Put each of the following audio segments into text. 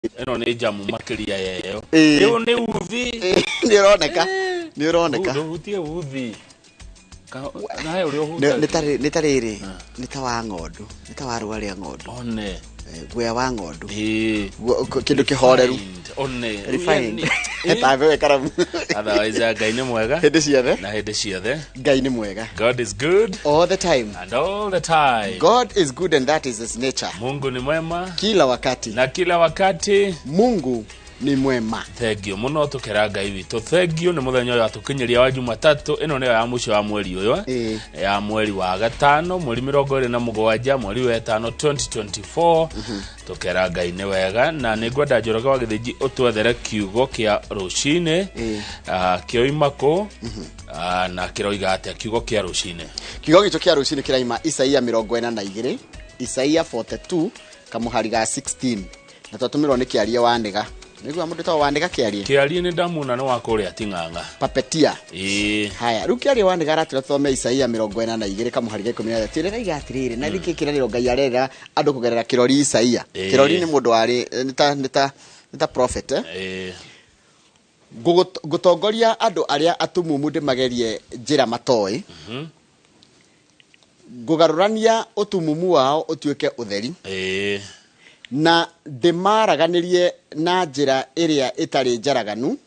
Ĩno nĩ njamu makĩria ya ĩyo. Ĩĩ. Ĩyo nĩ uthi. Nĩ ũroneka, nĩ ũroneka. Ndũhutie uthi. Nawe ũrĩa Nĩ ũhutagia. nĩ ta rĩrĩ, nĩ ta wa ng'ondu, nĩ ta wa rũa rĩa ng'ondu. One. Guoya wa ng'ondu. Ĩĩ. Kĩndũ kĩhoreru. Refined. One. Refined. Ĩĩ. Tabe karamu. Otherwise, Ngai nĩ mwega. Hĩndĩ ciothe. Na hĩndĩ ciothe. Ngai nĩ mwega. God is good All the time. and all the time. God is good and that is his nature. Mungu ni mwema Kila wakati. na kila wakati. Mungu ni mwema. Thengio muno tukera Ngai witũ, thengio nĩ mũthenya ũyũ atũkinyĩria wa Jumatatũ. Ĩno nĩyo ya mũico wa mweri ũyũ, Ĩĩ. ya mweri wa gatano, mweri 27, mweri wa ĩtano 2024. Tukera Ngai nĩ wega, na nĩ ngwenda Njoroge wa Gĩthĩnji ũtwethere kiugo kĩa rũcinĩ. Ĩĩ. Kĩoima kũ? Na kĩroiga atĩa kiugo kĩa rũcinĩ? Kiugo gitũ kĩa rũcinĩ kĩraima Isaia 42, Isaia 42 kamũhari ga 16, na twatũmĩrwo nĩ Kĩarie wa Nĩga. Nĩguo mũndũ ta wa Nĩga Kĩarie. Kĩarie nĩ ndamuona, nĩ wa kũrĩa Ting'ang'a. Papetia. Ĩĩ. Haya, rĩu Kĩarie wa Nĩga aratwĩra tũthome Isaia 42 kamũhari ga 13. Ĩraiga atĩrĩrĩ, na nĩkĩ kĩranĩro Ngai arerera andũ kũgerera kĩrori Isaia? Ĩĩ. Kĩrori nĩ mũndũ warĩ nĩ ta prophet, eh? Ĩĩ. Ngũtongoria andũ arĩa atumumu ndĩmagerie njĩra matoĩ, ngũgarũrania ũtumumu wao ũtuĩke ũtheri, na ndĩmaraganĩrie na njĩra ĩrĩa ĩtarĩ njaraganu.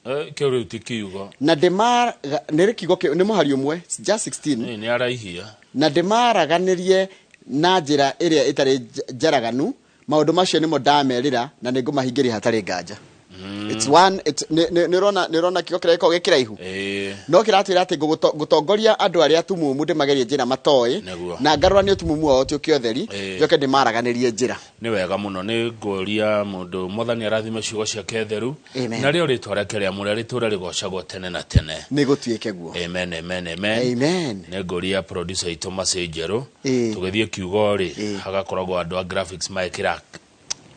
Kĩu rĩu ti kiugo. Na ndĩmara nĩ kiugo nĩ mũhari ũmwe, just 16. Ĩĩ, nĩ araihia. Na ndĩmaraganĩrie na njĩra ĩrĩa ĩtarĩ njaraganu, maũndũ macio nĩmo ndamerĩra na nĩ ngũmahingĩria hatarĩ nganja. It's one, it's nĩ ũrona kiugo kĩrĩa gĩkoragwo gĩ kĩraihu, no kĩratwĩra atĩ ngũtongoria andũ arĩa atumumu ndĩmagerie njĩra matoĩ, na ngarũranie ũtumumu wao ũtuĩke ũtheri, njoke ndĩmaraganĩrie njĩra. Nĩ wega mũno, nĩ ngũria mũndũ Mwathani arathime ciugo ciake theru. Amen. Na rĩo rĩtwa rĩake rĩamũre rĩtũre rĩgocagwo tene na tene. Nĩ gũtuĩke guo. Amen, amen, amen. Amen. Nĩ ngũria producer itũ Macĩ Njerũ, tũgĩthiĩ kiugo rĩ, hagakoragwo andũ a graphics maekĩra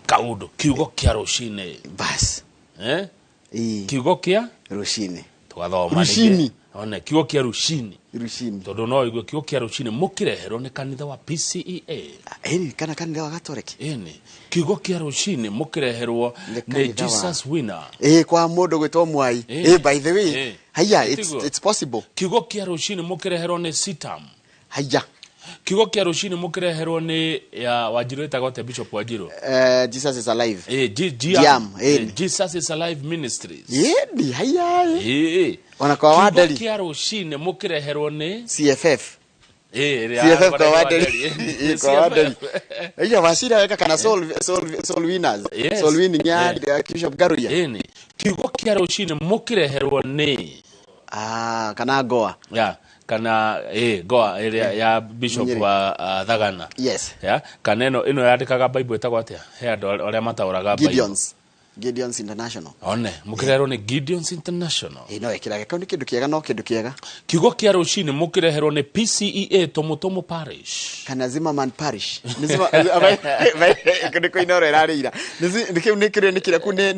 kaũndũ kiugo kĩa rũcinĩ. Bas. Eh? Ĩĩ. Kiugo kĩa rũcinĩ. Tũgathoma Rũcinĩ. rĩngĩ. One kiugo kĩa rũcinĩ. Rũcinĩ. Tondũ no igue kiugo kĩa rũcinĩ mũkĩreherwo nĩ kanitha wa PCEA. Ĩni, kana kanitha wa Gatoreki. Ĩni, kiugo kĩa rũcinĩ mũkĩreherwo Nĩ nĩ kanitha wa- Jesus Winner. Ĩĩ, kwa mũndũ gwĩtwo Mwai. Ĩĩ. Ĩĩ, by the way, Ĩĩ. haya, it's, Tiguo. it's possible. Kiugo kĩa rũcinĩ mũkĩreherwo nĩ CITAM. Haya. Kiugo kĩa rũcinĩ mũkĩreherwo nĩ ya Wanjirũ, ĩtagwo atĩa, Bishop Wanjirũ? Jesus is Alive. Ĩĩ, G- G- GIAM, ĩĩ. Jesus is Alive Ministries. Ĩni, haya. Ĩĩ. Ona kwa Kiugo Wanderi. kĩa rũcinĩ mũkĩreherwo nĩ CFF. Ĩĩ, ĩrĩa CFF kwa Wanderi. Wanderi. Ĩĩ, kwa Wanderi. Haya, Wachira weka kana Soul Winners. Yes. Soul Winning ya Ĩĩ. ya Bishop Garuya. Ĩni, kiugo kĩa rũcinĩ mũkĩreherwo nĩ Ah, kana Goa. Ya, kana Goa ĩrĩa ya Bishop Nyeri. wa Thagana. Yes. Ya, kana ĩno yandĩkaga Bible ĩtagwo atĩa? He andũ arĩa mataũraga Bible. Gideons. Gideons International. One mũkĩreherwo nĩ Gideons International. Ĩĩ, no ĩkĩrage kau nĩ kĩndũ kĩega, no kĩndũ kĩega. Kiugo kĩa rũcinĩ mũkĩreherwo nĩ PCEA Tũmũtũmũ Parish. Kana Zimmerman Parish. Nĩ nĩ kũinoro ĩrarĩira. Nĩ kĩu nĩ kĩrĩa nĩ kĩrĩa kũ nĩ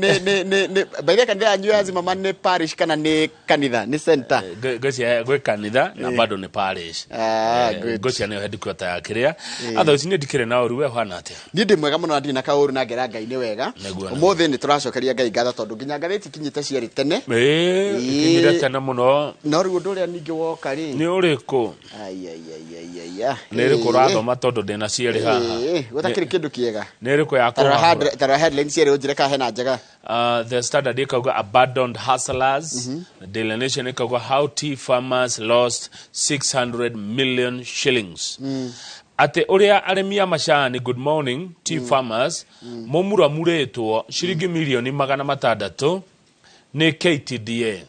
by the way, kanitha yanyu ya Zimmerman nĩ parish kana nĩ kanitha, nĩ center? Ngwĩciria gwĩ kanitha na bado nĩ parish. Ah, good. Ngwĩciria nĩyo headquarter ya kĩrĩa. Otherwise niĩ ndikĩrĩ na ũru, we ũhana atĩa? Niĩ ndĩ mwega mũno na ndirĩ na kaũru, na ngera Ngai nĩ wega. Nĩguo, nĩguo. Ũmũthĩ nĩ tũracokeria Ngai ngatho tondũ nginya ngathĩti ikinyĩte cierĩ tene. Ĩĩ, ikinyire tene mũno. No rĩu ũndũ ũrĩa ningĩ woka rĩ, Nĩ ũrĩkũ? Ai, ai, ai, ai, ai, ai. Nĩ ĩrĩkũ ũrathoma, tondũ ndĩna cierĩ haha? Ĩĩ, gũtakĩrĩ kĩndũ kĩega. Nĩ ĩrĩkũ ya Tarora kũhahũra? Tarora headline cierĩ ũnjĩre kana hena njega. The Standard ikauga "Abandoned hustlers". Daily Nation ikauga "How tea farmers lost 600 million shillings", atĩ ũrĩa arĩmi a macani, good morning, tea farmers mũmuramurĩtwo ciringi mirioni 600 nĩ KTDA,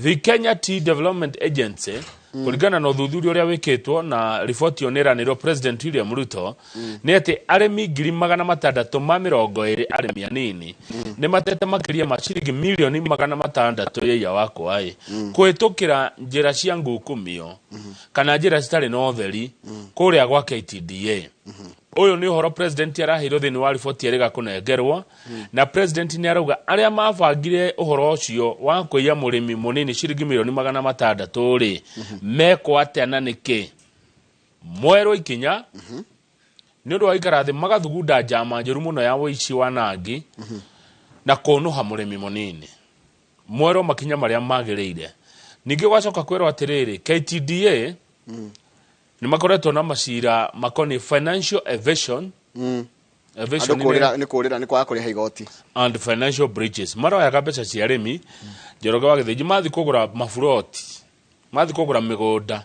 The Kenya Tea Development Agency. Kũringana na ũthuthuria ũrĩa wĩkĩtwo na riboti ĩyo nĩ ĩranĩrwo President William Ruto, nĩ atĩ arĩmi 620,000, arĩmi anini, nĩ matete makĩria ma ciringi mirioni 600 yaiya wakwa ĩ kũhĩtũkĩra njĩra cia ngukumio kana njĩra citarĩ na ũtheri kũrĩa gwa KTDA. Ũyũ nĩ ũhoro president araheirwo thĩinĩ wa riboti ĩrĩga kũnengerwo, na president nĩ arauga arĩa mabangire ũhoro ũcio wa kũiya mũrĩmi mũnini ciringi mirioni 600 rĩ, mekwo atĩa na nĩkĩ mwerwo ikinya. Nĩ ũndũ wa gũikara thĩ magathugunda njama njũru mũno ya ũici wa nangi na kũnũha mũrĩmi mũnini. Mwerwo makinya marĩa magĩrĩire. Ningĩ gwacoka kwĩrwo atĩrĩrĩ, KTDA nĩ makoretwo na macira makoniĩ financial evasion. Evasion andũ nĩ kũrĩra nĩ kwaga kũrĩha igoti and financial breaches. Maroyaga mbeca cia arĩmi. Njoroge wa Gĩthĩnji mathi kũgũra maburoti, mathi kũgũra mĩgũnda,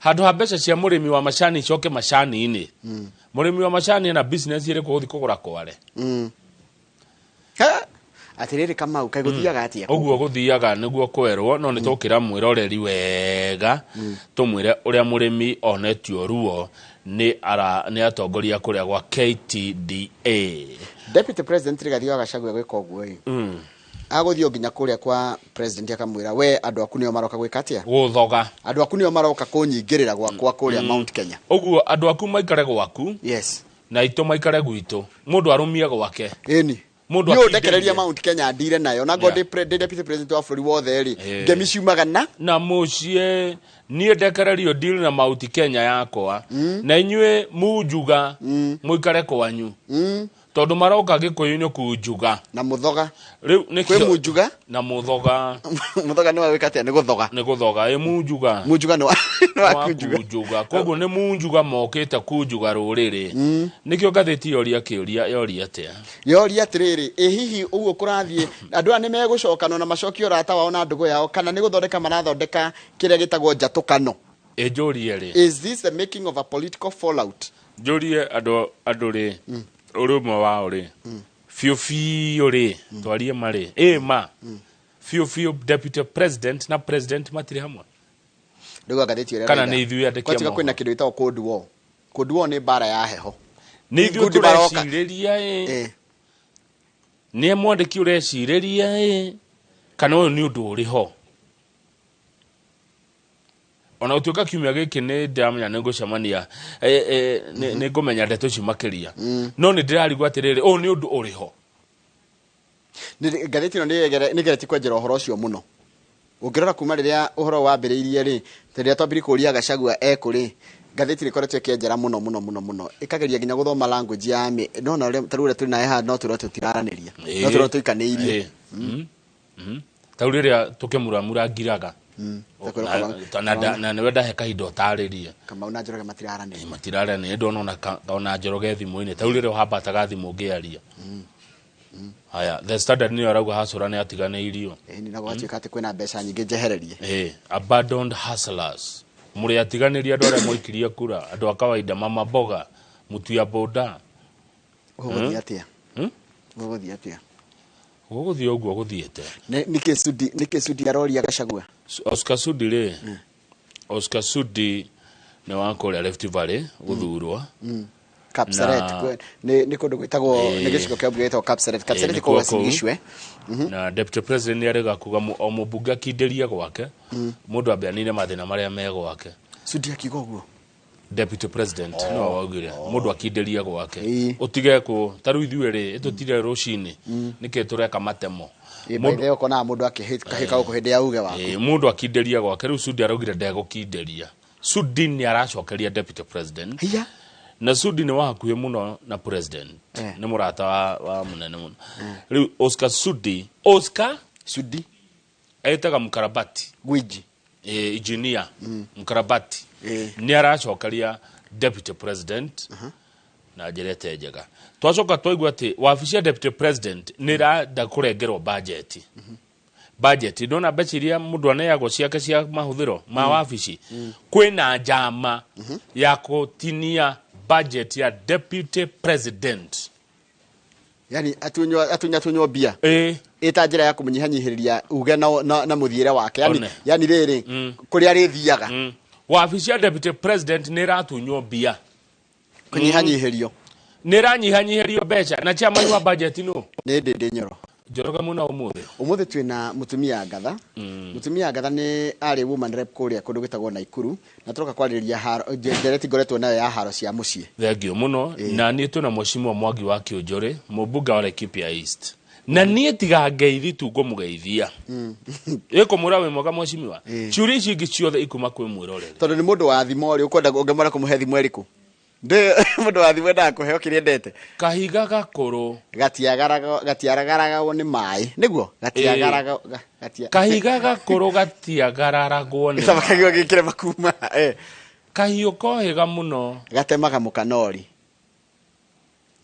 handũ ha mbeca cia mũrĩmi wa macani icoke macani-inĩ. Mũrĩmi wa macani ena business ĩrĩkũ gũthiĩ kũgũra kware? Atĩrĩrĩ Kamau, kaĩ gũthiaga atĩa? Ũguo gũthiaga nĩguo kwerwo, no nĩ tũkĩra mwĩroreri wega, tũmwĩre ũrĩa mũrĩmi onetio ruo nĩ ara nĩ atongoria kũrĩa gwa KTDA. Deputy President Rigathi wa Gachagua gwĩka ũguo ĩ, agũthiĩ o nginya kũrĩa kwa president akamwĩra, we andũ aku nĩo maroka gwĩka atĩa? Gũthoga. Andũ aku nĩo maroka kũnyingĩrĩra gwakwa kũrĩa Mount Kenya. Ũguo andũ aku maikare gwaku. Yes. Na itũ maikare gwitũ, mũndũ arũmie gwake. Ĩni. Mũndũ nĩ ũndekereria akindĩrie. Mount Kenya ndire nayo na ngorwo ndĩ deputy president wa bũrũri wothe rĩ, ngemi ciumaga na na mũciĩ. Niĩ ndekererio deal na Mount Kenya yakwa, na inyuĩ munjuga mũikare kwanyu, tondũ maroka Gĩkũyũ-inĩ kunjuga. Na mũthoga. Rĩu kwĩ nĩkĩo munjuga. Na mũthoga. Mũthoga nĩ wa gwĩka atĩa? Nĩ gũthoga. Nĩ gũthoga ĩ munjuga. Munjuga nĩ wa kunjuga. Kunjuga, koguo nĩ munjuga mokĩte kunjuga rũrĩrĩ. Nĩkĩo ngathĩti yoria kĩũria, yoria atĩa? Yoria atĩrĩrĩ, ĩ hihi ũguo kũrathiĩ, andũ aya nĩ megũcokana na macokie ũrata wao na ndũgũ yao, kana nĩ gũthondeka marathondeka kĩrĩa gĩtagwo njatũkano? Ĩ njũrie rĩ, is this the making of a political fallout? Njũrie andũ rĩ, ũrĩ ũmwe wao rĩ, biũ biũ rĩ, twarie marĩ ĩ ma biũ biũ, deputy president na president matirĩ hamwe? Ndauga ngathĩti ĩrĩa Kana ĩroiga. nĩ ithuĩ andĩki a Kwatiga mohoro? Kwĩna kĩndũ gĩtagwo cold war. Cold war nĩ mbara ya heho. Nĩ ithuĩ Ngundi maroka. tũrecirĩria ĩ, nĩ mwandĩki ũrecirĩria ĩ, kana ũyũ nĩ ũndũ ũrĩ ho? Ona gũtuĩka kiumia gĩkĩ nĩ ndĩramenya nĩ ngũcemania, nĩ ngũmenya ndeto ici makĩria, no nĩ ndĩrarigwo atĩrĩrĩ, ũyũ nĩ ũndũ ũrĩ ho? Ngathĩti ĩno nĩ ĩgeretie kwenjera ũhoro ũcio mũno. Ũngĩrora kuma rĩrĩa ũhoro wambĩrĩirie rĩ, rĩrĩa twambirie kũria Gachagua ekũ rĩ, ngathĩti nĩ ĩkoretwo ĩkĩenjera mũno mũno mũno mũno, ĩkageria nginya gũthoma language ya mĩ no na ũrĩa ta rĩu ũrĩa tũrĩ naye haha, no tũrĩa tũtiraranĩria, no tũrĩa tũikanĩirie. Ta rĩu rĩrĩa tũkĩmuramura ngiraga, Ta kwĩrwo na nĩwe ndahe kahinda ũtarĩrie. Kamau na Njoroge matiraranĩria. Matiraranĩria, ndona ona Njoroge thimũ-inĩ, ta rĩu rĩrĩa ũhambataga thimũ ngĩaria. Haya, The Standard nĩyo arauga hacũra nĩ atiganĩirio. Ĩni, na gwatuĩka atĩ kwĩna mbeca nyingĩ njehererie. Abandoned hustlers, mũrĩ atiganĩria, andũ arĩa mwikirie kura, andũ a kawaida, mama mboga, mũtuya boda. Gũgũthiĩ atĩa? Gũgũthiĩ atĩa? Gũgũthiĩ ũguo gũthiĩte. Nĩkĩ Sudi aroria Gachagua? Oscar Sudi rĩ, Oscar Sudi nĩ wa kũrĩa Rift Valley gũthurwo. Kapseret. Nĩ kũndũ gwĩtagwo, nĩ gĩcigo kĩa mbunge gĩtagwo Kapseret. Kapseret Nĩ kũu kuo Uasin kũu. Gishu, eh? Na deputy president nĩ arega kuga o mũmbunge akindĩrie gwake, mũndũ ambe anine mathĩna marĩa me gwake. Sudi akiuga ũguo? Deputy president no waugire mũndũ akindĩrie gwake, ũtige kũ ta rĩu ithuĩ rĩ, ĩtũtire rũcinĩ nĩkĩ tũreka matemo? Ĩ, by the way, ũkonaga mũndũ akĩhĩka gũkũ hĩndĩ ya uge waku. Mũndũ akindĩrie gwake. Rĩu Sudi araugire ndegũkindĩria. Sudi nĩ aracokeria deputy president. Hiya. Na Sudi nĩ wa hakuhĩ mũno na president, nĩ mũrata wa mũnene mũno. Rĩu Oscar Sudi, Oscar Sudi etaga mkarabati Gwiji. Engineer mkarabati nĩ aracokeria deputy president na njĩra ĩte njega. Twacoka twaigua atĩ wabici ya deputy president nĩ ĩrenda kũrengerwo budget. Budget ndona mbeca iria mũndũ aneagwo ciake cia mahũthĩro ma wabici, kwĩna njama ya kũtinia budget ya deputy president. Yani atunywo mbia ĩta njĩra ya kũmũnyihanyihĩrĩria uge na mũthiĩre wake, yani, One. yani rĩrĩ kũrĩa arĩthiaga. Wabici ya deputy president nĩ ĩratunywo mbia. Kũnyihanyihĩrio. Nĩ ĩranyihanyihĩrio mbeca, na chairman wa budget no Nĩ Ndĩndĩ Nyoro. Njoroge mũno ũmũthĩ. Ũmũthĩ twĩna mũtumia Ngatha. Mũtumia Ngatha nĩ arĩ woman rep kũrĩa kũndũ gwĩtagwo Naikuru, na tũroka kwarĩrĩria haro ndereti ngoretwo nayo ya haro cia mũciĩ. Thengio mũno. Na niĩ twĩna mheshimiwa Mwangi wa Kĩũnjũrĩ, mũmbunge wa Laikipia East, na niĩ tiga ngeithi tu ngũmũgeithia, ĩkũmwĩra wĩ mwega mheshimiwa. Ciũria ici ingĩ ciothe ikuma kwĩ mwĩroreri. Tondũ nĩ mũndũ wa thimo rĩ, ũkwenda ũngĩmwĩra kũmũhe thimo ĩrĩkũ? Ndĩ mũndũ wa thimũ endaga kũheo kĩrĩa endete. Kahiga gakũrũ. Gatiaragagwo nĩ maĩ. Nĩguo? Gatiagaraga gatia. Kahiga gakũrũ gatiagararagwo nĩ Sama kagigo maĩ. gĩkĩre makuma. Kahiũ kohĩga mũno. Gatemaga mũkanori.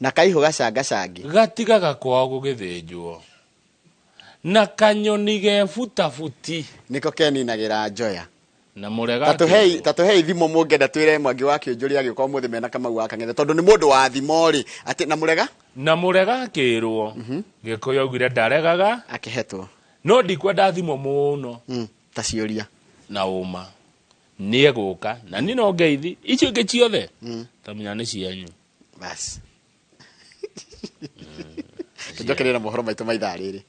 Na kaihũ gacangacangi. Gatigaga kwao gũgĩthĩnjwo. Na kanyoni gebutabuti. Nĩko keninagĩra njoya. Na mũrega Tatuhei akĩrwo. tatuhei thimo mũngĩenda twĩre Mwangi wa Kĩũnjũri agĩũka ũmũthĩ mena Kamau wa Kang'ethe tondũ nĩ mũndũ wa thimo rĩ atĩ na mũrega Na mũrega akĩrwo. Gĩkũyũ augire ndaregaga. Akĩhetwo. No ndikwenda thimo mũno. Ta ciũria. Na ũma. Nĩegũka. Na niĩ no ngeithi. Icio ingĩ ciothe. Tamenya nĩ cianyu. Bas. Tũnjokerere na mohoro maitũ ma ithaa rĩrĩ.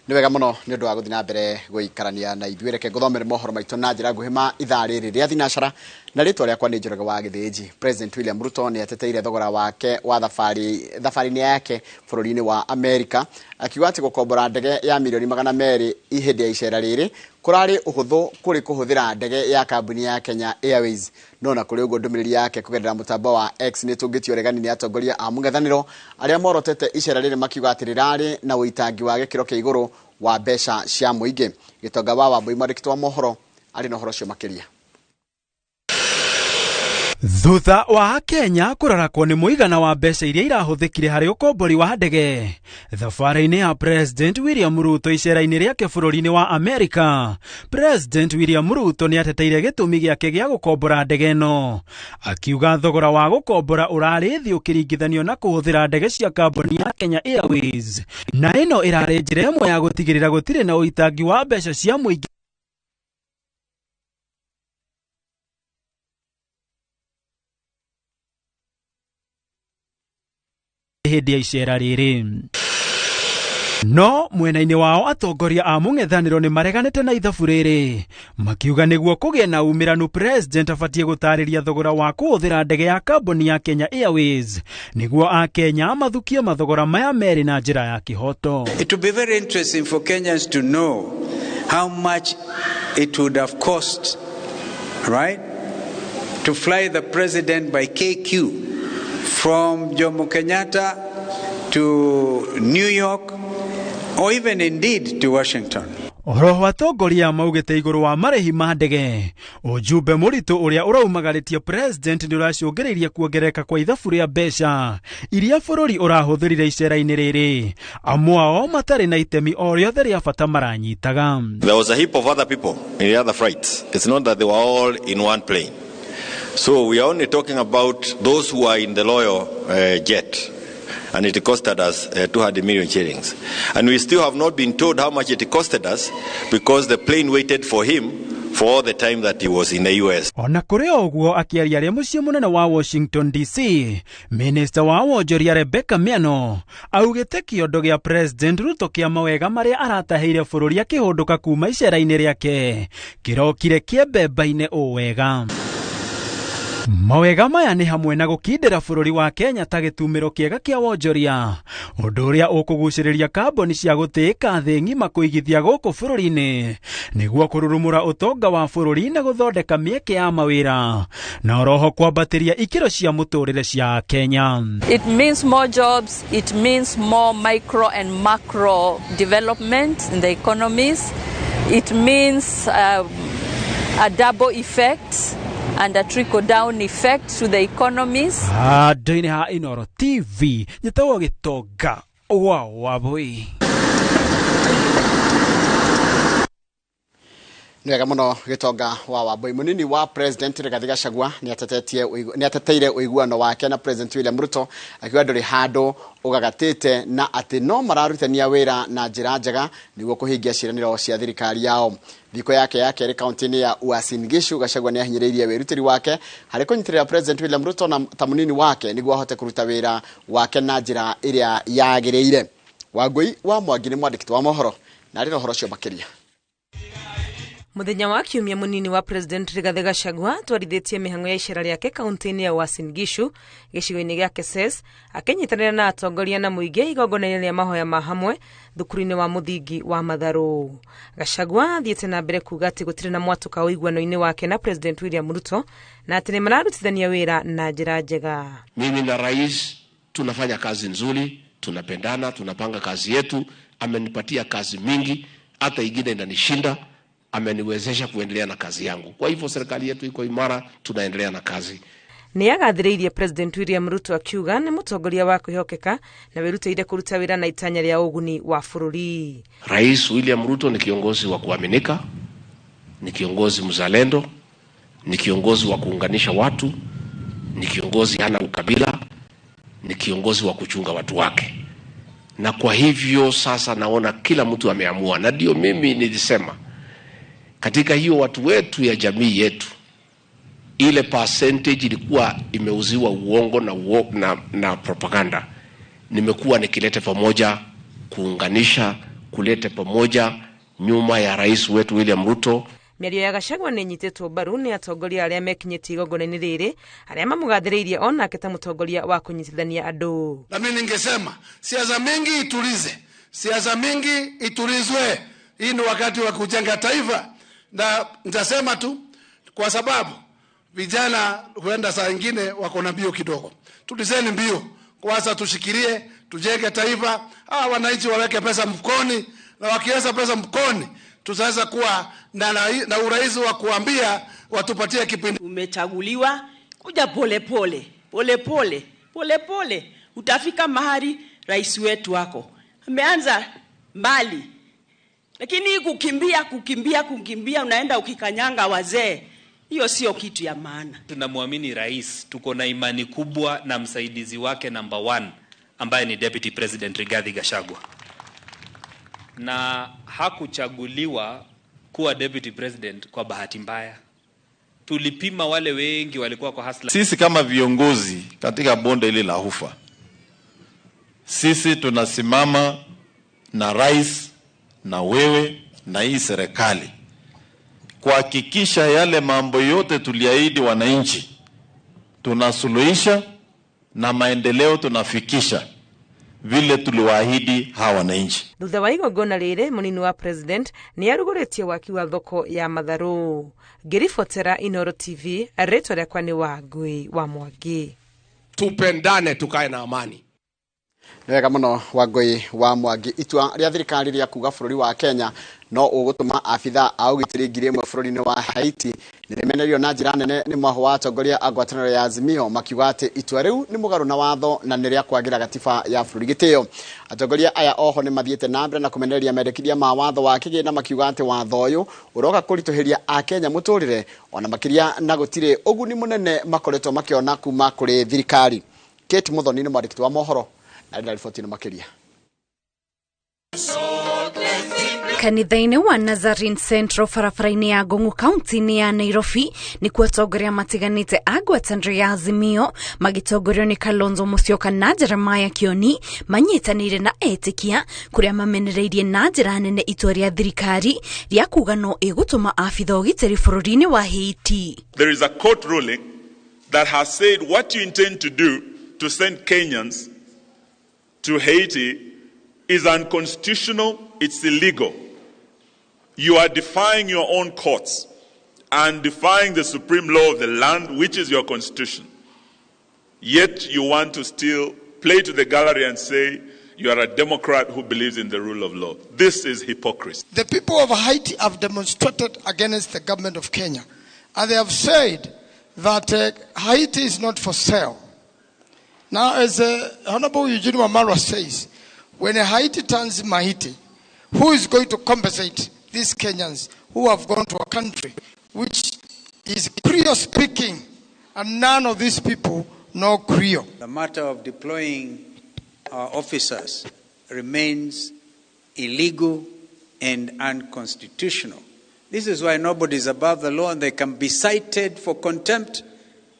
Nĩ wega mũno nĩ ũndũ wa gũthiĩ na mbere gũikarania na ithuĩ. Reke ngũthomere mohoro maitũ na njĩra nguhĩ ma ithaa rĩrĩ rĩa thinacara, na rĩtwa rĩakwa nĩ Njoroge wa Gĩthĩnji. President William Ruto nĩ ateteire thogora wake wa thabarĩ-inĩ yake bũrũri-inĩ wa Amerika, akiuga atĩ gũkombora ndege ya mirioni 200 hĩndĩ ya icera rĩrĩ kũrarĩ ũhũthũ kũrĩ kũhũthĩra ndege ya kambuni ya Kenya Airways. No na kũrĩ ũguo ndũmĩrĩri yake kũgerera mũtambo wa X nĩ ĩtũngĩtio ũregani nĩ atongoria a mũng'ethanĩro arĩa morotete icera rĩrĩ makiuga atĩ rĩrarĩ na ũitangi wa gĩkĩro kĩa igũrũ wa mbeca cia mũingĩ. Gĩtonga wa Wambui mwandĩki wa mohoro arĩ na ũhoro ũcio makĩria. Thutha wa Kenya kũrarakwo nĩ mũigana wa mbeca iria irahũthĩkire harĩ ũkombori wa ndege thabarĩ-inĩ ya President William Ruto icera-inĩ rĩake bũrũri-inĩ wa Amerika, President William Ruto nĩ ateteire gĩtũmi gĩake gĩa gũkombora ndege ĩno, akiuga thogora wa gũkombora ũrarĩ thĩ ũkĩringithanio na kũhũthĩra ndege cia kambuni ya Kenya Airways, na ĩno ĩrarĩ njĩra ĩmwe ya gũtigĩrĩra gũtirĩ na ũitangi wa mbeca cia mũingĩ. Hĩndĩ ya icera rĩrĩ. No mwena-inĩ wao atongoria a mũng'ethanĩro nĩ mareganĩte na ithabu rĩrĩ, makiuga nĩguo kũgĩe na umĩranu President abatiĩ gũtarĩria thogora wa kũhũthĩra ndege ya kambuni ya Kenya Airways nĩguo akenya mathukie mathogora maya merĩ na njĩra ya kĩhoto. It would be very interesting for Kenyans to know how much it would have cost, right, to fly the president by KQ from Jomo Kenyatta to New York or even indeed to Washington. Oroho atongoria maugĩte igũrũ wa marĩhi ma ndege, ũjumbe mũritũ ũrĩa ũraumagarĩtie President nĩ ũracũngĩrĩirie kuongerereka kwa ithabu rĩa mbeca iria bũrũri ũrahũthĩrire icera-inĩ rĩrĩ, amwe ao matarĩ na itemi o rĩothe rĩa bata maranyitaga. There was a heap of other people in the other flights. It's not that they were all in one plane. So we are only talking about those who are in the loyal jet. And it costed us 200 million shillings. And we still have not been told how much it costed us because the plane waited for him for all the time that he was in the US. Ona kũrĩ o ũguo, akĩaria arĩ mũciĩ mũnene wa Washington DC, Minister wa wonjoria Rebecca Miano augĩte kĩondo gĩa President Ruto kĩa mawega marĩa aratahĩire bũrũri akĩhũndũka kuma icera-inĩ rĩake kĩrokire kĩembemba-inĩ ũ wega. Mawega maya nĩ hamwe na gũkindĩra bũrũri wa Kenya ta gĩtumĩro kĩega kĩa wonjoria, ũndũ ũrĩa ũkũgucĩrĩria kambuni cia gũtĩĩka thĩ ng'ima kũigithia gũkũ bũrũri-inĩ nĩguo kũrurumũra ũtonga wa bũrũri na gũthondeka mĩeke ya mawĩra na oroho kwambatĩria ikĩro cia mũtũrĩre cia Kenya. It means more jobs, it means more micro and macro development in the economies. It means a double effect and a trickle-down effect to the economies. Handũ-inĩ ha Inooro TV, njĩtagwo Gĩtonga wa Wambui. Nĩ wega mũno Gĩtonga wa Wambui. Mũnini wa President Rigathi Gachagua nĩ ateteire ũiguano wake na President William Ruto akiuga ndũrĩ handũ ũgagatĩte na atĩ no mararutithania wĩra na njĩra njega nĩguo kũhingia ciĩranĩro cia thirikari yao. Thikũ yake ya kerĩ kaunti-inĩ ya Uasin Gishu, Gachagua nĩ ahinyĩrĩirie wĩrutĩri wake harĩ kũnyitĩrĩra President William Ruto na ta mũnini wake nĩguo ahote kũruta wĩra wake na njĩra ĩrĩa yagĩrĩire. Wangũi wa Mwangi nĩ mwandĩki wa mohoro na arĩ na ũhoro ũcio makĩria. Muthenya wa kiumia munini wa President Rigathi Gachagua atwarithĩtie mĩhang'o ya icera rĩake kaunti-inĩ ya Uasin Gishu gĩcigo-inĩ gĩa Keses, akĩnyitanĩra na atongoria na mũingĩ igongona-inĩ rĩa mahoya ma hamwe thukuru-inĩ wa mũthingi wa Matharũ. Gachagua athiĩte na mbere kuga atĩ gũtirĩ na mwatũka ũiguano-inĩ wake na President William Ruto na atĩ nĩ mararutithania wĩra na njĩra njega. Mimi na rais tunafanya kazi nzuri, tunapendana, tunapanga kazi yetu. Amenipatia kazi mingi, hata ingine inanishinda, ameniwezesha kuendelea na kazi yangu. Kwa hivyo serikali yetu iko imara, tunaendelea na kazi. Nĩ agathĩrĩirie President William Ruto akiuga nĩ mũtongoria wa kwĩhokeka na wĩrutĩire kũruta wĩra na itanya rĩa ũguni wa bũrũri. Rais William Ruto ni kiongozi wa kuaminika, ni kiongozi mzalendo, ni kiongozi wa kuunganisha watu, ni kiongozi hana ukabila, ni kiongozi wa kuchunga watu wake. Na kwa hivyo sasa naona kila mtu ameamua, na ndio mimi nilisema katika hiyo watu wetu ya jamii yetu, ile percentage ilikuwa imeuziwa uongo na propaganda. Nimekuwa nikilete pamoja, kuunganisha, kulete pamoja nyuma ya rais wetu William Ruto. Mĩario ya Gachagua nĩ ĩnyitĩtwo mbaru nĩ atongoria arĩa mekinyĩtie igongona-inĩ rĩrĩ, arĩa mamũgathĩrĩirie onake ta mũtongoria wa kũnyitithania andũ. Na mimi ningesema siasa mingi itulize, siasa mingi itulizwe. Hii ni wakati wa kujenga taifa, na nitasema tu kwa sababu vijana huenda saa nyingine wako na mbio kidogo. Tulizeni mbio kwanza, tushikilie, tujenge taifa. Wananchi waweke pesa mfukoni, na wakiweza pesa mfukoni tutaweza kuwa na urahisi wa kuambia watupatie kipindi. Umechaguliwa, kuja pole pole, pole pole, pole pole, utafika mahali rais wetu wako ameanza mbali. Lakini kukimbia, kukimbia, kukimbia, unaenda ukikanyanga wazee, hiyo sio kitu ya maana. Tunamwamini rais, tuko na imani kubwa na msaidizi wake number 1 ambaye ni Deputy President Rigathi Gachagua. Na hakuchaguliwa kuwa Deputy President kwa bahati mbaya. Tulipima wale wengi walikuwa kwa hasla. Sisi kama viongozi katika bonde hili la Ufa, sisi tunasimama na rais na wewe na hii serikali kuhakikisha yale mambo yote tuliahidi wananchi tunasuluhisha na maendeleo tunafikisha vile tuliwaahidi hawa wananchi. Thutha wa igongona rĩrĩ, mũnini wa President nĩ arugũrĩtie waki wa thoko ya Matharũ. Ngĩribotera Inooro TV, rĩtwa rĩakwa nĩ Wangui wa Mwangi. Tupendane, tukae na amani. Nĩ wega mũno Wangui wa Mwangi. Itua rĩa thirikari rĩa kuga bũrũri wa Kenya no ũgũtũma abithaa a ũgitĩri 1,000 bũrũri-inĩ wa Haiti nĩrĩmenererio na njĩra nene nĩ mwahũ wa atongoria a ngwatanĩro ya Azimio, makiuga atĩ itua rĩu nĩ mũgarũ na watho na nĩ rĩa kwagĩra gatiba ya bũrũri gĩtĩo. Atongoria aya oho nĩ mathiĩte na mbere na kũmenereria mendekithia ma watho wa kĩgĩna, makiuga atĩ watho ũyũ ũroka kũritũhĩria Akenya mũtũrĩre ona makĩria na gũtirĩ ũguni mũnene makoretwo makĩona kuma kũrĩ thirikari. Kate Muthoni nĩ mwandĩki wa mohoro na ndĩna riboti ĩno makĩria. Kanitha-inĩ wa Nazarene Central barabara-inĩ ya Ngong'u kaunti-inĩ ya Nairobi nĩkuo atongoria matiganĩte a ngwatanĩro ya Azimio magĩtongorio nĩ Kalonzo Musyoka na Jeremiah Kioni manyitanĩire na etĩkia kũrĩa mamenereirie na njĩra nene itua rĩa thirikari rĩa kuga no ĩgũtũma abitha ũgitĩri bũrũri-inĩ wa Haiti. There is a court ruling that has said what you intend to do to send Kenyans to Haiti is unconstitutional, it's illegal. You are defying your own courts and defying the supreme law of the land, which is your constitution. Yet you want to still play to the gallery and say you are a Democrat who believes in the rule of law. This is hypocrisy. The people of Haiti have demonstrated against the government of Kenya, and they have said that Haiti is not for sale. Now, as Honorable Eugene Wamalwa says, when Haiti turns Mahiti, who is going to compensate these Kenyans who have gone to a country which is Creole speaking, and none of these people know Creole? The matter of deploying our officers remains illegal and unconstitutional. This is why nobody is above the law, and they can be cited for contempt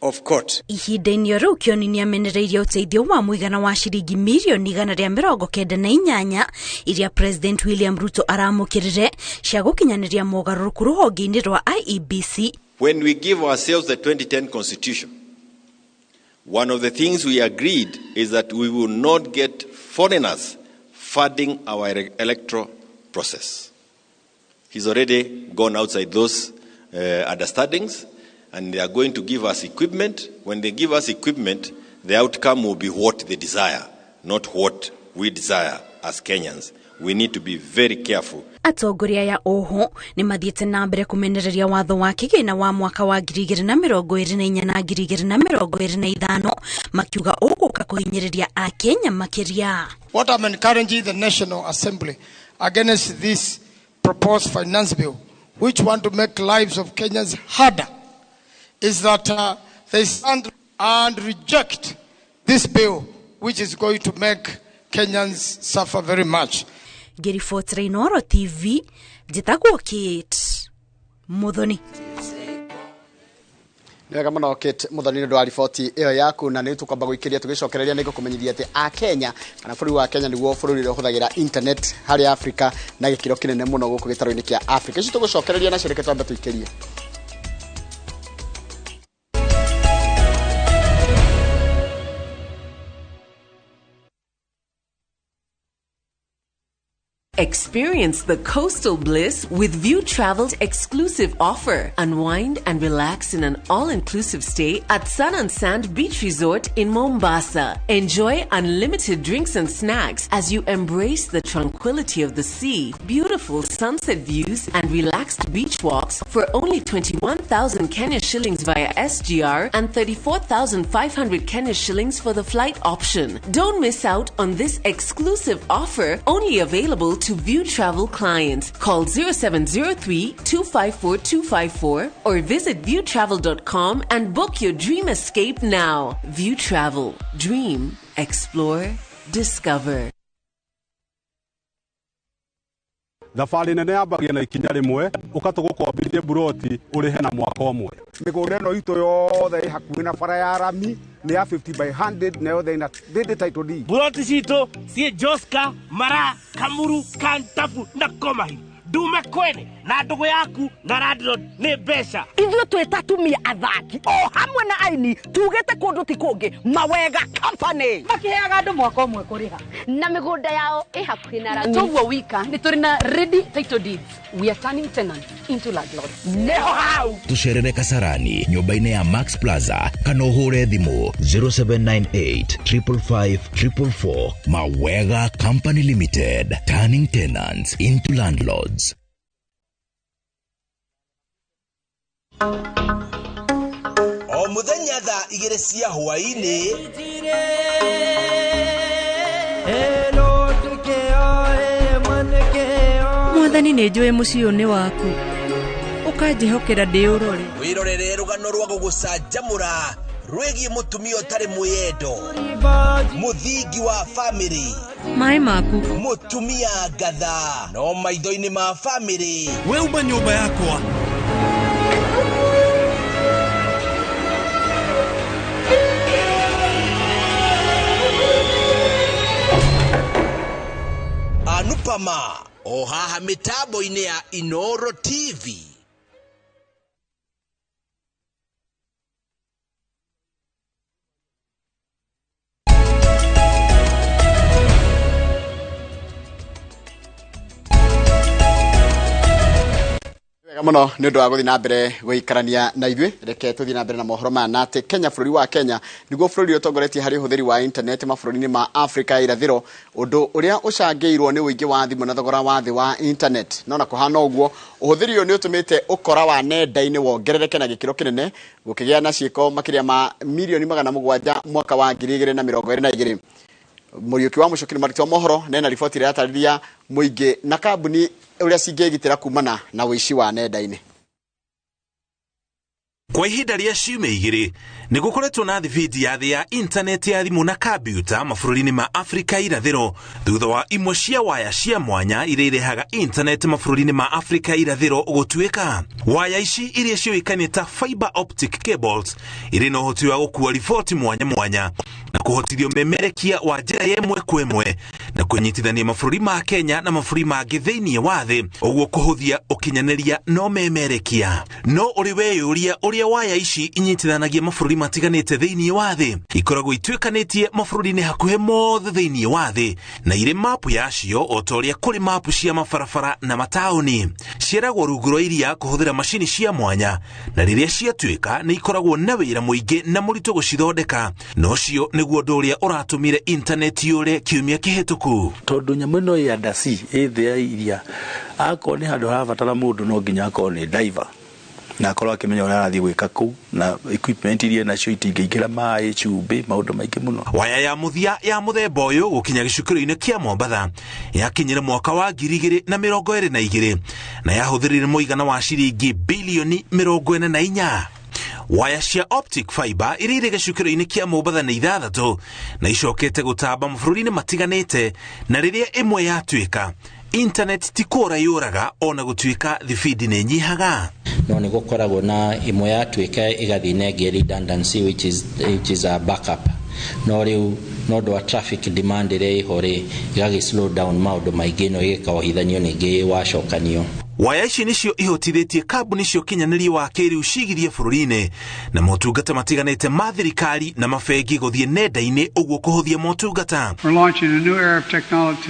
of court. Ihinda-inĩ o rĩu Kĩoni nĩamenereirie ũteithio wa mũigana wa ciringi mirioni 198 iria President William Ruto aramũkĩrire cia gũkinyanĩria mogarũrũku rũhonge-inĩ rwa IEBC. When we give ourselves the 2010 Constitution, one of the things we agreed is that we will not get foreigners funding our electoral process. He's already gone outside those understandings, and they are going to give us equipment. When they give us equipment, the outcome will be what they desire, not what we desire as Kenyans. We need to be very careful. Atongoria ya oho nĩ mathiĩte na mbere kũmenereria watho wa kĩgĩna wa mwaka wa 2024 na 2025 makiuga ũgũka kũhinyĩrĩria Akenya makĩria. What I'm encouraging the National Assembly against this proposed finance bill, which want to make lives of Kenyans harder, is that they stand and reject this bill, which is going to make Kenyans suffer very much. Ngĩribotera Inooro TV, njĩtagwo Kate Muthoni. Nĩ wega mũno Kate Muthoni nĩ ũndũ wa riboti ĩyo yaku, na nĩ tũkwamba gũikĩria tũgĩcokereria nĩ ngũkũmenyithia atĩ a Kenya kana bũrũri wa Kenya nĩguo bũrũri ũrĩa ũhũthagĩra internet harĩ Afrika na gĩkĩro kĩnene mũno gũkũ gĩtarũ-inĩ kĩa Afrika. Icio tũgũcokereria nacio, reke twambe tũikĩrie. Experience the coastal bliss with View Travel's exclusive offer. Unwind and relax in an all-inclusive stay at Sun and Sand Beach Resort in Mombasa. Enjoy unlimited drinks and snacks as you embrace the tranquility of the sea, beautiful sunset views and relaxed beach walks for only 21,000 Kenya shillings via SGR and 34,500 Kenya shillings for the flight option. Don't miss out on this exclusive offer, only available to View Travel clients. Call 0703 254 254 or visit viewtravel.com and book your dream escape now. View Travel. Dream, explore, discover. Thabarĩ nene yambagia na ikinya rĩmwe ũkatũgũkombithie buroti ũrĩhe na mwaka ũmwe. Mĩgũnda ĩno itũ yothe ĩ hakuhĩ na bara ya rami nĩ ya 50 by 100 na yothe ĩna ndĩndĩ title deed. Buroti citũ ciĩ Joska, Mara, Kamuru, Kantafu na Komahi. Ndume kwene na ndũgũ yaku na landlord nĩ mbeca. Ithuĩ twĩ ta atumia athaki o hamwe na aini tugĩte kũndũ ti kũngĩ Mawega Company makiheaga andũ mwaka ũmwe kũrĩha na mĩgũnda yao ĩ hakuhĩ na rami. Toguo wika nĩ tũrĩ na ready title deeds. We are turning tenants into landlords. Nĩho hau Tucerere Kasarani nyũmba-inĩ ya Max Plaza kana ũhũre thimũ 0798 555 444. Mawega Company Limited, turning tenants into landlords. O muthenya thaa 2 cia hwaĩ-inĩ Mwathani nĩ njũĩ mũciĩ ũyũ nĩ waku ũkanjĩhokera ndĩũrore. Wĩrorere rũgano rwa gũgũcanjamũra rwĩgiĩ mũtumia ũtarĩ mwĩyendo, mũthingi wa famĩlĩ, maĩ maku, mũtumia ngatha no maitho-inĩ ma famĩlĩ. We uma nyũmba yakwa. Anupama o haha mĩtambo-inĩ ya Inooro TV. Wega mũno nĩ ũndũ wa gũthiĩ na mbere gũikarania na ithuĩ. Reke tũthiĩ na mbere na mohoro maya na atĩ Kenya, bũrũri wa Kenya nĩguo bũrũri ũtongoretie harĩ ũhũthĩri wa internet mabũrũri-inĩ ma Afrika ya irathĩro, ũndũ ũrĩa ũcangĩirwo nĩ ũingĩ wa thimũ na thogora wa thĩ wa internet. No na kũhana ũguo, ũhũthĩri ũyũ nĩ ũtũmĩte ũkora wa nenda-inĩ wongerereke na gĩkĩro kĩnene, gũkĩgĩa na ciĩko makĩria ma mirioni 700 mwaka wa 2022. Mũriũki wa Mũcũkiri Marito mohoro nena riboti ĩrĩa ĩratarĩria mũingĩ na kambuni ũrĩa cingĩgitĩra kumana na ũici wa nenda-inĩ. Kwa ihinda rĩa ciumia igĩrĩ nĩ gũkoretwo na thibindi ya thĩ ya intaneti ya thimũ na kambiuta mabũrũri-inĩ ma Afrika irathĩro thutha wa imwe cia waya cia mwanya iria irehaga intaneti mabũrũri-inĩ ma Afrika irathĩro gũtuĩka. Waya ici iria ciũĩkaine ta fiber optic cables irĩ na ũhoti wa gũkua riboti mwanya mwanya na kũhotithio memerekia wa njĩra ya ĩmwe kwa ĩmwe na kũnyitithania mabũrũri ma Kenya na mabũrũri mangĩ thĩinĩ wa thĩ, ũguo kũhũthia ũkinyanĩria no memerekia. No ũrĩ weyũria ũrĩa waya ici inyitithanagia mabũrũri matiganĩte thĩinĩ wa thĩ, ikoragwo ituĩkanĩtie mabũrũri-inĩ hakuhĩ mothe thĩinĩ wa thĩ na irĩ mapu yacio o ta ũrĩa kũrĩ mapu cia mabarabara na mataũni. Ciaragwo rungu rwa iria kũhũthĩra macini cia mwanya, na rĩrĩa ciatuĩka nĩ ikoragwo na wĩra mũingĩ na mũritũ gũcithondeka, na ũcio nĩguo ũndũ ũrĩa ũratũmire intaneti yũre kiumia kĩhĩtũku. Tondũ nyamũ ĩno ĩ under sea, ĩ thĩ ya iria, akorwo nĩ handũ harabatara mũndũ no nginya akorwo nĩ diver na akorwo akĩmenya ũrĩa arathiĩ gwĩka kũu, na equipment iria nacio itingĩingĩra maĩ, cumbĩ, maũndũ maingĩ mũno. Waya ya mũthia ya mũthemba ũyũ gũkinya gĩcukĩro-inĩ kĩa Mombatha yakinyire mwaka wa 2022 na yahũthĩrire mũigana wa ciringi bilioni 44. Waya cia optic fiber iria irĩ gĩcukĩro-inĩ kĩa Mombatha nĩ 6 na icokete gũtamba mabũrũri-inĩ matiganĩte, na rĩrĩa ĩmwe yatuĩka internet ti kũra yũraga ona gũtuĩka thibindi nĩ nyihaga. No nĩ gũkoragwo na ĩmwe yatuĩka ĩgathiĩ na ĩngĩ redundancy, which is a backup. No rĩu no ũndũ wa traffic demand ĩrĩa ĩho rĩ, ĩgagĩ slow down maũndũ maingĩ, no ĩgĩkaohithanio ningĩ wacokanio. Waya ici nĩcio ihotithĩtie kambuni cia ũkinyanĩria wa kĩrĩu cigirie bũrũri-inĩ na motungata matiganĩte ma thirikari na mabengi gũthiĩ nenda-inĩ, ũguo kũhũthia motungata. We're launching a new era of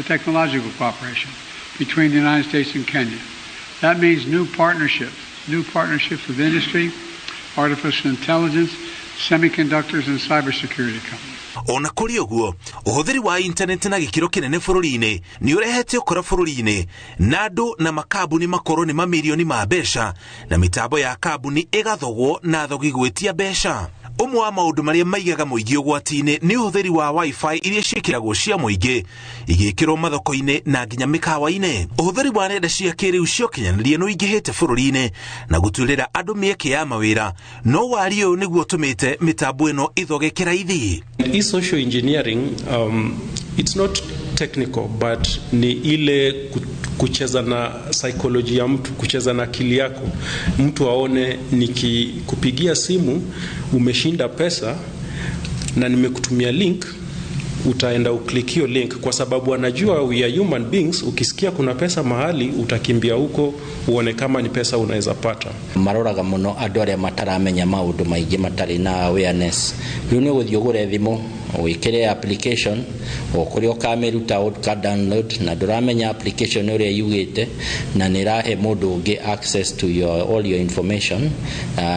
technological cooperation between the United States and Kenya. That means new partnerships with industry, artificial intelligence, semiconductors and cybersecurity companies. Ona kũrĩ ũguo, ũhũthĩri wa intaneti na gĩkĩro kĩnene bũrũri-inĩ nĩ ũrehete ũkora bũrũri-inĩ, na andũ na makambuni makorwo nĩ mamirioni ma mbeca, na mĩtambo ya kambuni ĩgathogwo na thogi gwĩtia mbeca. Ũmwe wa maũndũ marĩa maigaga mũingĩ ũgwati-inĩ nĩ ũhũthĩri wa wifi iria ciĩkĩragwo cia mũingĩ igĩkĩrwo mathoko-inĩ na nginya mĩkawa-inĩ. Ũhũthĩri wa nenda cia kĩrĩu cia ũkinyanĩria nĩ ũingĩhĩte bũrũri-inĩ na gũtuĩrĩra andũ mĩeke ya mawĩra, no wari ũyũ nĩguo ũtũmĩte mĩtambo ĩno ĩthoge kĩraithi. Social engineering, it's not technical, but ni ile kucheza na psychology ya mtu, kucheza na akili yako. Mtu aone nikikupigia simu umeshinda pesa na nimekutumia link, utaenda uklik hiyo link, kwa sababu anajua we are human beings. Ukisikia kuna pesa mahali utakimbia huko uone kama ni pesa unaweza pata. Maroraga muno andu aria mataramenya maundu maingi matari na awareness. Riu ni guthii ugure thimu wikire application o kuria ukamiruta uka download, na nduramenya application uria yugite na ni rahe mundu ungi access to your all your information,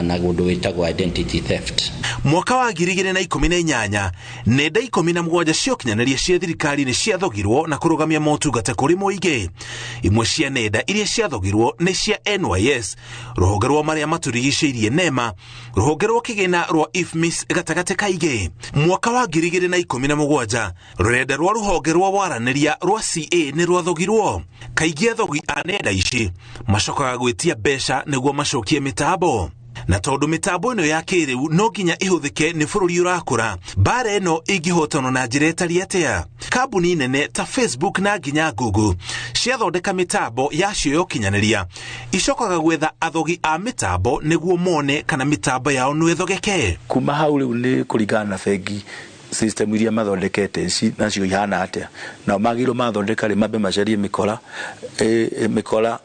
na gundu witagwo identity theft. Mwaka wa 2018 nenda 17 cia ũkinyanĩria cia thirikari nĩ ciathogirwo na kũrũgamia motungata kũrĩ mũingĩ. Imwe cia nenda iria ciathogirwo nĩ cia NYS, rũhonge rwa marĩa matũrigicĩirie NEMA, rũhonge rwa kĩgĩna rwa IFMIS gatagatĩ ka ingĩ. Mwaka wa 2017 rũrenda rwa rũhonge rwa waranĩria rwa CA nĩ rwathogirwo. Kaingĩ athogi a nenda ici macokaga gwĩtia mbeca nĩguo macokie mĩtambo. Na tondũ mĩtambo ĩno ya kĩrĩu no nginya ĩhũthĩke nĩ bũrũri ũrakũra, mbara ĩno ĩngĩhotanwo na njĩra ĩtariĩ atĩa? Kambuni nene ta Facebook na nginya Google ciathondeka mĩtambo yacio ya ũkinyanĩria icokaga gwetha athogi a mĩtambo nĩguo mone kana mĩtambo yao no ĩthogeke. Kuma hau rĩu nĩ kũringana na bengi system iria mathondekete nacio ihana atĩa, nao magĩrĩirwo mathondeka rĩ mambe macarie mĩkora mĩkora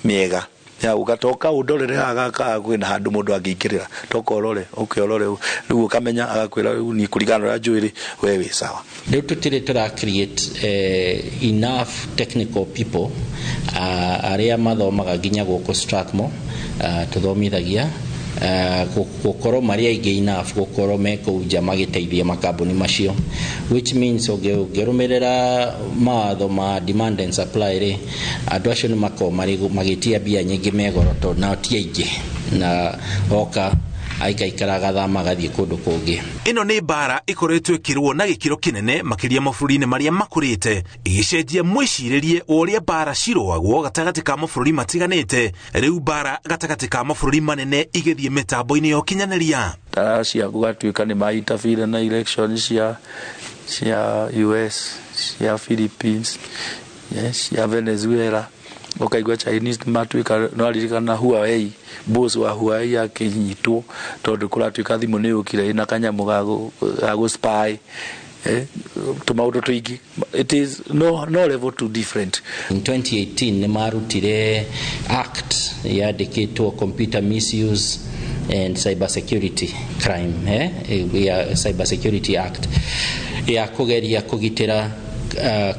mĩega ya ugatoka undorere haha kwina handu mundu angĩingĩrĩra toka ũrore ũke ũrore rĩu ũkamenya agakwĩra rĩu ni kũringana na ũrĩa njũĩ rĩ we wĩ sawa. Rĩu tũtirĩ tũra create enough technical people arĩa mathomaga nginya gũkũ Strathmore, tũthomithagia gũkorwo marĩ aingĩ enough gũkorwo me kũu nja magĩteithia makambuni macio, which means ũngĩrũmĩrĩra mawatho ma demand and supply rĩ, andũ acio nĩ makoragwo magĩtia mbia nyingĩ me goro tondũ nao ti aingĩ, na oka Aikaikara agathama agathiĩ kũndũ kũngĩ. Ĩno nĩ mbara ĩkoretwo ĩkĩrũo na gĩkĩro kĩnene makĩria mabũrũri-inĩ marĩa makũrĩte, ĩgĩcenjia mwĩcirĩrie wa ũrĩa mbara cirũagwo gatagatĩ ka mabũrũri matiganĩte. Rĩu mbara gatagatĩ ka mabũrũri manene igĩthiĩ mĩtambo-inĩ ya ũkinyanĩria. Russia gũgatuĩka nĩ ma-interfere na election cia US, cia Philippines, yes, cia Venezuela. Ũkaigua Chinese matuĩka no aririkana Huawei, boss wa Huawei akĩnyitwo tondũ kũratuĩka thimũ nĩ yũkire ĩna kanyamũ ga gũ spy, tũmaũndũ tũingĩ. It is no level too different. In 2018 nĩ marutire act yandĩkĩtwo Computer Misuse and Cyber Security Crime, ya Cyber Security Act, ya kũgeria kũgitĩra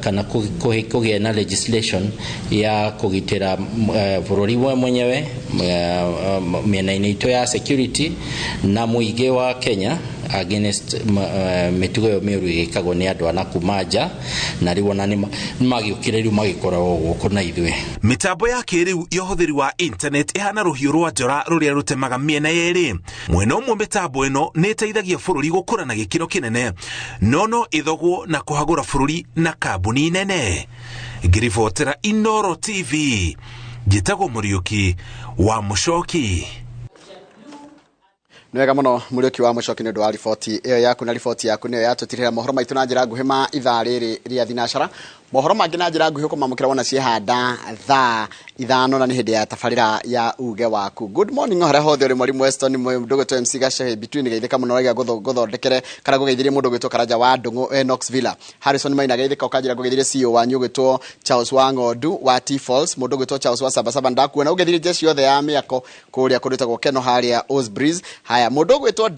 kana kũgĩa na legislation ya kũgitĩra bũrũri we mwenyewe, mĩena-inĩ itũ ya security na mũingĩ wa Kenya against mĩtugo ĩyo mĩũru ĩgĩkagwo nĩ andũ ana kuma nja, na rĩu ona nĩ magĩũkire rĩu magĩkoragwo gũkũ na ithuĩ. Mĩtambo ya kĩrĩu ya ũhũthĩri wa internet ĩhana rũhiũ rwa njora rũrĩa rũtemaga mĩena yerĩ. Mwena ũmwe mĩtambo ĩno nĩ ĩteithagia bũrũri gũkũra na gĩkĩro kĩnene, no no ĩthogwo na kũhagũra bũrũri na kambuni nene. Ngĩribotera Inoro TV, njĩtagwo Mũriũki wa Mũcoki. Nĩ wega mũno Mũriũki wa Mũcoki nĩ ũndũ wa riboti ĩyo yaku, na riboti yaku nĩyo yatũtirĩra mohoro maitũ na njĩra nguhĩ ma ithaa rĩrĩ rĩa thinacara. Mohoro mangĩ na njĩra nguhĩ ũkũmamũkĩra wona ciehanda thaa 5 na nĩ hĩndĩ ya tabarĩra ya uge waku. Good morning harĩa hothe ũrĩ, mwarimu Weston ndũgĩtwo MC Gacehe between geithĩka mũno raiga gũthondekere kana gũgeithirie mũndũ ũgwĩtwo Karanja wa Ndũng'ũ, Knox Villa. Harrison Maina geithĩka ũkanjĩra ngũgeithirie CEO wanyu ũgwĩtwo Charles wa Ng'ondu wa T Falls, mũndũ ũgwĩtwo Charles wa Sabasaba ndakuona ũgeithirie jeshi yothe ya mĩako kũrĩa kũndũ gwĩtagwo Keno harĩa Osbreeze. Haya, mũndũ ũgwĩtwo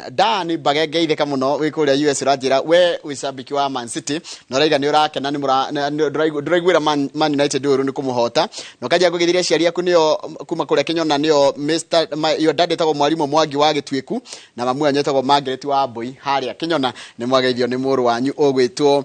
Dan Mbage ngeithĩka mũno wĩ kũrĩa US, ũranjĩra we wĩ shabiki wa Man City na ũraiga nĩ ũrakena nĩ ndũraiguĩra Man United ũru nĩ kũmũhota, na ũkanjia ngũgeithirie aciari aku nĩo kuma kũrĩa Kĩnyona, nĩo Mr your dad etagwo Mwarimũ Mwangi wa Gĩtuĩku na mamu wanyu etagwo Margaret wa Mbui harĩa Kĩnyona. Nĩ mwageithio nĩ mũrũ wanyu ũgwĩtwo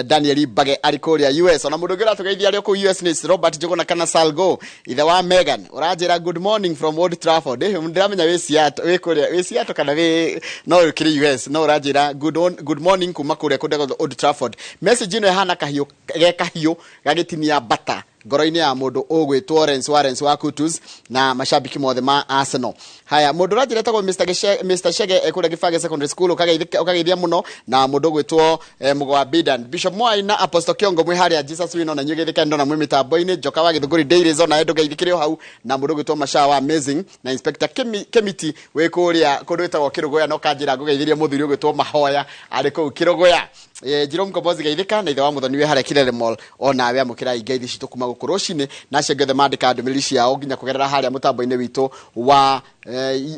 Daniel Mbage arĩ kũrĩa US. Ona mũndũ ũngĩ ũratũgeithia arĩ kũu US nĩ Robert Njũgũna kana Salgo, ithe wa Megan, ũranjĩra good morning from Old Trafford. Ndĩramenya wĩ Seattle, wĩ kũrĩa wĩ Seattle kana wĩ no ũkĩrĩ US, no ũranjĩra good morning kuma kũrĩa kũndũ Old Trafford. Message ĩno ĩhana kahiũ ge kahiũ gagĩtinia mbata ngoro-inĩ ya mũndũ ũgwĩtwo Lawrence wa Kutus na mashabiki mothe ma Arsenal. Haya, mũndũ ũranjĩra etagwo Mr Shege kũrĩa Gĩbage Secondary School, ũkageithia mũno na mũndũ ũgwĩtwo Mũgo wa Bidan, Bishop Mwai na Apostle Kiongo mwĩ harĩa Jesus Wino, na inyuĩ geithĩka ndona mwĩ mĩtambo-inĩ. Njoka wa Gĩthũngũri Daily Zone na ndũgeithĩkĩre o hau, na mũndũ ũgwĩtwo Masha wa Amazing na Inspector Kemiti wĩ kũrĩa kũndũ gwĩtagwo Kĩrũgũya, na ũkanjĩra ngũgeithĩrie mũthuri ũgwĩtwo Mahoya arĩ kũu Kĩrũgũya. Jerome Mkombozi geithĩka na ithe wa Mũthoni wĩ harĩa Kilele Mall, ona we amũkĩra ingeithi citũ kuma gũkũ rũcinĩ, na acio angĩ othe mandĩka ndũmĩrĩri ciao nginya kũgerera harĩa mũtambo-inĩ witũ wa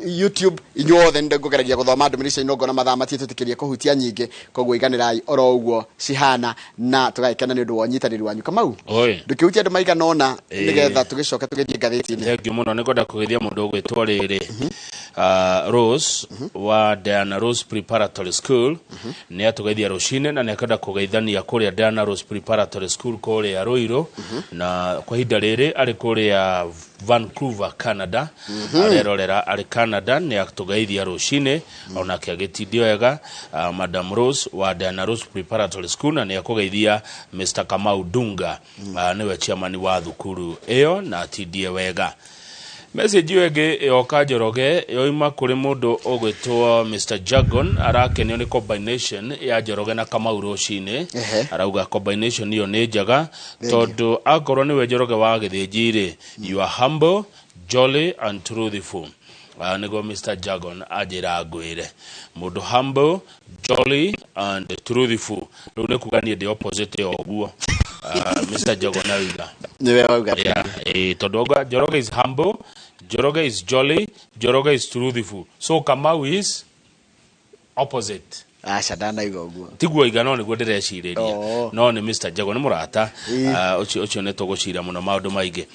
YouTube. Inyuothe nĩ ngũgeragia gũthoma ndũmĩrĩri cianyu, ngona mathaa matiĩtũtĩkĩrie kũhutia nyingĩ, koguo iganĩrai oro ũguo cihana na tũgagĩkena nĩ ũndũ wa ũnyitanĩri wanyu. Kamau, ndũkĩhutia andũ maigana ũna nĩgetha tũgĩcoke tũgĩthiĩ ngathĩti-inĩ. Thank you mũno. Nĩ ngwenda kũgeithia mũndũ ũgwĩtwo rĩrĩ Rose wa Diana Rose Preparatory School, nĩ atũgeithia rũcinĩ na nĩ akwenda kũgeithania kũrĩa Diana Rose Preparatory School kũrĩa Ruiru, na kwa ihinda rĩrĩ arĩ kũrĩa Vancouver, Canada. Arerorera arĩ Canada, nĩ atũgeithia rũcinĩ onake agĩtindio wega. Madam Rose wa Diana Rose Preparatory School, na nĩ akũgeithia Mr Kamau Dunga, nĩwe chairman wa thukuru ĩyo, na atindie wega. Message ĩyo ĩngĩ yoka Njoroge yoima kũrĩ mũndũ ũgwĩtwo Mr Jagon, arakenio nĩ combination ya Njoroge na Kamau rũcinĩ. Arauga combination ĩyo nĩ njega tondũ akorwo nĩwe Njoroge wa Gĩthĩnji rĩ, you are humble, jolly and truthful. Nĩguo Mr Jagon anjĩra ngwĩre mũndũ humble, jolly and truthful. Rĩu nĩ kuga niĩ ndĩ opposite ya ũguo. Mr Jagon auga Nĩwe wauga. Yeah, tondũ auga Njoroge is humble, Njoroge is jolly, Njoroge is truthful, so Kamau is opposite. Aca, ndanaigua ũguo. Tiguo iga, no nĩguo ndĩrecirĩria. No nĩ Mr Jago, nĩ mũrata. Ũcio nĩ tũgũcira mũno maũndũ maingĩ.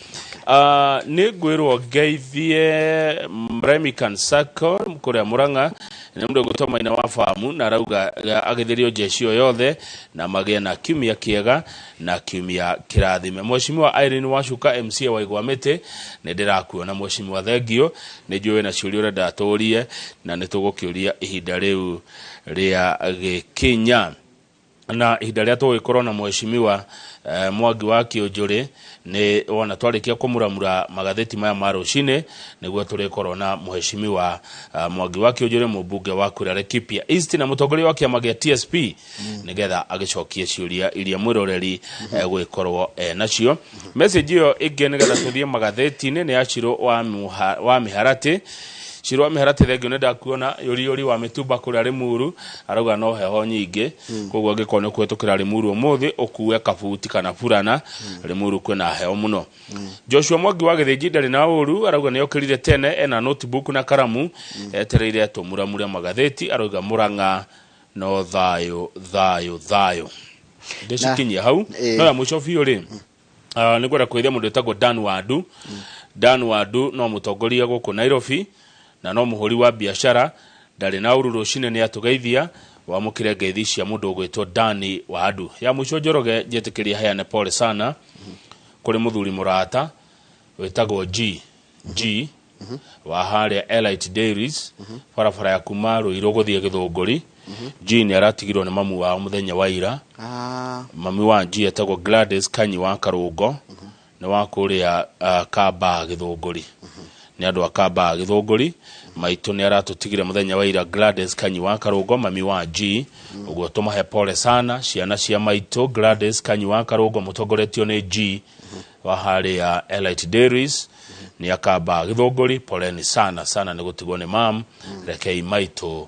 Nĩ ngwĩrwo ngeithie Remican Sacco kũrĩa Murang'a. Nĩ mũndũ ũgwĩtwo Maina wa Famu na arauga agĩthĩrio jeshi o yothe na magĩe na kiumia kĩega na kiumia kĩrathime. Mheshimiwa Irene Wacuka MCA wa Igwamĩtĩ nĩ ndĩrakuona mheshimiwa, thengio, nĩ njũĩ wĩna ciũria ũrenda tũrie na nĩ tũgũkĩũria ihinda rĩu rĩa gĩkinya na ihinda rĩa tũgũgĩkorwo na mheshimiwa Mwangi wa Kĩũnjũrĩ nĩ wona twarĩkia kũmuramura magathĩti maya ma rũcinĩ nĩguo tũrĩkorwo na mheshimiwa Mwangi wa Kĩũnjũrĩ, mũmbunge wa kũrĩa Laikipia East na mũtongoria wa kĩama gĩa TSP, nĩgetha agĩcokie ciũria iria mwĩroreri gũgĩkorwo nacio. Message ĩyo ĩngĩ nĩgetha tũthiĩ magathĩti-inĩ nĩ ya Shiro wa Mĩharatĩ. Shiro wa Mĩharatĩ, thengio, nĩ ndakuona. Yũri yũri wa mĩtumba kũrĩa Limuru, arauga no heho nyingĩ, koguo angĩkorwo nĩ ũkũhĩtũkĩra Limuru ũmũthĩ ũkue kabuti kana burana. Limuru kwĩna heho mũno. Joshua Mwangi wa Gĩthĩnji ndarĩ na ũru, arauga nĩ okĩrire tene ena notebook na karamu etereire tũmuramure magathĩti. Arauga Mũrang'a no thayũ thayũ thayũ. Ndĩcikinyia hau. No ya mũico biũ rĩ, nĩ ngwenda kwĩria mũndũ wĩtagwo Dan Wadu. Dan Wadu no mũtongoria gũkũ Nairobi na no mũhũri wa biacara, ndarĩ na ũru, rũcinĩ nĩ atũgeithia. Wamũkĩre ngeithi cia mũndũ ũgwĩtwo Dani Wadu. Ya mũico, Njoroge, njĩtĩkĩria heane pole sana kũrĩ mũthuri mũrata wĩtagwo G G wa harĩa Elite Dairies, barabara ya kuma Ruiru gũthiĩ Gĩthũngũri. G nĩ aratigirwo nĩ mamu wao mũthenya wa ira. Mami wa G etagwo Gladys Kanyi wa Karũngo, nĩ wa kũrĩa Kamba Gĩthũngũri. Nĩ andũ a Kamba Gĩthũngũri. Maitũ nĩ aratũtigire mũthenya wa ira, Gladys Kanyi wa Karũngo, mami wa G. Ũguo tũmahe pole sana ciana cia maitũ Gladys Kanyi wa Karũngo, mũtongoretio nĩ G wa harĩa Elite Dairies, nĩ akamba Gĩthũngũri. Poleni sana sana nĩ gũtigwo nĩ mam. Rekei maitũ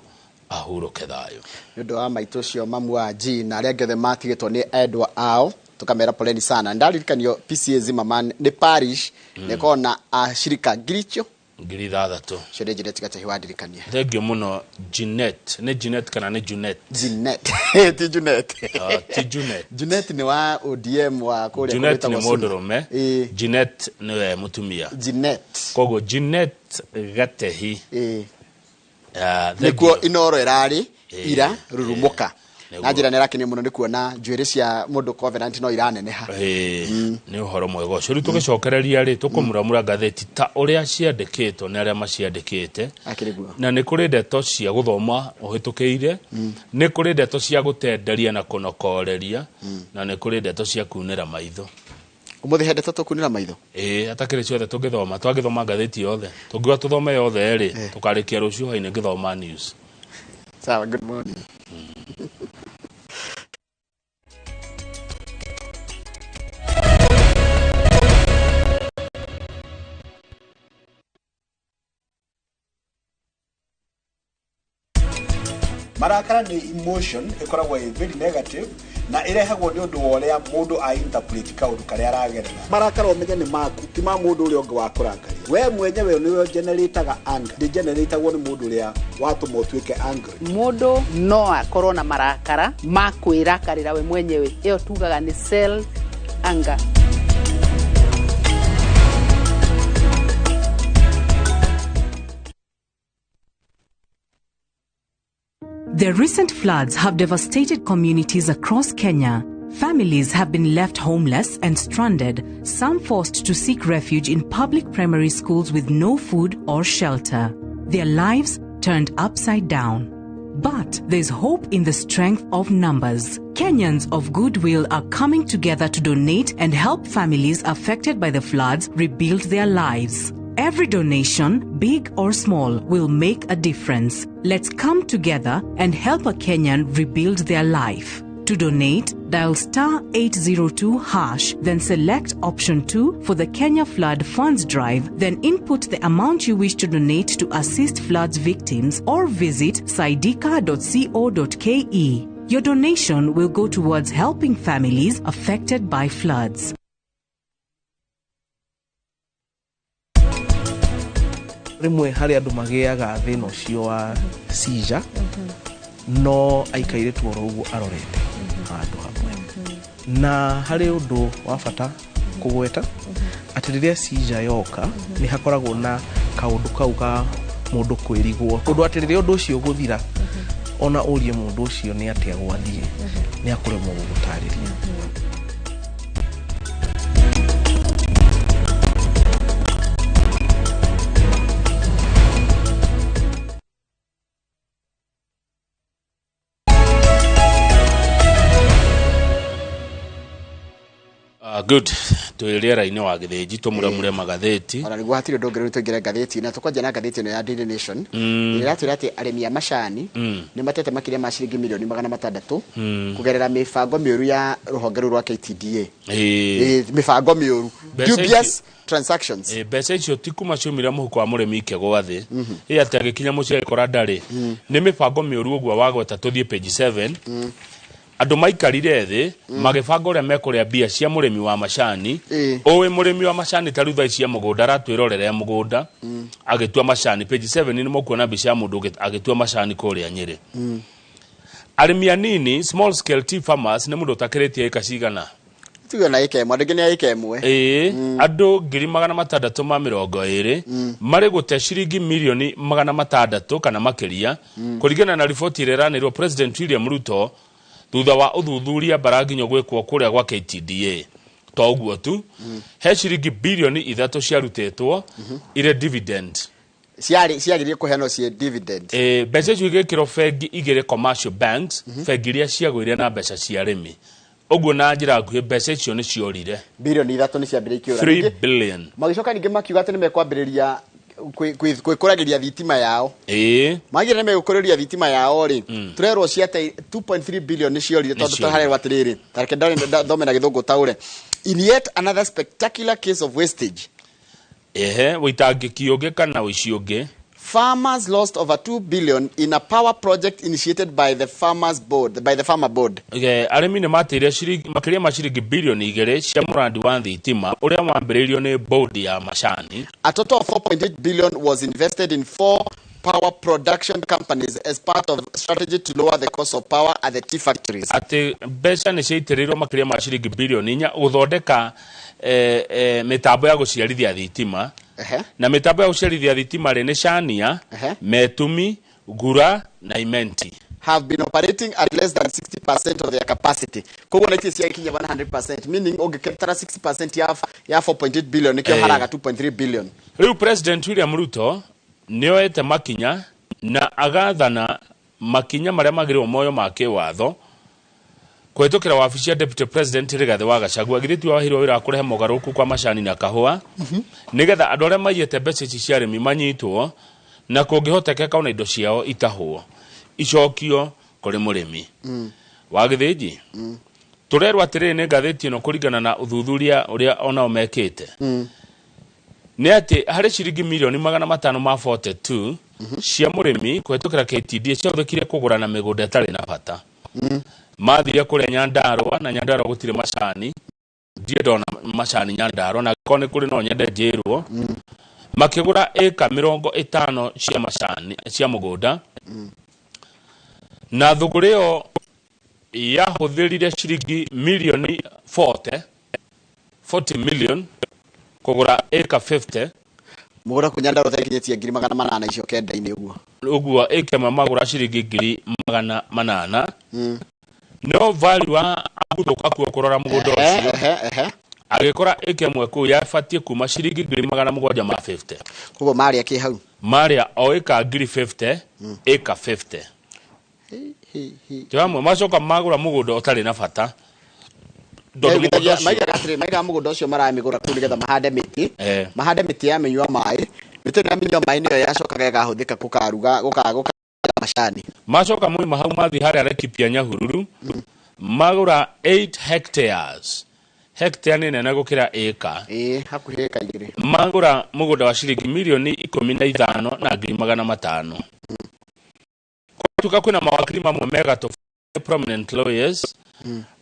ahurũke thayũ. Nĩ ũndũ wa maitũ ũcio, mamu wa G, na arĩa angĩ othe matigĩtwo nĩ endwa ao, tukamera poleni sana. Ndaririkanio PCA Zimmerman nĩ parish nĩ ĩkoragwo na ashirika 6,000. 6,000. Cio nĩ njĩra tigatehi wandirikania. Thengio mũno. Jeanette, nĩ Jeanette kana nĩ Junet? Jeanette, ti Junet. Ah, ti Junet. Junet nĩ wa ODM wa kũrĩa Junet nĩ kũrĩa gwĩtagwo Suna. mũndũrũme, Jeanette nĩwe mũtumia. Jeanette. Koguo Jeanette Gatehi. Ah, nĩkuo thengio. Inoro ĩrarĩ ira rurumuka Nĩguo. Na njĩra nĩ ĩrakenio mũno nĩ kuona njuĩrĩ cia mũndũ Covenant no iraneneha. Ĩĩ, nĩ ũhoro mwega ũcio. Rĩu tũgĩcokereria rĩ, tũkũmuramura ngathĩti ta ũrĩa ciandĩkĩtwo nĩ arĩa maciandĩkĩte. Akĩrĩ guo. Na nĩ kũrĩ ndeto cia gũthoma ũhĩtũkĩire, nĩ kũrĩ ndeto cia gũtenderia na kũnokoreria, na nĩ kũrĩ ndeto cia kunĩra maitho. Ũmũthĩ he ndeto tũkunĩra maitho? Ĩĩ, atakĩrĩ ciothe tũngĩthoma, twangĩthoma ngathĩti yothe, tũngiuga tũthome yothe rĩ, tũkarĩkia rũciũ hwainĩ ngĩthoma news. Sawa, good morning. Marakara nĩ emotion ĩkoragwo ĩ very negative na ĩrehagwo nĩ ũndũ wa ũrĩa mũndũ a interpret kaũndũ karĩa aragerera. Marakara ũmenye nĩ maku, ti ma mũndũ ũrĩa ũngĩ wakũrakaria. We mwenyewe nĩwe generataga anger, ndĩgeneratagwo nĩ mũndũ ũrĩa watũma ũtuĩke angry. Mũndũ no akorwo na marakara ma kwĩrakarĩra we mwenyewe, ĩyo tugaga nĩ self anger. The recent floods have devastated communities across Kenya. Families have been left homeless and stranded, some forced to seek refuge in public primary schools with no food or shelter. Their lives turned upside down. But there's hope in the strength of numbers. Kenyans of goodwill are coming together to donate and help families affected by the floods rebuild their lives. Every donation, big or small, will make a difference. Let's come together and help a Kenyan rebuild their life. To donate, dial star 802 hash, then select option 2 for the Kenya Flood Funds Drive, then input the amount you wish to donate to assist floods victims or visit saidika.co.ke. Your donation will go towards helping families affected by floods. Rĩmwe harĩ andũ magĩaga thĩna ũcio wa seizure no aikaire tu oro ũguo arorete handũ hamwe. Na harĩ ũndũ wa bata kũgweta atĩ rĩrĩa seizure yoka nĩ hakoragwo na kaũndũ kau ka Mũndũ kwĩrigwo ũndũ atĩ rĩrĩa ũndũ ũcio ũgũthira, ona ũrie mũndũ ũcio nĩ atĩa gwathiĩ, nĩ akũremwo gũgũtarĩria. Good, twĩ rĩera-inĩ wa Gĩthĩnji, tũmuramure magathĩti. Ona nĩguo hatirĩ ũndũ ũngĩ, rĩu tũingĩre ngathĩti na tũkwanjia na ngathĩti ĩno ya Daily Nation, ĩrĩa ĩratwĩra atĩ arĩmi a macani nĩ matete makĩria ma ciringi mirioni 600 kũgerera mĩbango mĩũru ya rũhonge rũu rwa KTDA. Mĩbango mĩũru, dubious transactions. Mbeca icio ti kuma ciumire mũhuko wa mũrĩmi ikĩgwa thĩ, ĩ atĩ agĩkinya mũciĩ agĩkora ndarĩ. Nĩ mĩbango mĩũru ũguo wagweta. Tũthiĩ page 7. Andũ maikarire thĩ magĩbanga ũrĩa mekũrĩa mbia cia mũrĩmi wa macani. Ũĩ mũrĩmi wa macani ta rĩu thaa ici cia mũgũnda aratwĩrorera mũgũnda agĩtua macani. Page 7 nĩ mũkuona mbica ya mũndũ agĩtua macani kũrĩa Nyĩrĩ. Arĩmi anini, small scale tea farmers, nĩ mũndũ ũtakĩrĩtie ĩka cigana? Tuge na ĩka ĩmwe, andũ aingĩ nĩ a ĩka ĩmwe. Ĩĩ, andũ 620,000 marĩ gũte ciringi mirioni 600 kana makĩria, kũringana na riboti ĩrĩa ĩranĩrwo President William Ruto thutha wa ũthuthuria mbaranginyo gwĩkwo kũrĩa gwa KTDA. To ũguo tu, he ciringi birioni 3 ciarutĩtwo irĩ dividend. Ciarĩ ciagĩrĩire kũheanwo ciĩ dividend. Mbeca icio igĩkĩrwo bengi igĩrĩ, commercial banks, bengi iria ciagũire na mbeca cia arĩmi. Ũguo na njĩra nguhĩ mbeca icio nĩ ciorire. Birioni 3 nĩ ciambĩrĩirie ikĩũra. 3 billion. Magĩcoka ningĩ makiuga atĩ nĩ mekwambĩrĩria kwĩkũragĩria thitima yao. Magire nĩ megũkũrĩria thitima yao rĩ, tũrerwo ciate 2.3 billion nĩ ciorire, tondũ Nĩciorire. tũharerwo atĩrĩrĩ, tareke thome na Gĩthũngũ taũre: "In yet another spectacular case of wastage," Ehe, wĩitangĩki ũngĩ kana ũici ũngĩ. "farmers lost over 2 billion in a power project initiated by the farmers board, by the farmer board." Arĩmi nĩ mateire ciringi makĩria ma ciringi birioni 2 cia mũrandi wa thitima ũrĩa wambĩrĩirio nĩ bodi ya macani. A total of 4.8 billion was invested in four power production companies as part of strategy to lower the cost of power at the tea factories. Atĩ mbeca nĩ ciaitĩrĩirwo makĩria ma ciringi birioni 4 gũthondeka mĩtambo ya gũciarithia thitima. Na mĩtambo ya gũciarithia thitima rĩ, nĩ Chania, Metumi, Gura na Imenti. Have been operating at less than 60% of their capacity. Koguo na ciakinya 100%, meaning ũngĩkĩtara 60% ya 4.8 billion nĩkĩo haraga 2.3 billion. Rĩu President William Ruto nĩoete makinya na agathana makinya marĩa magĩrĩirwo moyo ma kĩwatho kũhĩtũkĩra wabici ya Deputy President Rigathĩ wa Gachagua. Githĩ ti waheirwo wĩra wa kũrehe mogarũrũku kwa macani na kahũa, nĩgetha andũ arĩa maiyĩte mbeca ici cia arĩmi manyitwo, na kũngĩhotekeka ona indo ciao itahwo icokio kũrĩ mũrĩmi. Wa Gĩthĩnji, tũrerwo atĩrĩrĩ nĩ ngathĩti ĩno, kũringana na ũthuthuria ũrĩa onao mekĩte, nĩ atĩ harĩ ciringi mirioni 542 cia mũrĩmi kũhĩtũkĩra KTDA ciahũthĩkire kũgũra na mĩgũnda ĩtarĩ na bata. Mathire kũrĩa Nyandarũa, na Nyandarũa gũtirĩ macani, ndirĩ ndona macani Nyandarũa, na angĩkorwo nĩ kũrĩ no nyende njĩrwo. Makĩgũra ĩka 50 cia macani cia mũgũnda, na thũgũrĩ ĩyo yahũthĩrire ciringi mirioni 40, 40 million kũgũra ĩka 50. Mũgũnda kũ Nyandarua thakinyĩtie 800,000 icio kenda-inĩ ũguo. Ũguo ĩka ĩmwe magũra ciringi 800,000, no value wa aguthũka kuo kũrora mũgũnda ũcio, ehe ehe agĩkora ĩka ĩmwe kũu yabatiĩ kuma ciringi 750,000. Koguo marĩa kĩ hau? Marĩa o ĩka ngiri 50, ĩka 50 ti hamwe. Macoka magũra mũgũnda ũtarĩ na bata, tondũ mũgũnda ũcio Maigaga atĩrĩ, maigaga mũgũnda ũcio maramĩgũra kũu nĩgetha mahande mĩtĩ, mahande mĩtĩ ya mĩnyua maĩ. Mĩtĩ ĩno ya mĩnyua maĩ nĩyo yacokaga ĩgahũthĩka gũkaruga gũka macani. Macoka moima hau mathiĩ harĩa Laikipia Nyahururu, magũra 8 hectares. Hectare nĩ nene gũkĩra ĩka. Ĩĩ, hakuhĩ ĩka 2. Magũra mũgũnda wa ciringi mirioni 15 na 500,000. Gwatuĩka kwĩna mawakiri mamwe megatũ, prominent lawyers,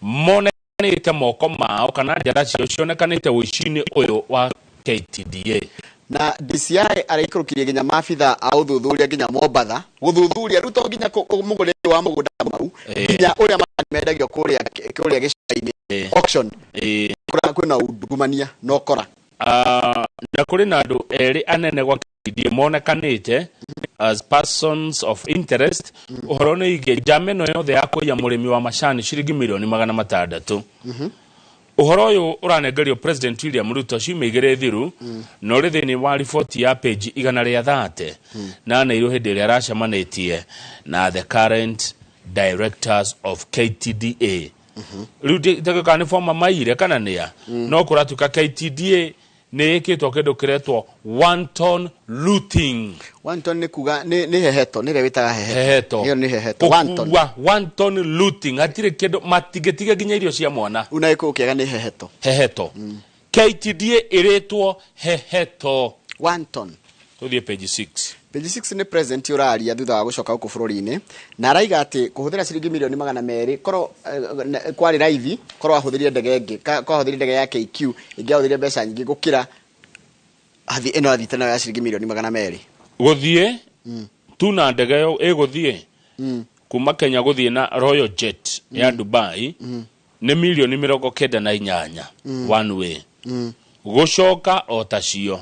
monekanĩte moko mao kana njara ciao cionekanĩte ũici-inĩ ũyũ wa KTDA. Na DCI araikũrũkirie nginya maabitha a ũthuthuria nginya Mombatha gũthuthuria rĩu to nginya mũgũrĩre wa mũgũnda mau, nginya ũrĩa macani mendagio kũrĩa gĩcũa-inĩ, auction, kũrĩa kwĩna undugumania na ũkora. Ah, na kũrĩ na andũ erĩ anene gwa KTDA monekanĩte. as persons of interest. Ũhoro nĩ ingĩ njama ĩno yothe ya kũiya mũrĩmi wa macani ciringi mirioni 600. Ũhoro ũyũ ũranengerio President William Ruto ciumia 2 thiru, na ũrĩ thĩinĩ wa riboti ya page 130 na aneirwo hĩndĩ ĩrĩa aracemanĩtie na the current directors of KTDA. Rĩu ndĩgĩka nĩ former maire kana nĩa, no kũratuĩka KTDA nĩ ĩkĩtwo kĩndũ kĩretwo wanton looting. Wanton nĩ kuga nĩ heheto, nĩ ĩrĩa wĩtaga heheto. Heheto. Ĩyo nĩ heheto, wanton. Gũkua, wanton looting, hatirĩ kĩndũ matingĩtiga nginya irio cia mwana. Una gĩkũyũ kĩega nĩ heheto. Heheto. KTDA ĩrĩtwo heheto. Wanton. Tũthiĩ page 6. Page 6 nĩ president ũraria thutha wa gũcoka gũkũ bũrũri-inĩ, na araiga atĩ kũhũthĩra ciringi mirioni 200 korwo kwarĩ raithi, korwo ahũthĩrire ndege ĩngĩ, korwo ahũthĩrire ndege ya KQ ĩngĩahũthĩrire mbeca nyingĩ gũkĩra hathi ĩno athiĩte nayo ya ciringi mirioni 200. Gũthiĩ tu na ndege ĩyo ĩgũthiĩ kuma Kenya gũthiĩ na Royal Jet ya Dubai nĩ mirioni 98 one way, gũcoka o tacio.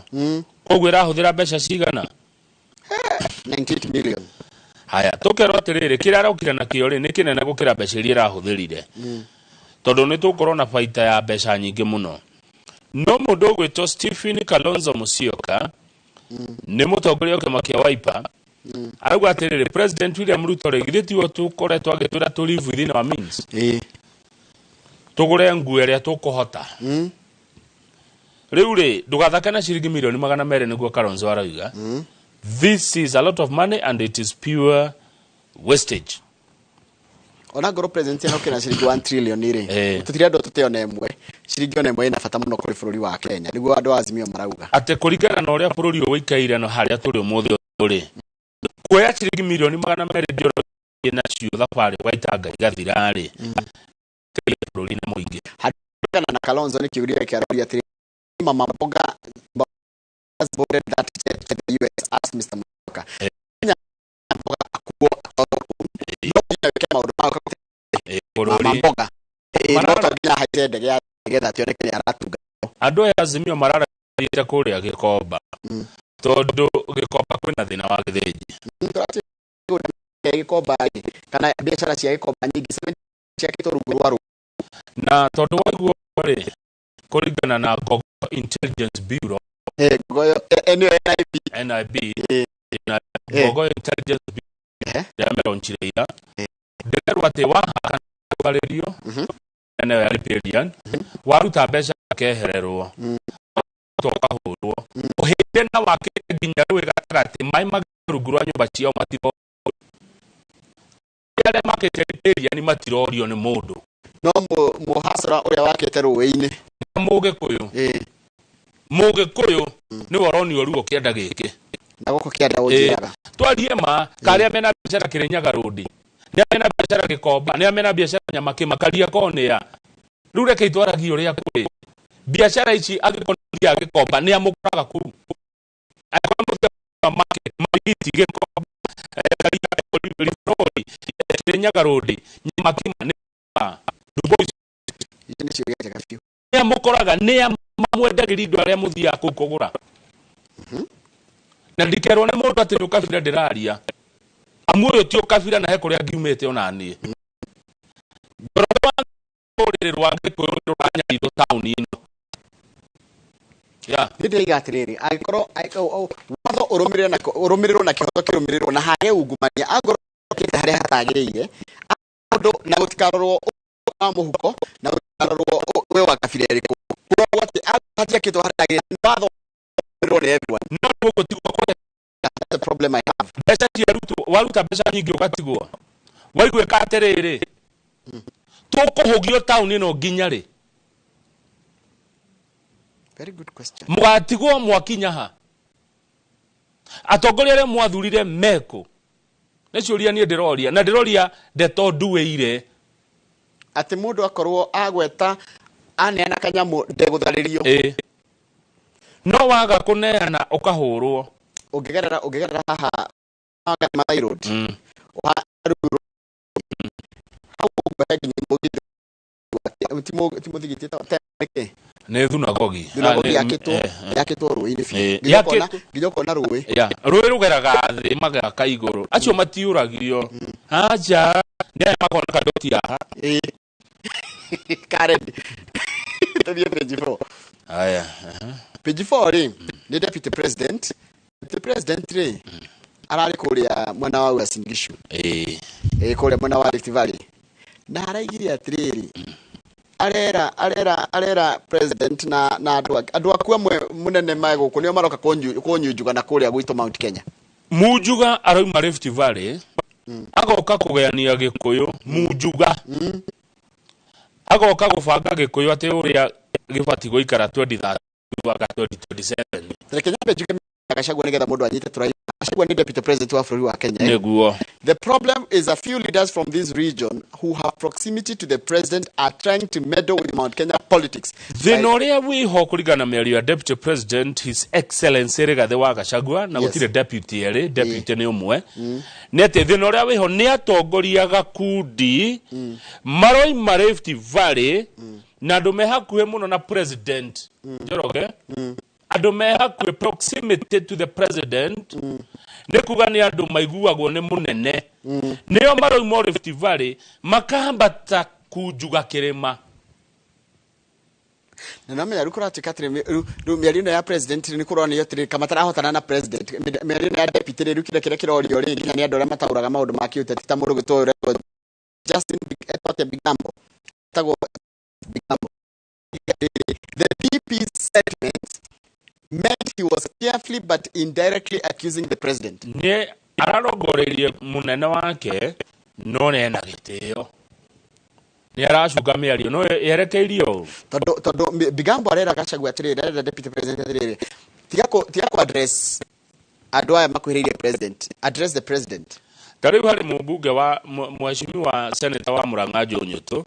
Koguo ĩrahũthĩra mbeca cigana? 98 million. Haya, tũkerwo atĩrĩrĩ, kĩrĩa arokire nakĩo rĩ nĩ kĩnene gũkĩra mbeca iria ĩrahũthĩrire, tondũ nĩ tũgũkorwo na baita ya mbeca nyingĩ mũno. No mũndũ ũgwĩtwo Stephen Kalonzo Musyoka, nĩ mũtongoria wa kĩama kĩa Wiper, arauga atĩrĩrĩ, President William Ruto rĩ, githĩ tiwe tũkoretwo agĩtwĩra tũ live within our means, tũgũre nguo ĩrĩa tũkũhota? Rĩu rĩ, ndũgathake na ciringi mirioni 200, nĩguo Kalonzo arauga. This is a lot of money and it is pure wastage. Ona ngorwo president ĩno na ciringi 1 trillion rĩ, tũtirendwo tũte ona ĩmwe, ciringi ona ĩmwe ĩna bata mũno kũrĩ bũrũri wa Kenya, nĩguo andũ a Azimio marauga. Atĩ kũringana na ũrĩa bũrũri ũyũ ũikaire na harĩa tũrĩ ũmũthĩ ũyũ rĩ, kuoya ciringi mirioni 200 njoro nacio thabarĩ ũgaitanga igathira rĩ, bũrũri na mũingĩ. Kũringana na Kalonzo nĩ kĩũria kĩaroria atĩrĩ, mama mboga has boarded that jet to the US, asked Mr. Musyoka. Kenya mboga akuo atwarwo kũu, no nginya wĩke maũndũ ma bũrũri. Mama mboga. No to nginya ahaice ndege ya nĩgetha ationeke nĩ aratunga. Andũ aya Azimio mararĩte kũrĩa Gĩkomba, tondũ Gĩkomba kwĩna thĩna wa gĩthĩnji. Gĩkomba rĩ, kana biacara cia Gĩkomba nyingĩ 70 ciakĩtwo rungu rwa rũĩ. Na tondũ waiguo rĩ, kũringana na Gogo Intelligence Bureau, Gogo nĩyo NIB. NIB na Gogo Intelligence Bureau ĩrĩa ira, ndĩrerwo atĩ wahaka gũtharĩrio nayo ya riparian, waruta mbeca akehererwo, ũkahũrwo ũhĩndĩ na wakĩte nginya rũĩ gatagatĩ, maĩ magĩte rungu rwa nyũmba ciao, matiro arĩa makĩte riparian matirorio nĩ mũndũ. No mũhacara ũrĩa wakĩte rũĩ-inĩ. Mũgĩkũyũ, mũgĩkũyũ nĩwe ũronio ruo kĩanda gĩkĩ. Na gũkũ kĩanda ũnjĩraga. Twarie ma karĩa mena biacara Kĩrĩnyaga rũndi, nĩ mena biacara Gĩkomba, nĩ mena biacara Nyamakĩma, Kariakoo nĩa rĩu. Reke itwaragie ũrĩa kũrĩ biacara ici. Angĩkorwo nĩ Gĩkomba, nĩ amũkoraga kũu, angĩkorwo mũthiaga market Marigiti, Gĩkomba, Kariakoo, Ribori, Kĩrĩnyaga rũndi, Nyamakĩma, nĩ Dubai. Icio nĩ ciũria njega biũ. Nĩ amũkoraga, nĩ mamwendagĩria indo arĩa mũthiaga kũu kũgũra. Na ndikerwo nĩ mũndũ atĩ nĩ ũkabira ndĩraria, amu ũyũ ti ũkabira, na he kũrĩa ngiumĩte ona niĩ. Njoroge wa rũrĩrĩ rwa Gĩkũyũ rũranyarirwo taũni ĩno ya Nĩ ndĩraiga atĩrĩrĩ, angĩkorwo watho ũrũmĩrĩre na ũrũmĩrĩrwo na kĩhoto kĩrũmĩrĩrwo na hage ungumania, angorwo ũkĩte harĩa hatagĩrĩire andũ, na gũtikarorwo wa mũhuko, na gũtikarorwo wĩ wa kabira ĩrĩkũ, kũrorwo atĩ hatiakĩtwo harĩa hatagĩrĩire, watho ũrũmĩrĩrwo nĩ everyone. No gũkũ tiguo kũrĩa. That's the problem I have. Mbeca ciarutwo, waruta mbeca nyingĩ ũgatigwo waiguĩka atĩrĩrĩ, tũkũhũgio taũni ĩno nginya rĩ? Very good question. Mũgatigwo mwakinya ha? Atongoria arĩa mwathurire mekũ? Nĩ ciũria niĩ ndĩroria, na ndĩroria ndeto nduĩire. Atĩ mũndũ akorwo agweta aneana kanyamũ ndegũtharĩrio. Ĩ no waga kũneana ũkahũrwo. Ũngĩgerera haha Mathai Road, hau ũguo he nginya mũgithi, ti mũthigiti, nĩkĩ? Nĩ thunagogi. Thunagogi yakĩtwo rũĩ-inĩ biũ. Nginya ũkona rũĩ. Rũĩ rũgeraga thĩ magaka igũrũ. Acio matiũragio. Aja nĩ aya makona kadoti haha. Karen. Tũthiĩ page 4. Aya. Page 4 rĩ nĩ deputy president. Deputy president rĩ ararĩ kũrĩa mwena wa Uasin Gishu. Kũrĩa mwena wa Rift Valley. Na araigire atĩrĩrĩ, arera president na andũ aku amwe mũnene mae gũkũ nĩo maroka kũnyunjuga na kũrĩa gwitũ Mount Kenya. Munjuga arauma Rift Valley agoka kũgayania Gĩkũyũ. Munjuga agoka gũbanga Gĩkũyũ atĩ ũrĩa gĩbatiĩ gũikara 2030 2027. Reke nyambe njuge Gachagua nĩgetha mũndũ anyite tũraima. Gachagua nĩ deputy president wa bũrũri wa Kenya. Nĩguo. The problem is a few leaders from this region who have proximity to the president are trying to meddle with Mount Kenya politics. Thĩna ũrĩa wĩho kũringana na mĩario ya deputy president His Excellency Rigathi wa Gachagua, na gũtirĩ deputy erĩ, deputy nĩ ũmwe, nĩ atĩ thĩna ũrĩa wĩho nĩ atongoria gakundi maroima Rift Valley na andũ me hakuhĩ mũno na president Njoroge, andũ me hakuhĩ proximity to the president, nĩ kuga nĩ andũ maiguagwo nĩ mũnene, nĩo maroima Rift Valley makambata kunjuga kĩrĩma. Na namenya rĩu kũratuĩka atĩrĩ, rĩu mĩario ĩno ya president nĩ kũronio atĩrĩ kama matarahotana na president, mĩario ĩno ya deputy rĩu kĩrĩa kĩrorio rĩ nginya nĩ andũ arĩa mataũraga maũndũ ma kĩũteti ta mũndũ gwĩtwo ũrĩa Justin Bigambo, etagwo Bigambo. The DP's sentiments meant he was carefully but indirectly accusing the president. Nĩ ararongoreirie mũnene wake no nĩ ena gĩtĩo. Nĩ aracuka mĩario no yerekeirio. Tondũ Bigambo arera Gachagua atĩrĩrĩ, arera deputy president atĩrĩrĩ, tiga ku address andũ aya makuhĩrĩirie president, address the president. Ta rĩu harĩ mũmbunge wa mheshimiwa senator wa Murang'a Joe Nyutu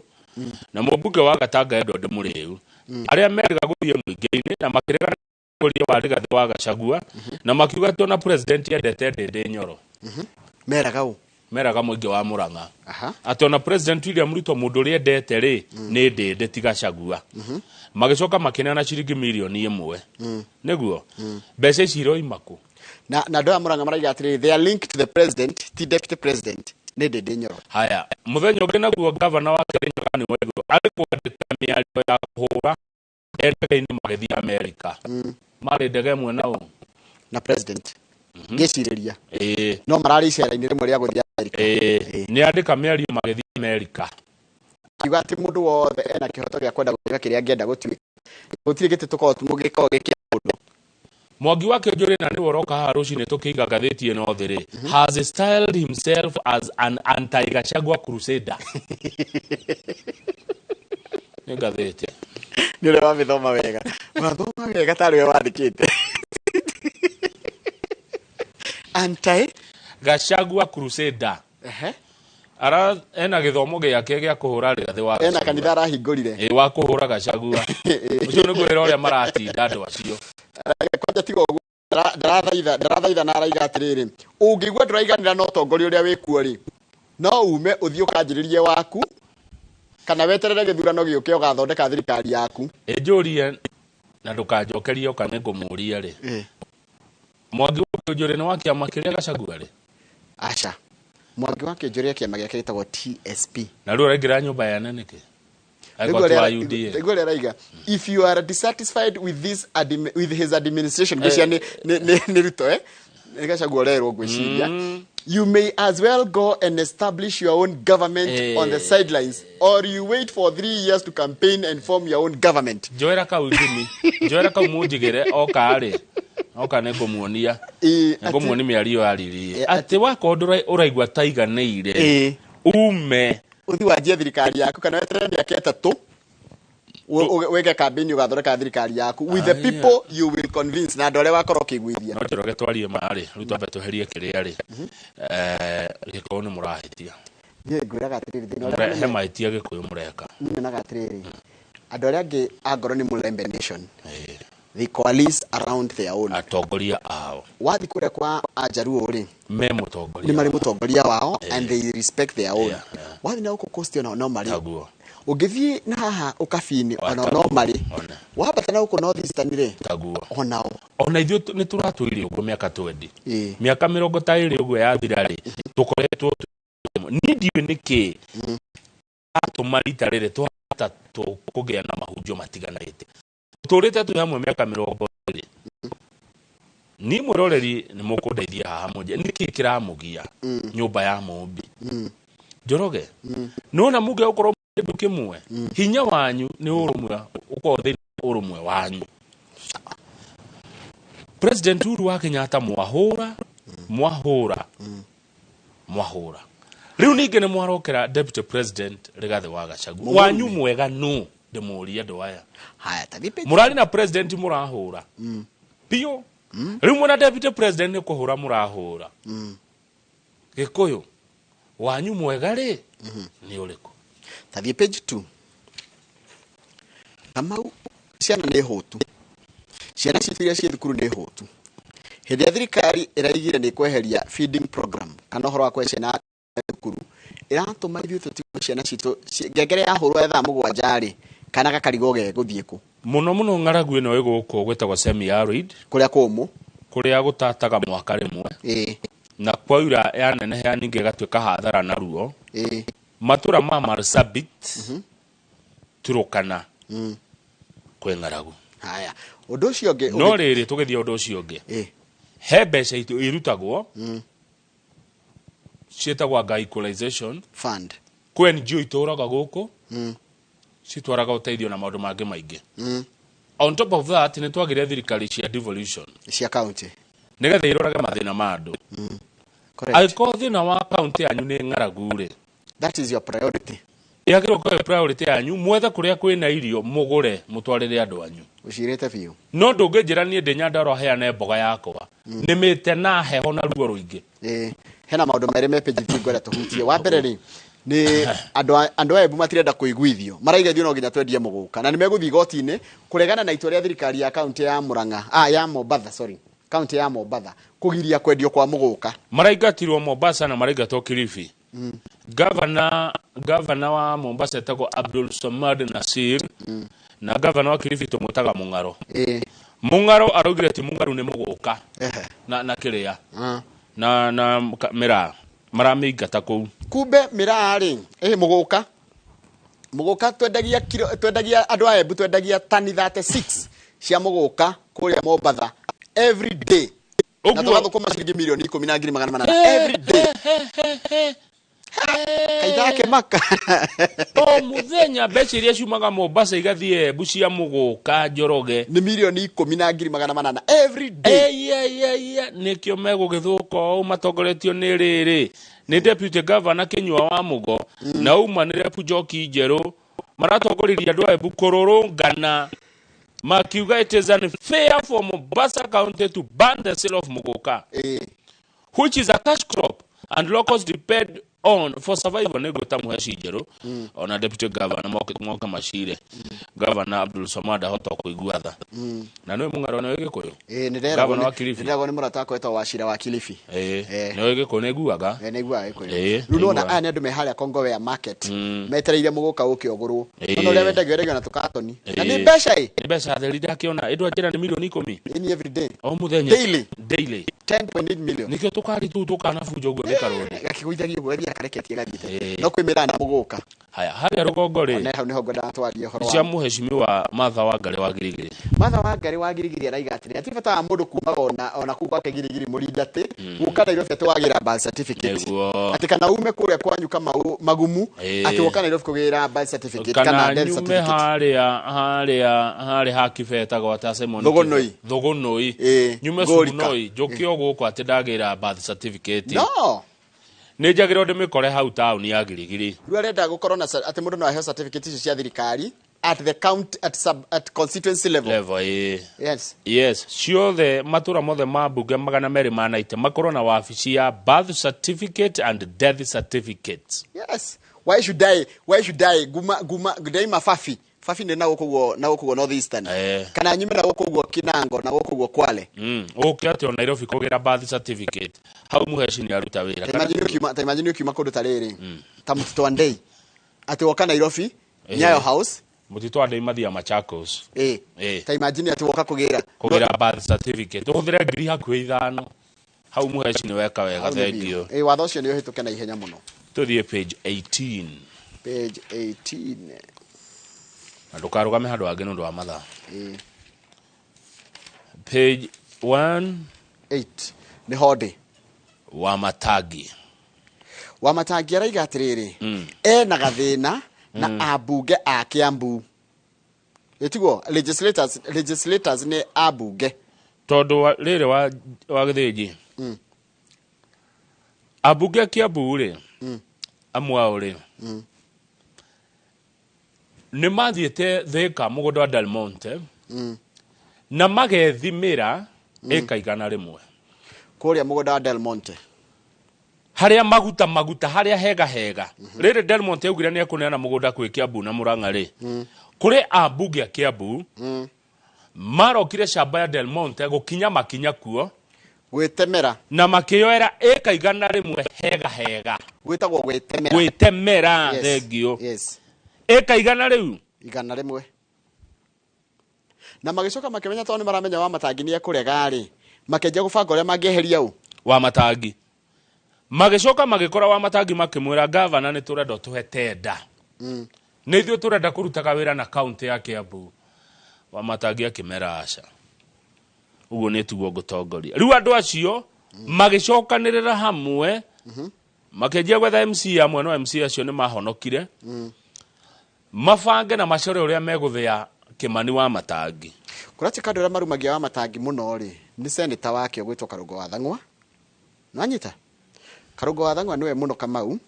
na mũmbunge wa Gatanga Edward Mũrĩu, arĩa merĩga gũthiĩ mũingĩ-inĩ na makĩregana na wa Rigathi wa Gachagua na makiuga atĩ ona president endete Ndĩndĩ Nyoro. Meraga ũ? Meraga mũingĩ wa Murang'a atĩ ona president William Ruto mũndũ ũrĩa endete rĩ nĩ Ndĩndĩ ti Gachagua. Magĩcoka makĩneana ciringi mirioni 1. Nĩguo mbeca ici iroima kũ? Na andũ aya Murang'a maraiga atĩrĩrĩ, they are linked to the president, ti deputy president, nĩ Ndĩndĩ Nyoro. Haya, mũthenya ũngĩ naguo gavana wa Kirinyaga nĩ Waiguru arĩ kwandĩka mĩario ya kũhũra ndege-inĩ magĩthiĩ Amerika. Marĩ ndege ĩmwe na ũ? Na president. Ngĩcirĩria. No mararĩ icera-inĩ rĩmwe rĩa gũthiĩ Amerika. Nĩ andĩka mĩario magĩthiĩ Amerika. Akiuga atĩ mũndũ wothe ena kĩhoto gĩa kwenda gũtuĩka kĩrĩa angĩenda gũtuĩka. Gũtirĩ gĩtĩ tũkoragwo gĩkoragwo gĩ kĩa mũndũ. Mwangi wa Kĩonjũrĩ na nĩwe ũroka haha rũcinĩ tũkĩiga ngathĩti ĩno thĩ rĩ, has styled himself as an anti-Gachagua crusader. Nĩ ngathĩti. Nĩ ũrĩa wamĩthoma wega. Wathoma wega tarĩ we wandĩkĩte. Anti Gachagua crusader. Ara ena gĩthomo gĩake gĩa kũhũra Rigathi wa Ena kanitha arahingũrire. Wa kũhũra Gachagua. Ũcio nĩ kwĩra ũrĩa maratinda andũ acio. Kwanja tiga ũguo, ndarathaitha na araiga atĩrĩrĩ, ũngĩigua ndũraiganĩra na ũtongoria ũrĩa wĩkuo rĩ, no ume ũthiĩ ũkanjĩrĩrie waku kana weterere gĩthurano gĩũke ũgathondeka thirikari yaku. Ĩnjũrie na ndũkanjokerie oka nĩ ngũmũria rĩ. Mwangi wa Kĩonjũrĩ nĩ wa kĩama kĩrĩa Gachagua rĩ? Aca. Mwangi wa Kĩonjũrĩ kĩama gĩake gĩtagwo TSP. Na rĩu araingĩra nyũmba ya nene nĩkĩ? Nĩguo araiga, if you are dissatisfied with this with his administration, ngwĩciria nĩ Ruto, nĩ Gachagua ũrerwo ngwĩciria, you may as well go and establish your own government on the sidelines, or you wait for 3 years to campaign and form your own government. Njoera kau ithimi, njoera kau mũnjigĩre oka rĩ, oka nĩ ngũmuonia. Nĩ ngũmuonia mĩario yaririe. Atĩ wakorwo ũraigua taiganĩire, ume uthi wanjie thirikari yaku kana weterere mĩaka 3 wĩke campaign ũgathondeka thirikari yaku with the people you will convince na andũ arĩa wakorwo ũkĩiguithia. No Njoroge twarie marĩ, rĩu twambe tweherie kĩrĩa rĩ. Gĩkũyũ nĩ mũrahĩtia. Niĩ ngwĩraga atĩrĩrĩ, thĩna ũrĩa He mahĩtia Gĩkũyũ mũreka. Niĩ nyonaga atĩrĩrĩ, andũ arĩa angĩ angorwo nĩ Mulembe Nation, they coalesce around their own. Atongoria ao. Wathiĩ kũrĩa kwa Ajaruo rĩ, me mũtongoria. Nĩ marĩ mũtongoria wao and they respect their own. Wathiĩ na gũkũ Coast onao no marĩ. Ũngĩthiĩ na haha ũkabi-inĩ ona no marĩ. Wambata na gũkũ North Eastern rĩ, taguo onao. Ona ithuĩ nĩ tũratũire ũguo mĩaka 20, mĩaka 20 ũguo yathira rĩ, tũkoretwo niĩ ndiũĩ nĩkĩ atũma rita rĩrĩ twahota kũgĩa na mahunjio matiganĩte. Tũrĩte twĩ hamwe mĩaka 20. Niĩ mwĩroreri nĩ mũkũndeithia haha mũnje nĩkĩ kĩramũgia nyũmba ya mũmbi Njoroge. Nona mũngĩ gũkorwo kĩndũ kĩmwe, hinya wanyu nĩ ũrũmwe, ũkorwo thĩinĩ wa ũrũmwe wanyu. President Uhuru wa Kenyatta mwahũra mwahũra mwahũra, rĩu ningĩ nĩ mwarokera Deputy President Rigathĩ wa Gachagua. Mũmũrume. Wanyu mwega nũ ndĩmũrie andũ aya? Haya, tathi page. Mũrarĩ na president mũrahũra biũ, rĩu mwena deputy president nĩ kũhũra mũrahũra. Gĩkũyũ wanyu mwega rĩ nĩ ũrĩkũ? Tathiĩ page 2. Kamau, ciana nĩ hũtu, ciana citũ iria ciĩ thukuru nĩ hũtu. Hĩndĩ ĩrĩa thirikari ĩraigire nĩ kweheria feeding program kana ũhoro wa kũhe ciana thukuru, ĩratũma ithuĩ tũtigwo ciana citũ ngengere yahũrwo ya thaa 7 rĩ, kana gakarigwo gegũthiĩ kũ. Mũno mũno ng'aragu ĩno ĩgũkũ gwĩtagwo semi arid, kũrĩa kũmũ, kũrĩa gũtataga mwaka rĩmwe, na kwaura yaneneha ningĩ ĩgatuĩka hathara na ruo. Matũra ma Marsabit, Turukana, kwĩ ng'aragu. Haya, ũndũ ũcio ũngĩ No rĩrĩ, tũgĩthiĩ ũndũ ũcio ũngĩ, he mbeca itu irutagwo ciĩtagwo anga equalization fund. Kwĩ NGO itũraga gũkũ citwaraga ũteithio na maũndũ mangĩ maingĩ. On top of that, nĩ twagire thirikari cia devolution cia county nĩgetha irorage mathĩna ma andũ. Correct. Angĩkorwo thĩna wa county yanyu nĩ ng'aragu rĩ, that is your priority. Yagĩrĩirwo gũkorwo priority yanyu, mwethe kũrĩa kwĩna irio, mũgũre, mũtwarĩre andũ anyu. Ũcirĩte biũ. No ndũngĩnjĩra niĩ ndĩ Nyandarua heane mboga yakwa nĩmĩte na heho na ruo rũingĩ. Hena maũndũ merĩ me page 3 ngwenda tũhutie. Wa mbere rĩ, nĩ andũ a Embu matirenda kũiguithio, maraiga ithuĩ no nginya twendie mũgũka, na nĩ megũthiĩ igoti-inĩ kũregana na itua rĩa thirikari ya kaunti ya Murang'a, ya Mombatha, sorry, kaunti ya Mombatha kũgiria kwendio kwa mũgũka. Maraingatirwo Mombasa na maraingatwo Kilifi. Gavana wa Mombasa etagwo Abdul Samad Nasir, na gavana wa Kilifi tũmwĩtaga Mũng'aro. Mũng'aro araugire ti mũng'aru nĩ mũgũka na kĩrĩa na mĩraa maramĩingata kũu. Kumbe mĩraa rĩ, mũgũka mũgũka twendagia kilo, twendagia andũ a Embu twendagia tani 36 cia mũgũka kũrĩa Mombatha every day, na tũgathũkũma ciringi milioni 10 na ngiri 800 every day. Kaithake maka. O mũthenya mbeca iria ciumaga Mombasa igathiĩ Embu cia mũgũka, Njoroge, nĩ milioni 10 na ngiri 800 every day. Eiya, nĩkĩo megũgĩthũka ũũ matongoretio nĩ rĩrĩ nĩ deputy governor Kinyua wa Mugo na uma nĩ Repu Njoki Njerũ, maratongoririe andũ a Embu kũrũrũngana makiuga it is unfair for Mombasa County to ban the sale of muguka, which is a cash crop and locals depend on for survival. Nĩ ngwĩta Mũheci Njerũ ona deputy governor moke macire. Governor Abdul Samad ahota kũigua tha na nĩwe Mũng'aro, nĩwe Gĩkũyũ. Ĩ, nĩ Governor wa Kilifi. Ndĩreragwo nĩ mũrata wakwa wetagwo Wachira wa Kilifi. Nĩwe Gĩkũyũ, nĩ iguaga. Nĩ iguaga Gĩkũyũ. Rĩu nĩwona aya nĩ andũ me harĩa Kongowea market metereire mũgũka ũke ũgũrwo. Nona ũrĩa wendagio, wendagio na tũkatoni na nĩ mbeca ĩ. Nĩ mbeca theri, ndakĩona ĩndũ anjĩra nĩ milioni 10. Ĩni every day. O mũthenya. Daily. Daily. 10.8 million. Nĩkĩo tũkari tũu tũkanabunja ũguo gĩkarũni. Gakĩgũithagia ũguo gathiaga kareketie gathiĩte, no kwĩ mĩraa na mũgũka. Haya, harĩa rũgongo rĩ, Ona hau nĩho ngwendaga twarie ũhoro cia wa mũhecimiwa Martha Wangari wa Girigiri. Martha Wangari wa Girigiri araiga atĩrĩ, hatirĩ bata wa mũndũ kumaga ona kũu gwake Girigiri mũrindatĩ gũka Nairobi atĩ wagĩra birth certificate. Atĩ kana ume kũrĩa kwanyu Kamau Magumu atĩ woka Nairobi kũgĩra birth certificate kana kana death nyume certificate. Harĩa harĩa hakibe etagwo ata Simon Thũgũnũi. Kibe. Thũgũnũi. Nyume Ngũrika. Sugunoi njũke o gũkũ atĩ ndagĩra birth certificate. No. Nĩ njagĩrĩirwo ndĩmĩkore hau taũni ya Girigiri. Rĩu arenda gũkorwo na atĩ mũndũ no aheo certificate icio cia thirikari at the count at sub at constituency level. Level, ĩĩ. Yes. Yes, ciothe matũra mothe ma mbunge 290 makorwo na wabici ya birth certificate and death certificate. Yes, why should I guma ndaima Fafi Fafi nĩ na gũkũ guo, na gũkũ guo North Eastern, kana nyume na gũkũ guo Kinango, na gũkũ guo Kwale? Ũke atĩ o Nairobi kũgĩra birth certificate hau, mũheci nĩ aruta wĩra. Ta imagine ũkiuma kũndũ ta rĩrĩ, ta Mũtitũ wa Ndei, atĩ woka Nairobi Nyayo House. Mũtitũ wa Ndeimathi ya Machakos. Ĩ. Ĩ. Ta imagine atĩ woka kũgĩra. Kũgĩra birth certificate ũhũthĩre 5,000 hau. Mũheci, nĩ weka wega. Hau nĩ Thank you. biũ. Ĩ, watho ũcio nĩ ũhĩtũke na ihenya mũno. Tũthiĩ page 18. Page 18. Na ndũkarũgame handũ hangĩ nĩ ũndũ wa mathaa. Ĩ. Page 1. 8 nĩ hondĩ. Wa Matangi. Wa Matangi araiga atĩrĩrĩ, ena gathĩna na ambunge a Kiambu. Ĩtiguo legislators, legislators nĩ ambunge. Tondũ rĩrĩ wa Gĩthĩnji, ambunge a Kiambu rĩ, amwe ao rĩ, nĩ mathiĩte Thĩka mũgũnda wa Del Monte na magethimĩra ĩka 100. Kũrĩa mũgũnda wa Del Monte. Harĩa maguta maguta, harĩa hega hega. Rĩrĩ Del Monte augire nĩ ekũneana mũgũnda kwĩ Kiambu na Mũrang'a rĩ, kũrĩ ambunge a Kiambu marokire camba ya Del Monte gũkinya makinya kuo. Gwĩtemera. Na makĩyoera ĩka 100 hega hega. Gwĩtagwo gwĩtemera. Gwĩtemera. Yes. Thengio. Yes. Ĩka igana rĩu. 100. Na magĩcoka makĩmenya, tondũ nĩ maramenya wa Matangi nĩ ekũrega rĩ, makĩanjia gũbanga ũrĩa mangĩeheria ũ. Wa Matangi. Magĩcoka magĩkora wa Matangi, makĩmwĩra, "Gavana, nĩ tũrenda ũtũhe tenda, nĩ ithuĩ tũrenda kũrutaga wĩra na kaunti ya Kiambu." Wa Matangi akĩmera, "Aca, ũguo nĩ tiguo ngũtongoria." Rĩu andũ acio magĩcokanĩrĩra hamwe, makĩanjia gwetha MC amwe, no MC acio nĩ mahonokire, mabange na macore ũrĩa megũthĩa Kĩmani wa Matangi. Kũratuĩka andũ arĩa marumagia wa Matangi mũno rĩ, nĩ seneta wake ũgwĩtwo Karũngo wa Thang'wa. Nĩwanyita? Karũngo wa Thang'wa nĩwe mũno. Kamau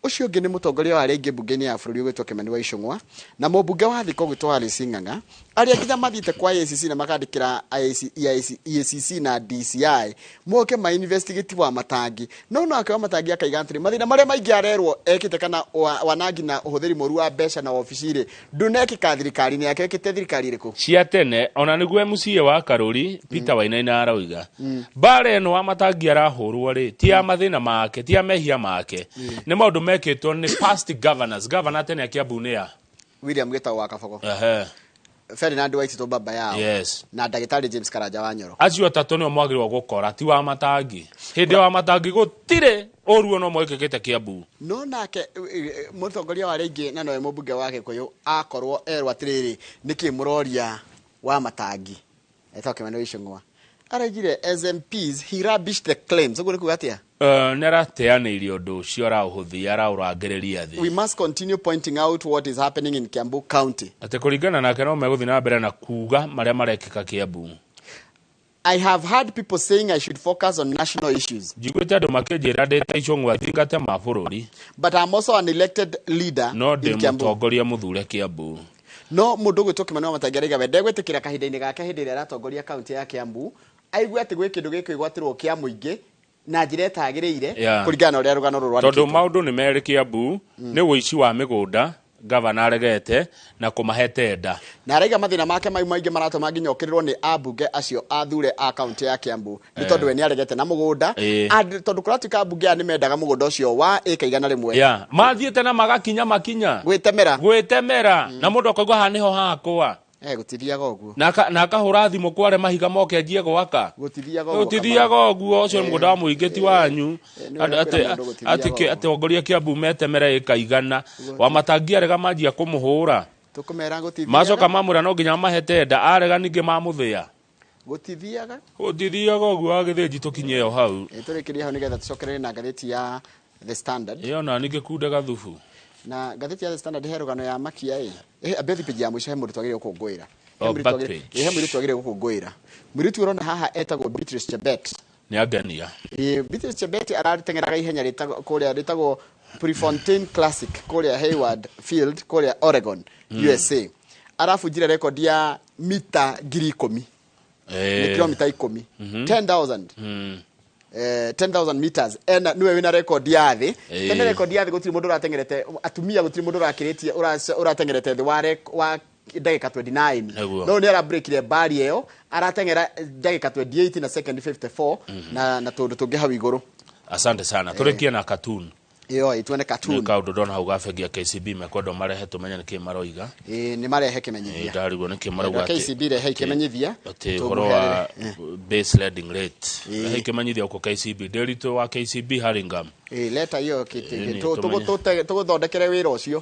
ũcio ũngĩ nĩ mũtongoria wa arĩa aingĩ mbunge-inĩ ya bũrũri ũgwĩtwo Kĩmani wa Icũng'wa, na mũmbunge wa Thika ũgwĩtwo Alice Ng'ang'a, arĩa nginya mathiĩte kwa ACC na makandĩkĩra IAC, EAC, EACC na DCI moke ma investigate wa Matangi. No nake wa Matangi akaiga atĩrĩ, mathĩna marĩa maingĩ arerwo ekĩte kana wanangi na ũhũthĩri mũru wa mbeca na wabici rĩ, ndũnekĩka thirikari-inĩ yake, ĩkĩte thirikari ĩrĩkũ? Cia tene. Ona nĩguo MCA wa Karuri Peter Wainaina arauga mbara ĩno wa Matangi arahũrwo rĩ, ti ya mathĩna make, ti ya mehia make, nĩ maũndũ mekĩtwo nĩ past governors. Governor tene a Kiambu nĩ ya William Gĩtaũ wa Kabogo, Ferdinand Waititũ baba yao, na ndagĩtarĩ James Karanja wa Nyoro. Acio atatũ nĩo mwagĩrĩirwo gũkora, ti wa Matangi. Hĩndĩ ya wa Matangi gũtirĩ ũru ona ũmwe wĩkĩkĩte Kiambu. No nake mũtongoria wa arĩa aingĩ na nowe mũmbunge wa Gĩkũyũ akorwo erwo atĩrĩrĩ, nĩkĩ mũroria wa Matangi, etagwo Kĩmani wa Icũng'wa, araigire, "As MPs he rubbished the claims." Ũguo nĩ kuga atĩa? Nĩ arateanĩirie ũndũ ũcio, araũhũthia, araũrangĩrĩria thĩ. "We must continue pointing out what is happening in Kiambu County." Atĩ kũringana nake no megũthiĩ na mbere na kuga marĩa marekĩka Kiambu. "I have heard people saying I should focus on national issues." Njiguĩte andũ makĩnjĩra ndĩ ta Icũng'wa thingate ma bũrũri. "But I'm also an elected leader No ndĩ in Kiambu." mũtongoria mũthure Kiambu. No mũndũ ũgwĩtwo Kĩmani wa Matangi araiga we ndegwĩtĩkĩra kahinda-inĩ gake, hĩndĩ ĩrĩa aratongoria kaunti ya Kiambu, aigue atĩ gwĩ kĩndũ gĩkwĩgwatĩrwo kĩa mũingĩ na njĩra ĩtagĩrĩire, kũringana na ũrĩa rũgano rũrũ Tondũ rwandĩkĩtwo. Maũndũ nĩ merĩ Kiambu, nĩ ũici wa mĩgũnda gavana aregete na kũmahe tenda. Na araiga mathĩna make mau maingĩ maratũma nginya okĩrĩrwo nĩ ambunge acio athure a kaunti ya Kiambu nĩ tondũ we nĩ aregete na mũgũnda. Tondũ kũratuĩka ambunge aya nĩ mendaga mũgũnda ũcio wa ĩka 100. Ya mathiĩte na magakinya makinya. Gwĩtemera. Gwĩtemera, na mũndũ akaigua haha nĩho hakwa. Eh, gũtithiaga ũguo. Na akahũra thimũ kware mahiga moke anjie gwaka. Gũtithiaga ũguo. Gũtithiaga ũguo. Ũcio nĩ mũgũnda wa mũingĩ, ti wanyu. Nĩ wega kwĩra mũndũ gũtithiaga Atĩ ũguo. atongoria Kiambu metemere ĩka 100, wa Matangi arega manjia kũmũhũra. Tũkũmera gũtithiaga. Macoka mamwĩra no nginya mahe tenda, arega ningĩ mamũthĩa. Gũtithiaga. Gũtithiaga ũguo, wa Gĩthĩnji, tũkinye ĩyo hau. Tũrĩkĩrie hau nĩgetha tũcokerere na ngathĩti ya The Standard. Ĩyo na ningĩ kunde gathubu. Na ngathĩti ya The Standard he rũgano ya makia ĩ. Ambe page ya mũico, he mũndũ twagĩrĩirwo gũkũngũĩra. He Oh, mũirĩtu back page. He mũirĩtu twagĩrĩirwo gũkũngũĩra. Mũirĩtu ũrona haha etagwo Beatrice Chebet. Nĩ angenia. Beatrice Chebet arateng'eraga ihenya rĩtagwo kũrĩa rĩtagwo Prefontaine Classic kũrĩa Hayward Field kũrĩa Oregon, USA. Arabunjire rekondi ya mita 10,000. Nĩ kilomita 10. 10,000. 10,000 meters, ena niwe wina rekondi ya thĩ. Tene rekondi ya thĩ gũtirĩ mũndũ ũrateng'erete, atumia gũtirĩ mũndũ ũrakĩrĩtie ũrateng'erete thĩ wa ndagĩka 29. Nĩguo. No nĩ arabreakire bari ĩyo, arateng'era ndagĩka 28 na second 54 na tũndũ tũngĩ hau igũrũ. Asante sana, tũrĩkie na cartoon. Ĩyo tuone Nĩ cartoon. Kaũndũ ndona hau ga bengi ya KCB mekwenda marehe tũmenye nĩkĩ maroiga. Ĩĩ, nĩ marehe kĩmenyithia. Ndarigwo nĩkĩ marauga. Andũ a KCB rehe kĩmenyithia. Atĩ ũhoro wa Tũmũheanĩre. base lending rate, rehe kĩmenyithia gũkũ KCB, Ndĩritũ wa KCB Hurlingham. Ĩĩ, leta hiyo. Ĩĩ, nĩ tũmenye. Tũgũthondekere wĩra ũcio.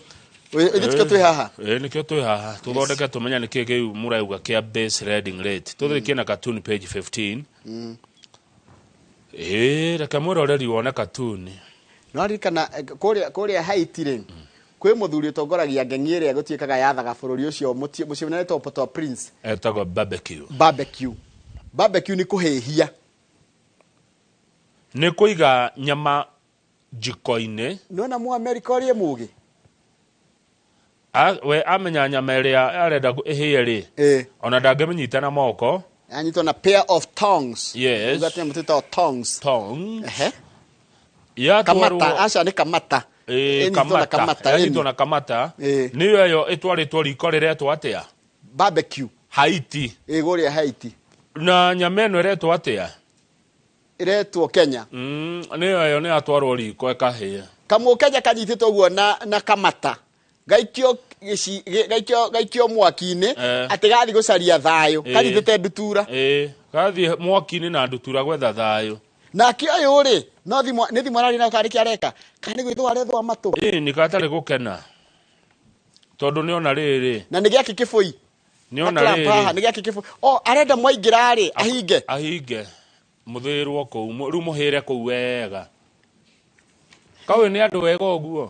Ithuĩ tikĩo twĩ haha. Ĩĩ, nĩkĩo twĩ haha, tũthondeke tũmenye nĩkĩ kĩu mũrauga kĩa base lending rate. Tũthĩkie na cartoon page 15. Ĩĩ, reke mwĩroreri wone cartoon. No ririkana kũrĩa Haiti rĩ, kwĩ mũthuri ũtongoragia ngengi ĩrĩa gũtuĩkaga yathaga bũrũri ũcio, mũciĩ mũnene wĩtagwo Port-au-Prince. Etagwo Barbecue. Barbecue, barbecue nĩ kũhĩhia. Nĩ kũiga nyama jiko-inĩ. Nĩwona mu Amerika ũrĩa mũgĩ. We amenya nyama ĩrĩa arenda ĩhĩe rĩ, ona ndangĩmĩnyita na moko. Anyitwo na pair of tongs. Yes. Uga atĩ nyamũ twĩtago tongs. Tongs. Ehe. Yatwarwo. Kamata, aca nĩ kamata. Ĩĩ, Ĩnyitwo na kamata. Kamata, Yanyitwo ĩni. na kamata. Ĩĩ. Nĩyo ĩyo ĩtwarĩtwo riko rĩretwo atĩa? Barbecue. Haiti. Ĩĩ, kũrĩa Haiti. Na nyama ĩno ĩretwo atĩa? Ĩretwo Kenya. Nĩyo ĩyo nĩ yatwarwo riko ĩkahĩa. Kamũkenya kanyitĩtwo ũguo na kamata, gaikio gaikio mwaki-inĩ. Atĩ gathiĩ gũcaria thayũ. Kanyitĩte ndutura. Ĩĩ, gathiĩ mwaki-inĩ na ndutura gwetha thayũ. Nake ũyũ rĩ, no thimũ, nĩ thimũ araria nayo, kana nĩkĩ areka, kana nĩ gwĩthũa arethũa matũ. Ĩĩ, nĩ gatarĩ gũkena tondũ nĩona rĩrĩ. Na nĩ gĩake kĩbũi. Nĩona Gaclamp haha rĩrĩ. Nĩ gĩake kĩbũi o arenda mwaingĩra rĩ ahinge. Ahinge mũthĩrwo kũu, rĩu mũhĩre kũu wega. Kaũyũ nĩ andũ wega ũguo.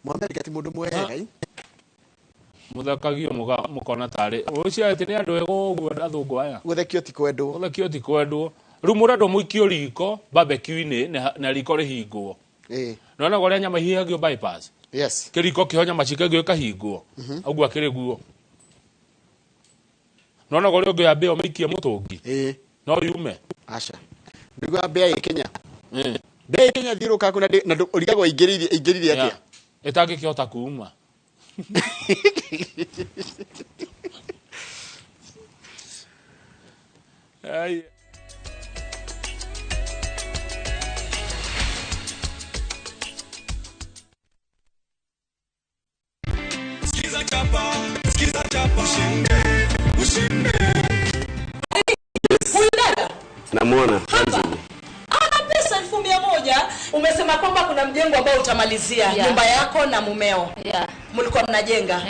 Mũamerika ti mũndũ mwega ĩ. Mũthekagio mũkona tarĩ ũcio atĩ nĩ andũ wega ũguo athũngũ aya. Gũthekio ti kwendwo. Gũthekio ti kwendwo. Rĩu mũrendwo mũikio riko barbecue-inĩ na riko rĩhingwo. Nĩwona ũrĩa nyama ihihagio bypass? Yes. Kĩriko kĩho nyama cikagio ĩkahingwo. Ũguo akĩrĩ guo. Nĩwona ũrĩa ũngĩ mbĩa ũmĩikie mũtũngi? No yume. Aca. Nĩguo mbĩa ĩkenya. Mbĩa ĩkenya thiũrũrũka kũ na ũrigagwo ĩingĩrire atĩa? Ĩtangĩkĩhota kuma. Ai. Sikiza chapa, sikiza chapa, ushinde, ushinde. Huyu dada Namuona. Ana pesa 100,000. Umesema kwamba kuna mjengo ambao utamalizia, nyumba yako na mumeo. Mlikuwa mnajenga.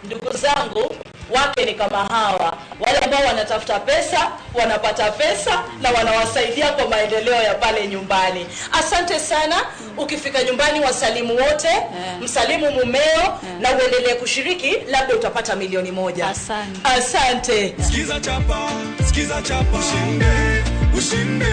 Ndugu zangu, wake ni kama hawa, wale ambao wanatafuta pesa, wanapata pesa na wanawasaidia kwa maendeleo ya pale nyumbani. Asante sana. Ukifika nyumbani wasalimu wote, msalimu mumeo na uendelee kushiriki, labda utapata 1,000,000. Asante. Asante. Sikiza chapa, sikiza chapa, ushinde, ushinde.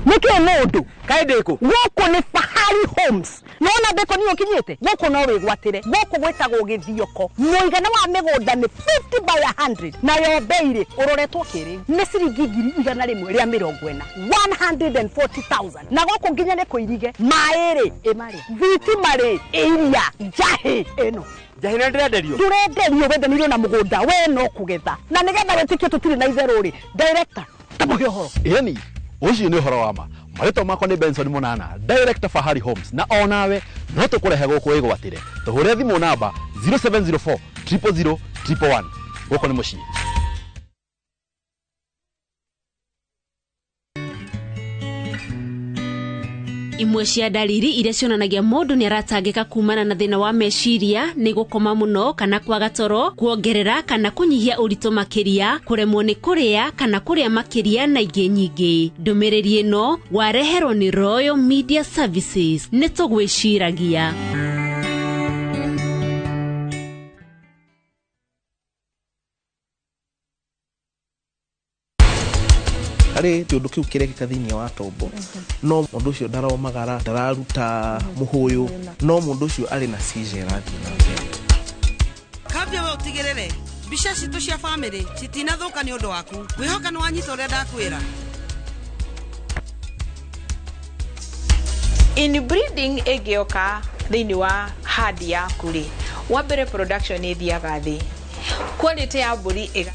Nĩkĩ mũndũ kaĩ ndĩkũ gũkũ nĩ Fahari Homes nona ndĩkũ niĩ ũkinyĩte gũkũ no wĩgwatĩre gũkũ gwĩtagwo Gĩthioko mũigana wa mĩgũnda nĩ 50 by 100 nayo bei rĩ ũroretwo kĩrĩu nĩ ciringi 140,000 140,000 na gũkũ nginya nĩ kũirige maĩ rĩ ĩmarĩ thitima rĩ ĩiria njahĩ ĩno Njahĩ nĩ ndĩrenderio. Ndũrenderio wendanĩirio na mũgũnda we no kũgetha na nĩgetha wĩtĩkie tũtirĩ na itherũ rĩ director tamũhe ũhoro. Ĩni ũcio nĩ ũhoro wa ma. Marĩtwa makwa nĩ Benson Mũnana, director Fahari Homes, na onawe no tũkũrehe gũkũ wĩgwatĩre. Tũhũre thimũ namba 0704 000 111. Gũkũ nĩ mũciĩ. Imwe cia dalili iria cionanagia mũndũ nĩ aratangĩka kumana na thĩna wa meciria nĩ gũkoma mũno kana kwaga toro, kuongerera kana kũnyihia ũritũ makĩria, kũremwo nĩ kũrĩa kana kũrĩa makĩria na ingĩ nyingĩ. Ndũmĩrĩri ĩno wareherwo nĩ Royal Media Services. Nĩ tũgwĩciragia. Harĩ kĩũndũ kĩu kĩrekĩka thĩinĩ wa tombo no mũndũ ũcio ndaromagara ndararuta mũhũyũ no mũndũ ũcio arĩ na seizure ĩrathiĩ na mbere. Kambia we ũtigĩrĩre mbica citũ cia bamĩrĩ citinathũka nĩ ũndũ waku ngwĩhoka nĩ wanyita ũrĩa ndakwĩra. Inbreeding ĩngĩoka thĩinĩ wa hadi yaku rĩ, wa mbere production ĩthiaga thĩ, Quality ya mbũri ĩga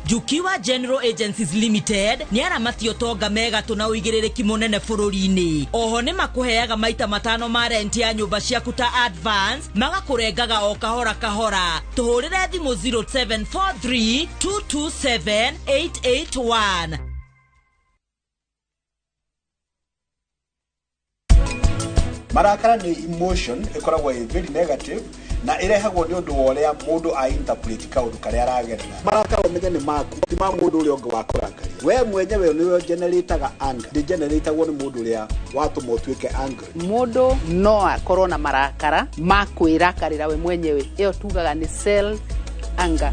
Jukiwa General Agencies Limited nĩ aramati ũtonga megatũ na ũigĩrĩrĩki mũnene bũrũri-inĩ. Oho nĩ makũheaga maita matano ma rent ya nyũmba ciaku ta advance, magakũrengaga o kahora kahora. Tũhũrĩre thimũ 0743 227 881. Marakara nĩ emotion ĩkoragwo ĩ very negative na ĩrehagwo nĩ ũndũ wa ũrĩa mũndũ a interpret kaũndũ karĩa aragerera. Marakara ũmenye nĩ maku, ti ma mũndũ ũrĩa ũngĩ wakũrakaria. We mwenyewe nĩwe generataga anger, ndĩgeneratagwo nĩ mũndũ ũrĩa watũma ũtuĩke angry. Mũndũ no akorwo na marakara ma kwĩrakarĩra we mwenyewe, ĩyo tugaga nĩ self anger.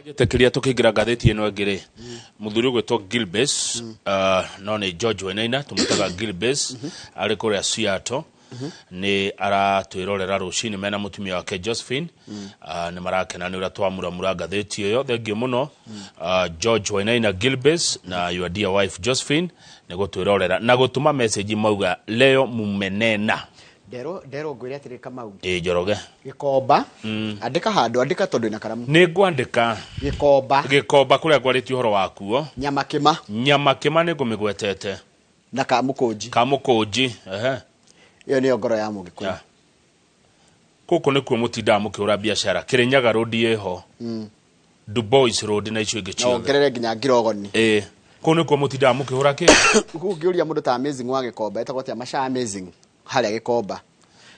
Njĩtĩkĩria tũkĩingĩra ngathĩti ĩno ĩngĩ rĩ, mũthuri ũgwĩtwo Gilbes, no nĩ George Wainaina, tũmwĩtaga Gilbes, arĩ kũrĩa Seattle, nĩ aratwĩrorera rũcinĩ mena mũtumia wake Josephine. Nĩ marakena nĩ ũrĩa twamuramura ngathĩti ĩyo. Thengiũ mũno, George Wainaina Gilbes na your dear wife Josephine nĩ gũtwĩrorera na gũtũma message mauga leo mumenena. Ndero ndero ngwĩre atĩrĩ Kamau. Ĩ Njoroge. Gĩkomba. Andĩka handũ, andĩka tondũ ina karamu. Nĩ ngwandĩka. Gĩkomba. Gĩkomba kũrĩa ngwarĩtie ũhoro wakuo. Nyama kĩma. Nyama kĩma nĩ ngũmĩgwetete. Na kamũkũnji. Kamũkũnji, ehe. Ĩyo nĩyo ngoro ya Mũgĩkũyũ. Yeah. Gũkũ nĩkuo mũtindaga mũkĩhũra biacara. Kĩrĩnyaga Road ĩho. Du Bois Road na icio ingĩ Na ciothe. ongerere nginya Ngirogoni. Ĩ. Kũu nĩkuo mũtindaga mũkĩhũra kĩ? Kũu ũngĩũria mũndũ ta Amazing wa Gĩkomba, etagwo atĩa, Macha Amazing harĩa Gĩkomba.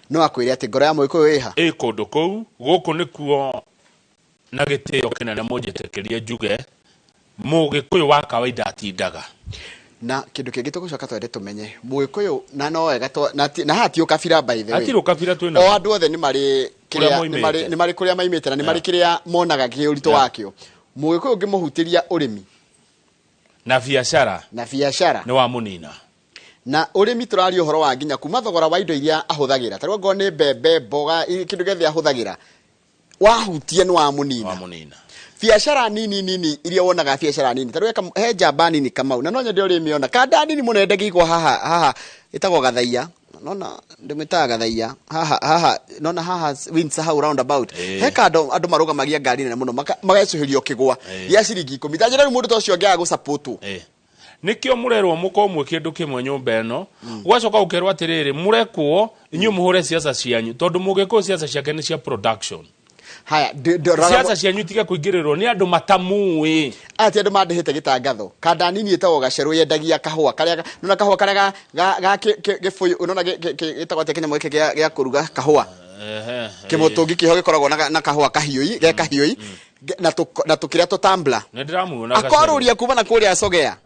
No akwĩre atĩ ngoro ya Mũgĩkũyũ ĩha. Ĩ kũndũ kũu, gũkũ nĩkuo na gĩtĩo kĩnene mũnjĩtĩkĩrie njuge Mũgĩkũyũ wa kawaida atindaga. Na kĩndũ kĩngĩ tũgũcoka twende tũmenye, Mũgĩkũyũ na no wega na na haha ti ũkabira by the way. Hatirĩ ũkabira twĩna. O andũ othe nĩ marĩ Kũrĩa kĩrĩa, moimĩte. nĩ marĩ kũrĩa maimĩte na nĩ marĩ kĩrĩa monaga kĩ ũritũ wakĩo. Mũgĩkũyũ ũngĩmũhutĩria ũrĩmi na biacara, na biacara nĩ wa mũnina. Na ũrĩmi tũraria ũhoro wa nginya kuma thogora wa indo iria ahũthagĩra. Ta rĩu angorwo nĩ mbembe, mboga, kĩndũ gĩothe ahũthagĩra, wahutia nĩ wa mũnina. Wa mũnina. Biacara nini nini iria wonaga biacara nini. Ta rĩu he njamba nini Kamau, na no nyende ũrĩmĩona. Kanda nini mũno yendagia igwa haha, haha ĩtagwo Gathaiya. Nona ndĩmĩtaga Gathaiya. Haha, haha, nona haha Windsor hau roundabout. He kando andũ marũgamagia ngari nene mũno, magecũhĩrio kĩgwa gĩa ciringi 10. Ta njĩra rĩu mũndũ ta ũcio angĩaga gũsapotwo. Nĩkĩo mũrerwo mũkorwo mwĩ kĩndũ kĩmwe nyũmba ĩno, gwacoka gũkerwo atĩrĩrĩ, mũrekwo inyuĩ mũhũre siasa cianyu, tondũ mũgĩkũyũ siasa ciake nĩ cia production. Haya, siasa cianyu itige kũingĩrĩrwo nĩ andũ matamũĩ. Aya ti andũ mandĩhĩte gĩtangatho. Kanda nini ĩtagwo Gacerũ yendagia kahũa karĩa nona kahũa karĩa ga gĩbũyũ, nona gĩtagwo atĩa kĩnyamũ gĩkĩ gĩa kũruga kahũa. Kĩmũtũngi kĩho gĩkoragwo na kahũa kahiũi, ge kahiũi, na tũkĩrĩa tũtambla. Nĩ ndĩramuona Gacerũ. Akorũria kuma na kũrĩa Sogea.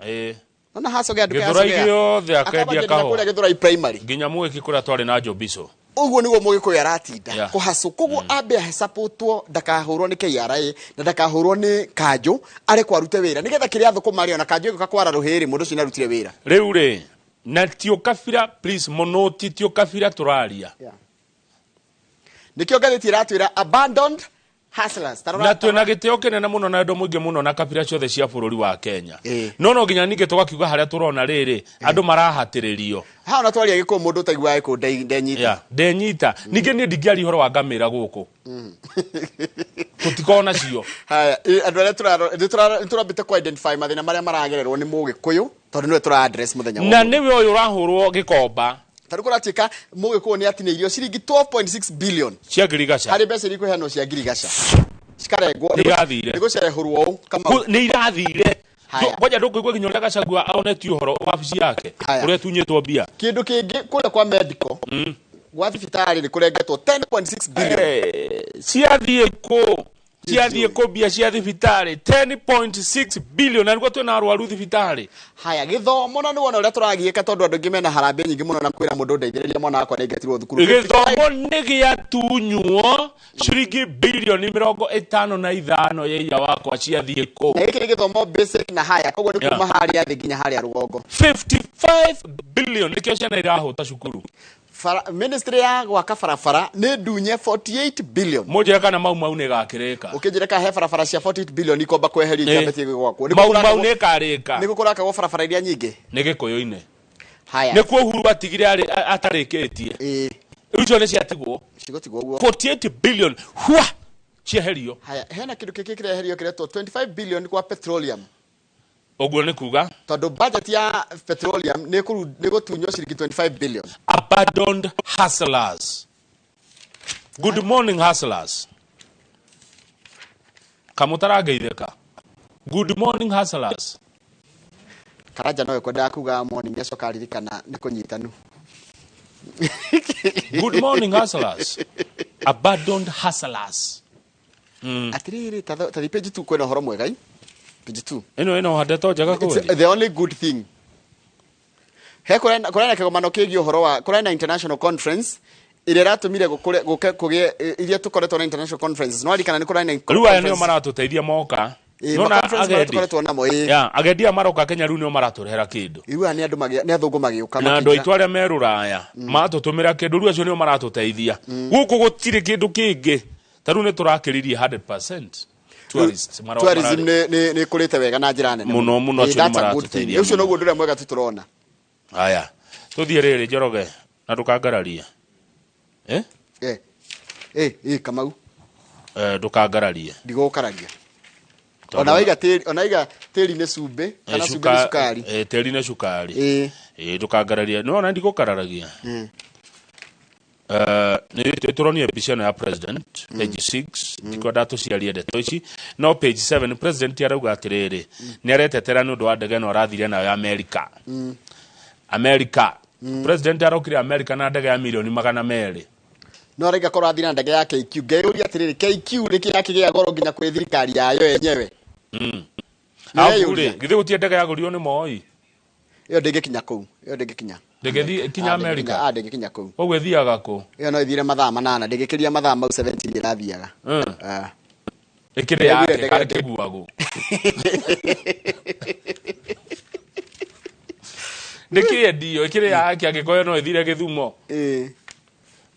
Nona ha Sogea nduka ya Gĩthũrai Sogea. gĩothe akendia Akamba kahũa. kũrĩa Gĩthũrai primary. Nginya mwĩki kũrĩa twarĩ na Njobico. Ũguo nĩguo Mũgĩkũyũ aratinda. Kũhacũ. Koguo ambe ahecapũtwo ndakahũrwo nĩ KRA na ndakahũrwo nĩ kanjũ, arekwo arute wĩra. Nĩgetha kĩrĩa thũkũma rĩ, ona kanjũ ĩgũka kwara rũhĩ rĩ, mũndũ ũcio nĩarutire wĩra. Rĩu rĩ, na ti ũkabira, please, mũno ti ũkabira tũraria. Nĩkĩo ngathĩti ĩratwĩra abandoned hustlers. Ta rora- Na twĩna gĩtĩo kĩnene mũno na wendo mũingĩ mũno na kabira ciothe cia bũrũri wa Kenya. No no nginya ningĩ tũgakiuga harĩa tũrona rĩrĩ, andũ marahatĩrĩrio. Ha, ona twaria gĩkũyũ mũndũ ũtaiguaga gĩkũyũ ndenyita. Yeah, ndenyita. Ningĩ niĩ ndingĩaria ũhoro wa ngamĩra gũkũ. Tũtikoragwo nacio. Haya, andũ arĩa nĩ tũrambĩte kũ identify mathĩna marĩa maragererwo nĩ Mũgĩkũyũ, tondũ nĩwe tũra address mũthenya wa Na ũmũthĩ. nĩwe ũyũ ũrahũrwo gĩkomba. Ta rĩu kũratuĩka Mũgĩkũyũ nĩ atinĩirio ciringi 12.6 billion cia ngirigaca. Harĩ mbeca iria ikũheanwo cia ngirigaca. Cikarengwo. Nĩ irathire. Nĩ gũcerehũrwo ũũ, Kamau. Nĩ irathire. Haya. Ngoja ndũkũigua nginya ũrĩa Gachagua onetio ũhoro wabici yake, Haya. ũrĩa ĩtunyĩtwo mbia. Kĩndũ kĩngĩ kũrĩa kwa medical, gwa thibitarĩ nĩ kũrengetwo 10.6 billion. Ciathiĩ kũ? Ciathiĩ kũ mbia cia thibitarĩ 10.6 billion na nĩguo twĩna arwaru thibitarĩ. Haya, gĩthomo na nĩwona ũrĩa tũragiĩka tondũ andũ aingĩ mena harambĩ nyingĩ mũno na kwĩra mũndũ ndeithĩrĩria mwana wakwa nĩaingatirwo thukuru. Gĩthomo nĩ gĩatunywo ciringi bilioni 55 ya wakwa ciathiĩ kũ. Na gĩkĩ nĩ gĩthomo basic na haya, koguo nĩ kuma harĩa thĩ nginya harĩa rũgongo. 55 billion nĩkĩo ciana irahũta cukuru. Ministry ya gwaka barabara nĩ ndunye 48 billion. Mũnjĩre kana Mau Mau nĩ ĩgakĩrĩka. Ũkĩnjĩra kana he barabara cia 48 billion ikomba kweherio ikiambĩtie gwakwo. Mau Mau nĩ ĩkarĩka. Nĩkũ kũrakagwo barabara iria nyingĩ? Nĩ Gĩkũyũ-inĩ. Haya. Nĩkuo Uhuru atigire atarĩkĩtie. Icio nĩ ciatigwo. Cigũtigwo ũguo. 48 billion hua cieherio. Haya, hena kĩndũ kĩngĩ kĩreherio kĩretwo 25 billion kwa petroleum. Ũguo nĩ kuga tondũ budget ya petroleum nĩ gũtunywo ciringi 25 billion. Abandoned hustlers. Good morning hustlers. Kamũtarageithĩka. Good morning hustlers. Karanja no ekwendaga kuga morning acoka aririkana nĩ kũnyitanu. Good morning hustlers. Abandoned hustlers. Atiriri tathi page 2 kwĩna ũhoro mwega. Page 2. Ĩno ndeto njega kweli. The only good thing. He kũrena kĩgomano kĩgiĩ ũhoro wa kũrena international conference ĩrĩa ĩratũmire gũke kũgĩe iria tũkoretwo na international conferences. No arikana nĩ kũrena conference. Rĩu aya nĩo maratũteithia moka. Nona agendi tũkoretwo namo Ya, agendi aya maroka Kenya rĩu nĩo maratũrehera kĩndũ. Rĩu aya nĩ andũ nĩ athũngũ magĩũka. Na andũ aitũ arĩa me rũraya matũtũmĩra kĩndũ rĩu acio nĩo maratũteithia. Gũkũ gũtirĩ kĩndũ kĩngĩ. Ta rĩu nĩ tũrakĩririe 100%. Tourists tourism nĩ kũrĩte wega na njĩra nene mũno mũno acio nĩ maratũteithia. Ũcio noguo ũndũ ũrĩa mwega tu tũrona. Haya, tũthiĩ rĩrĩ Njoroge na ndũkangararie. Kamau. Ndũkangararie. Ndigũkararia. Ona waiga tĩri nĩ cumbĩ kana cumbĩ nĩ cukari. Tĩri nĩ cukari. Ndũkangararie. No ona ndigũkararagia. Nĩ tũronie mbica ĩno ya president page 6 ndikwenda tũciarie ndeto ici no page 7 president arauga atĩrĩrĩ nĩ aretetera nĩ ũndũ wa ndege ĩno arathire nayo ya America. America president arokire America na ndege ya milioni 200. No araiga korwo athire na ndege ya KQ. Ngeyũria atĩrĩrĩ, KQ nĩkĩ yakĩgĩa goro nginya kwĩ thirikari yayo yenyewe? Arabu rĩ, githĩ gũtirĩ ndege yagũrirwo nĩ Moi? Ĩyo ndĩngĩkinya kũu. Ĩyo ndĩngĩkinya. Ndĩngĩthiĩ kinya America? Ndĩngĩkinya kũu. Koguo ĩthiaga kũ? Ĩyo no ĩthire mathaa 8, ndĩngĩkĩria mathaa mau 17 ĩrathiaga. Ĩkĩrĩ yake kana kĩguagũ? Ndĩkĩendio, ĩkĩrĩ yake angĩkorwo no ĩthire Gĩthumo.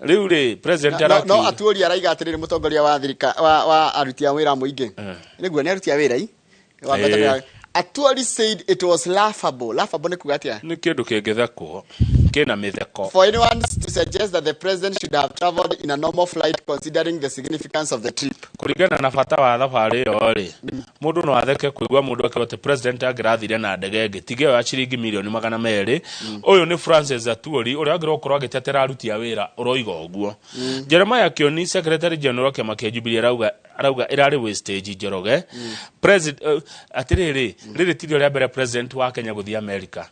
Rĩu rĩ, president arakiuga. No atuũria araiga atĩrĩrĩ mũtongoria wa thirikari wa aruti a wĩra mũingĩ. Nĩguo nĩ aruti a wĩra i. Atuori said it was laughable. Laughable nĩ kuga atĩa? Nĩ kĩndũ kĩngĩthekwo, kĩna mĩtheko. For anyone to suggest that the president should have traveled in a normal flight considering the significance of the trip. Kũringana na bata wa thabarĩ ĩyo rĩ, mũndũ no atheke kũigua mũndũ akiuga atĩ president angĩrathire na ndege ĩngĩ tiga ĩyo ya ciringi milioni 200. Ũyũ nĩ Francis Atuori ũrĩa wagĩrĩirwo gũkorwo agĩtetera aruti a wĩra ũroiga ũguo. Jeremiah Kioni secretary general kĩama kĩa Jubilee arauga ĩrarĩ wastage Njoroge. President atĩrĩrĩ, rĩrĩ ti rĩo rĩa mbere president wa Kenya gũthiĩ America.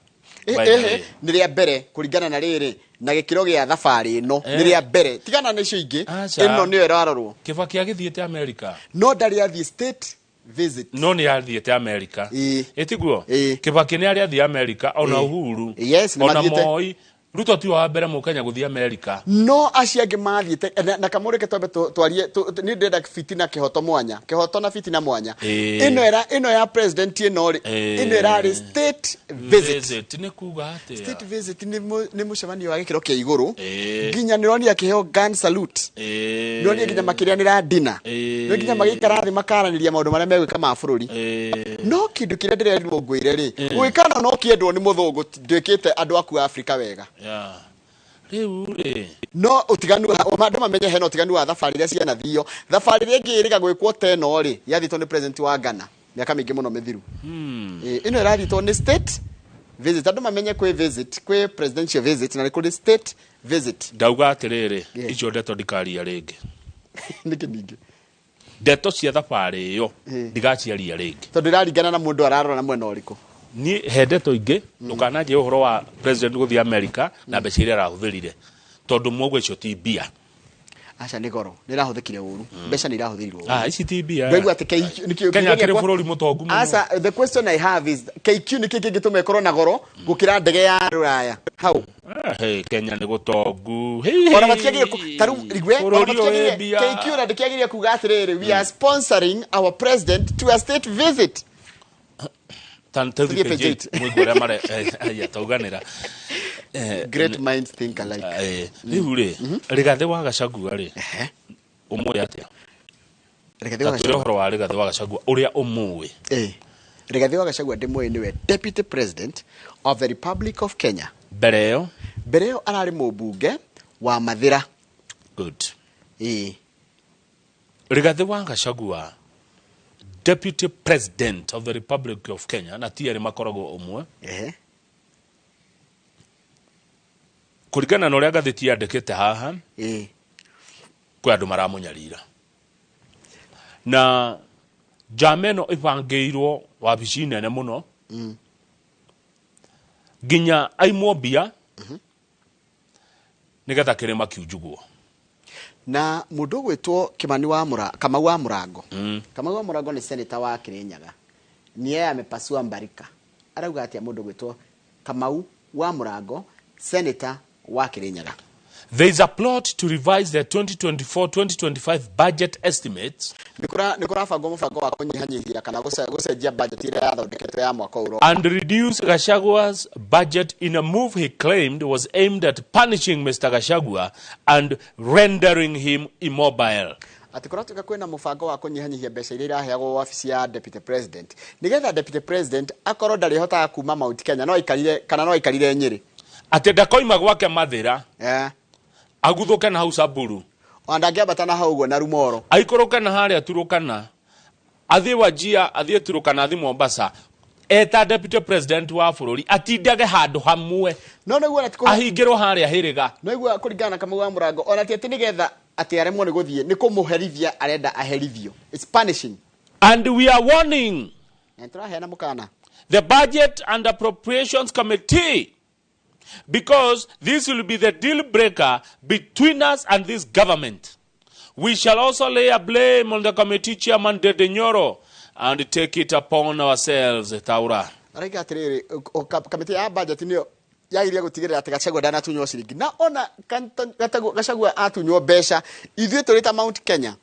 Nĩ rĩa mbere kũringana na rĩrĩ na gĩkĩro gĩa thabarĩ ĩno nĩ rĩa mbere tigana na icio ingĩ ĩno nĩyo ĩrarorwo. Kibaki agĩthiĩte America no ndarĩ athiĩ state visit. No nĩ athiĩte America. Ĩtiguo Kibaki nĩ arĩ athiĩ America ona Uhuru ona Moi. Ruto ti wa mbere mũkenya gũthiĩ America. No acio angĩ mathiĩte na kamũreke twambe twarie nĩ ndĩrenda fitina kĩhoto mwanya. Kĩhoto na fitina mwanya. Ĩno ya president ĩno rĩ, ĩno ĩrarĩ state visit. Nĩ kuga atĩa? State visit nĩ mũcemanio wa gĩkĩro kĩa igũrũ. Nginya nĩ ũronire akĩheo gun salute. Nĩ ũronire nginya makĩrĩanĩra dinner. Nĩ nginya magĩikara thĩ makaranĩria maũndũ marĩa megwĩka ma bũrũri. No kĩndũ kĩrĩa ndĩrerirwo ngwĩre rĩ, gwĩkana no kĩendwo nĩ mũthũngũ ndwĩkĩte andũ aku a Afrika wega. Rĩu rĩ no ũtiganu andũ mamenye hena ũtiganu wa thabarĩ iria cianathio. Thabarĩ ĩrĩa ĩngĩ ĩrĩga gwĩkwo ta ĩno rĩ, yathitwo nĩ president wa Ghana mĩaka mĩingĩ mũno mĩthiru. Ĩno ĩrathitwo nĩ state visit. Andũ mamenye kwĩ visit, kwĩ presidential visit na nĩ kũrĩ state visit. Ndauga atĩrĩrĩ, icio ndeto ndikaria rĩngĩ. Nĩkĩ ningĩ? Ndeto cia thabarĩ ĩyo ndigaciaria rĩngĩ. Tondũ ĩraringana na mũndũ ararora na mwena ũrĩkũ. Niĩ he ndeto ingĩ ndũkananjĩre ũhoro wa president gũthiĩ America na mbeca iria arahũthĩrire tondũ mwoguo icio ti mbia. Aca nĩ goro nĩ ĩrahũthĩkire ũru, mbeca nĩ irahũthĩrirwo ũru. Ah, ici ti mbia. Ndaigua atĩ KQ nĩkĩo Kenya kĩũria kĩrĩ gĩakwa- bũrũri mũtongu mũno. Aca, the question I have is, KQ nĩkĩ kĩngĩtũma ĩkorwo na goro gũkĩra ndege ya rũraya hau? Ah, hey, Kenya nĩ gũtongu. Ona matiagĩrĩire ta rĩu igue, ona Bũrũri ũyũ wĩ matiagĩrĩire mbia. KQ na ndĩkĩagĩrĩire kuga atĩrĩrĩ, "We are sponsoring our president to a state visit." Tũthiĩ Tũthiĩ page page 8 mũigue ũrĩa mare aya tauganĩra. Great minds think alike. Rĩu rĩ, Rigathĩ wa Gachagua rĩ, ũmũĩ atĩa? Rigathĩ wa Ta twĩre Gachagua. ũhoro wa Rigathĩ wa Gachagua ũrĩa ũmũĩ. Rigathĩ wa Gachagua ndĩmũĩ nĩwe Deputy President of the Republic of Kenya. Mbere ĩyo? Mbere ĩyo ararĩ mũmbunge wa Mathĩra. Good. Ĩĩ. Rigathĩ wa Gachagua, Deputy President of the Republic of Kenya, na ti erĩ makoragwo ũmwe. Kũringana na ũrĩa ngathĩti yandĩkĩte haha, kwĩ andũ maramũnyarira na njama ĩno ĩbangĩirwo wabici nene mũno nginya aimwo mbia nĩgetha kĩrĩma kiunjugwo. Na mũndũ ũgwĩtwo Kimani wa Mura, Kamau wa Mũrango. Kamau wa Mũrango nĩ senator wa Kirinyaga. Ni yeye amepasua mbarika. Arauga atĩa mũndũ ũgwĩtwo Kamau wa Mũrango, senator wa Kirinyaga? There is a plot to revise the 2024-2025 budget estimates Nĩ kũrabangwo mũbango wa kũnyihanyihia kana gũcenjia budget ĩrĩa yathondeketwo ya mwaka ũyũ. and reduce Gachagua's budget in a move he claimed was aimed at punishing Mr. Gachagua and rendering him immobile. Atĩ kũratuĩka kwĩna mũbango wa kũnyihanyihia mbeca iria iraheagwo wabici ya Deputy President nĩgetha Deputy President akorwo ndarĩhotaga kuma Mount Kenya no aikarire kana no aikarire Nyĩrĩ. Atĩ ndakoima gwake Mathĩra aguthũke na hau Samburu, ona ndangĩambata na hau ũguo na Rumoro, aikũrũke na harĩa Turukana, athiĩ Wajia, athiĩ Turukana, athiĩ Mombasa eta Deputy President wa bũrũri, atindage handũ hamwe. No nĩguo ona ti ahingĩrwo harĩa hĩrĩga. No igua kũringana na Kamau wa Mũrango, ona ti atĩ nĩgetha atĩ aremwo nĩ gũthiĩ, nĩ kũmũherithia arenda aherithio. It's punishing. And we are warning Na nĩtũraheana mũkana the Budget and Appropriations Committee, because this will be the deal breaker between us and this government. We shall also lay a blame on the committee chairman Ndindi Nyoro and take it upon ourselves. Taura. Araiga atĩrĩrĩ, kamĩtĩ ya budget nĩyo yagĩrĩire gũtigĩrĩra atĩ Gachagua ndanatunywo ciringi, na ona Gachagua atunywo mbeca, ithuĩ tũrĩ ta Mount Kenya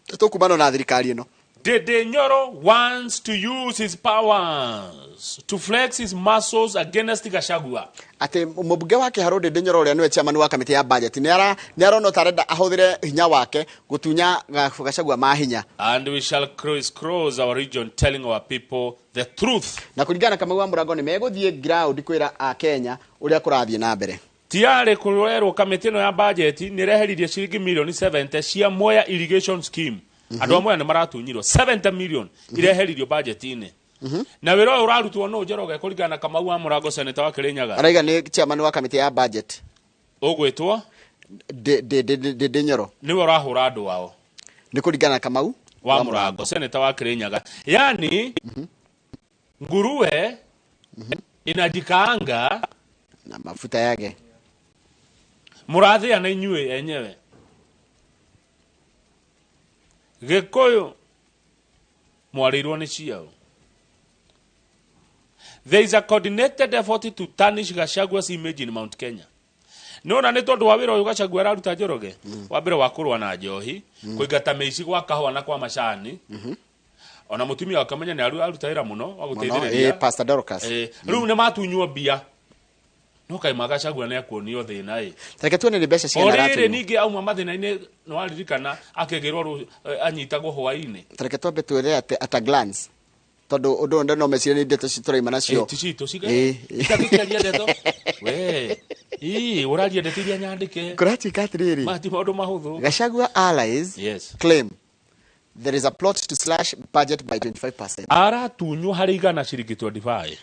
tũkumana na thirikari ĩno. Ndindi Nyoro wants to use his powers to flex his muscles against Gachagua. Atĩ mũmbunge wa Kĩharũ Ndindi Nyoro ũrĩa nĩwe chairman wa kamĩtĩ ya budget nĩ arona ta arenda ahũthĩre hinya wake gũtunya Gachagua mahinya. And we shall crisscross our region telling our people the truth. Na kũringana na Kamau wa Mũrango nĩ megũthiĩ ground kwĩra a Kenya ũrĩa kũrathiĩ na mbere. Tiarĩ kũrerwo kamĩtĩ ĩno ya budget nĩ ĩreheririe ciringi milioni 70 cia Mwea irrigation scheme. Andũ a Mwea nĩ maratunyirwo 70 million ireheririo budget-inĩ. Na wĩra ũyũ ũrarutwo nũ, Njoroge, kũringana na Kamau wa Mũrango, senator wa Kĩrĩnyaga? Araiga nĩ chairman wa kamĩtĩ ya budget. Ũgwĩtwo Ndindi Nyoro nĩwe ũrahũra andũ ao. Nĩ kũringana na Kamau wa Mũrango, senator wa Kĩrĩnyaga. Yani nguruwe inajikaanga na mafuta yake. Mũrathĩa na inyuĩ enyewe. Gĩkũyũ mwarĩirwo nĩ ciao. There is a coordinated effort to tarnish Gachagua's image in Mount Kenya. Nona nĩ tondũ wa wĩra ũyũ Gachagua araruta, Njoroge, wa mbere wa kũrũa na njohi, kũingata mĩici gwa kahũa na kwa macani, ona mũtumia wake menya nĩ aruta wĩra mũno wa gũteithĩrĩria. Pastor Dorcas. Rĩu nĩ matunywo mbia, no kaima Gachagua nĩ akuonio thĩna ĩ. Reke tuone nĩ mbeca O cigana rĩrĩ aratunywo. ningĩ auma mathĩna-inĩ, nĩ waririkana akĩgĩrwo anyitagwo hwaĩ-inĩ. Reke twambe twĩre atĩ at a glance, tondũ ũndũ ũyũ no meciria nĩ ndeto tũraima nacio. Ti citũ cigakĩaria ndeto we ii ũraria ndeto iria nyandĩke. Kũratuĩka atĩrĩrĩ, mati maũndũ mahũthũ. Gachagua allies claim there is a plot to slash budget by 25%. Aratunywo harĩ igana ciringi 25.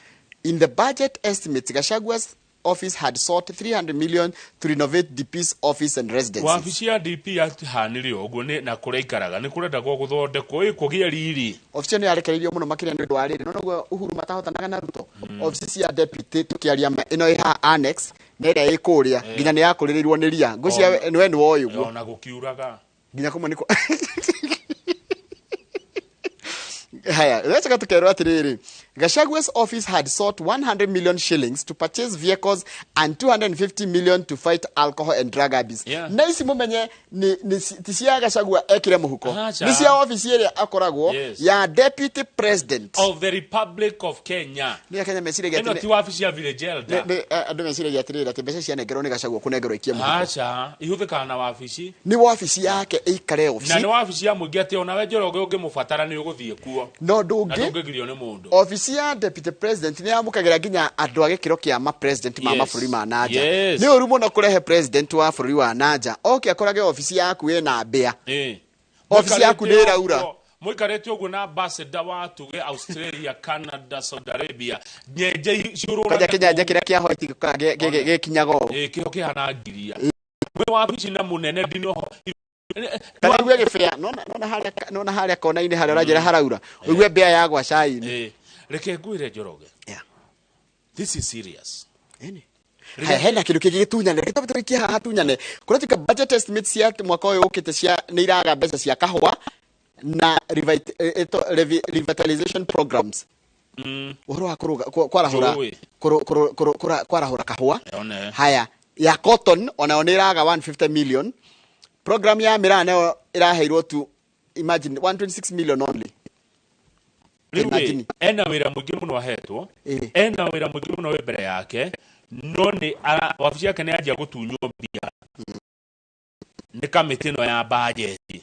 In the budget estimates, Gachagua's office had sought 300 million to renovate DP's office and residences. Wabici ya DP yatihanire ũguo nĩ na kũrĩa ikaraga nĩ kũrendagwo gũthondekwo ĩ kũgĩe riri. Obici ĩno yarekereirio mũno makĩria nĩ ũndũ wa rĩrĩ, no noguo Uhuru matahotanaga na Ruto. Obici cia deputy tũkĩaria ma ĩno ĩ haha annex na ĩrĩa ĩ kũrĩa nginya nĩ yakũrĩrĩirwo nĩ ria. Ngwĩciria we nĩ woĩ ũguo. Ona gũkiuraga. Nginya kũmwe nĩ Haya, let's tukerwo atiriri. Gachagua's office had sought 100 million shillings to purchase vehicles and 250 million to fight alcohol and drug abuse. Na ici mumenye ni ti cia Gachagua ekire muhuko. Ni cia office ĩrĩa akoragwo ya Deputy President of the Republic of Kenya. Ni Kenya meciragia atĩ ti wabici ya village elder. Ni andũ meciragia atiriri atĩ mbeca cianengerwo nĩ Gachagua kũnengerwo ikie mũhuko. Acha, ihũthĩkaga na wabici. Ni wabici yake ĩikare obici. Na ni wabici ya mũingĩ atĩ ona we Njoroge ũngĩmũbatara nĩ ũgũthiĩ kuo. No ndũngĩgirio nĩ mũndũ. Obici ya Deputy President nĩ yamũkagĩra nginya andũ a gĩkĩro kĩa ma president ma mabũrũri ma nanja. Nĩ ũru mũno kũrehe president wa bũrũri wa nanja oke akorage obici yaku ĩna mbĩa. Obici yaku nĩ ĩraura. Mũikarĩte ũguo na ambassador wa tuge Australia, Canada, Saudi Arabia. Nyenje ciũrũraga. Kwanja kĩnyanja kĩrĩa kĩa white gĩkinyaga ũũ. Kĩo kĩhana ngiria. Mwĩ wabici na mũnene ndinoho. Kana uigue gĩbĩa nona harĩa kona-inĩ harĩa ũranjĩra haraura uigue mbĩa yagwa cai-inĩ. Reke ngwĩre Njoroge. This is serious. Hena kĩndũ kĩngĩ gĩtunyane gĩtobe tũrĩkie haha tunyane kũratuĩka budget estimates cia mwaka ũyũ ũkĩte cia nĩ iraga mbeca cia kahũa na revitalization programs. Ũhoro wa kwarahũra kwarahũra kahũa. Haya ya cotton onayo nĩ iraga 150 million. Program ya miraa nayo iraheirwo tu imagine 126 million only. Imagine ena wira mũingĩ mũno ahetwo, ena wira mũingĩ mũno wĩ mbere yake, no nĩ wabici yake nĩ yanjia gũtunywo mbia nĩ kamĩtĩ ĩno ya bajeti.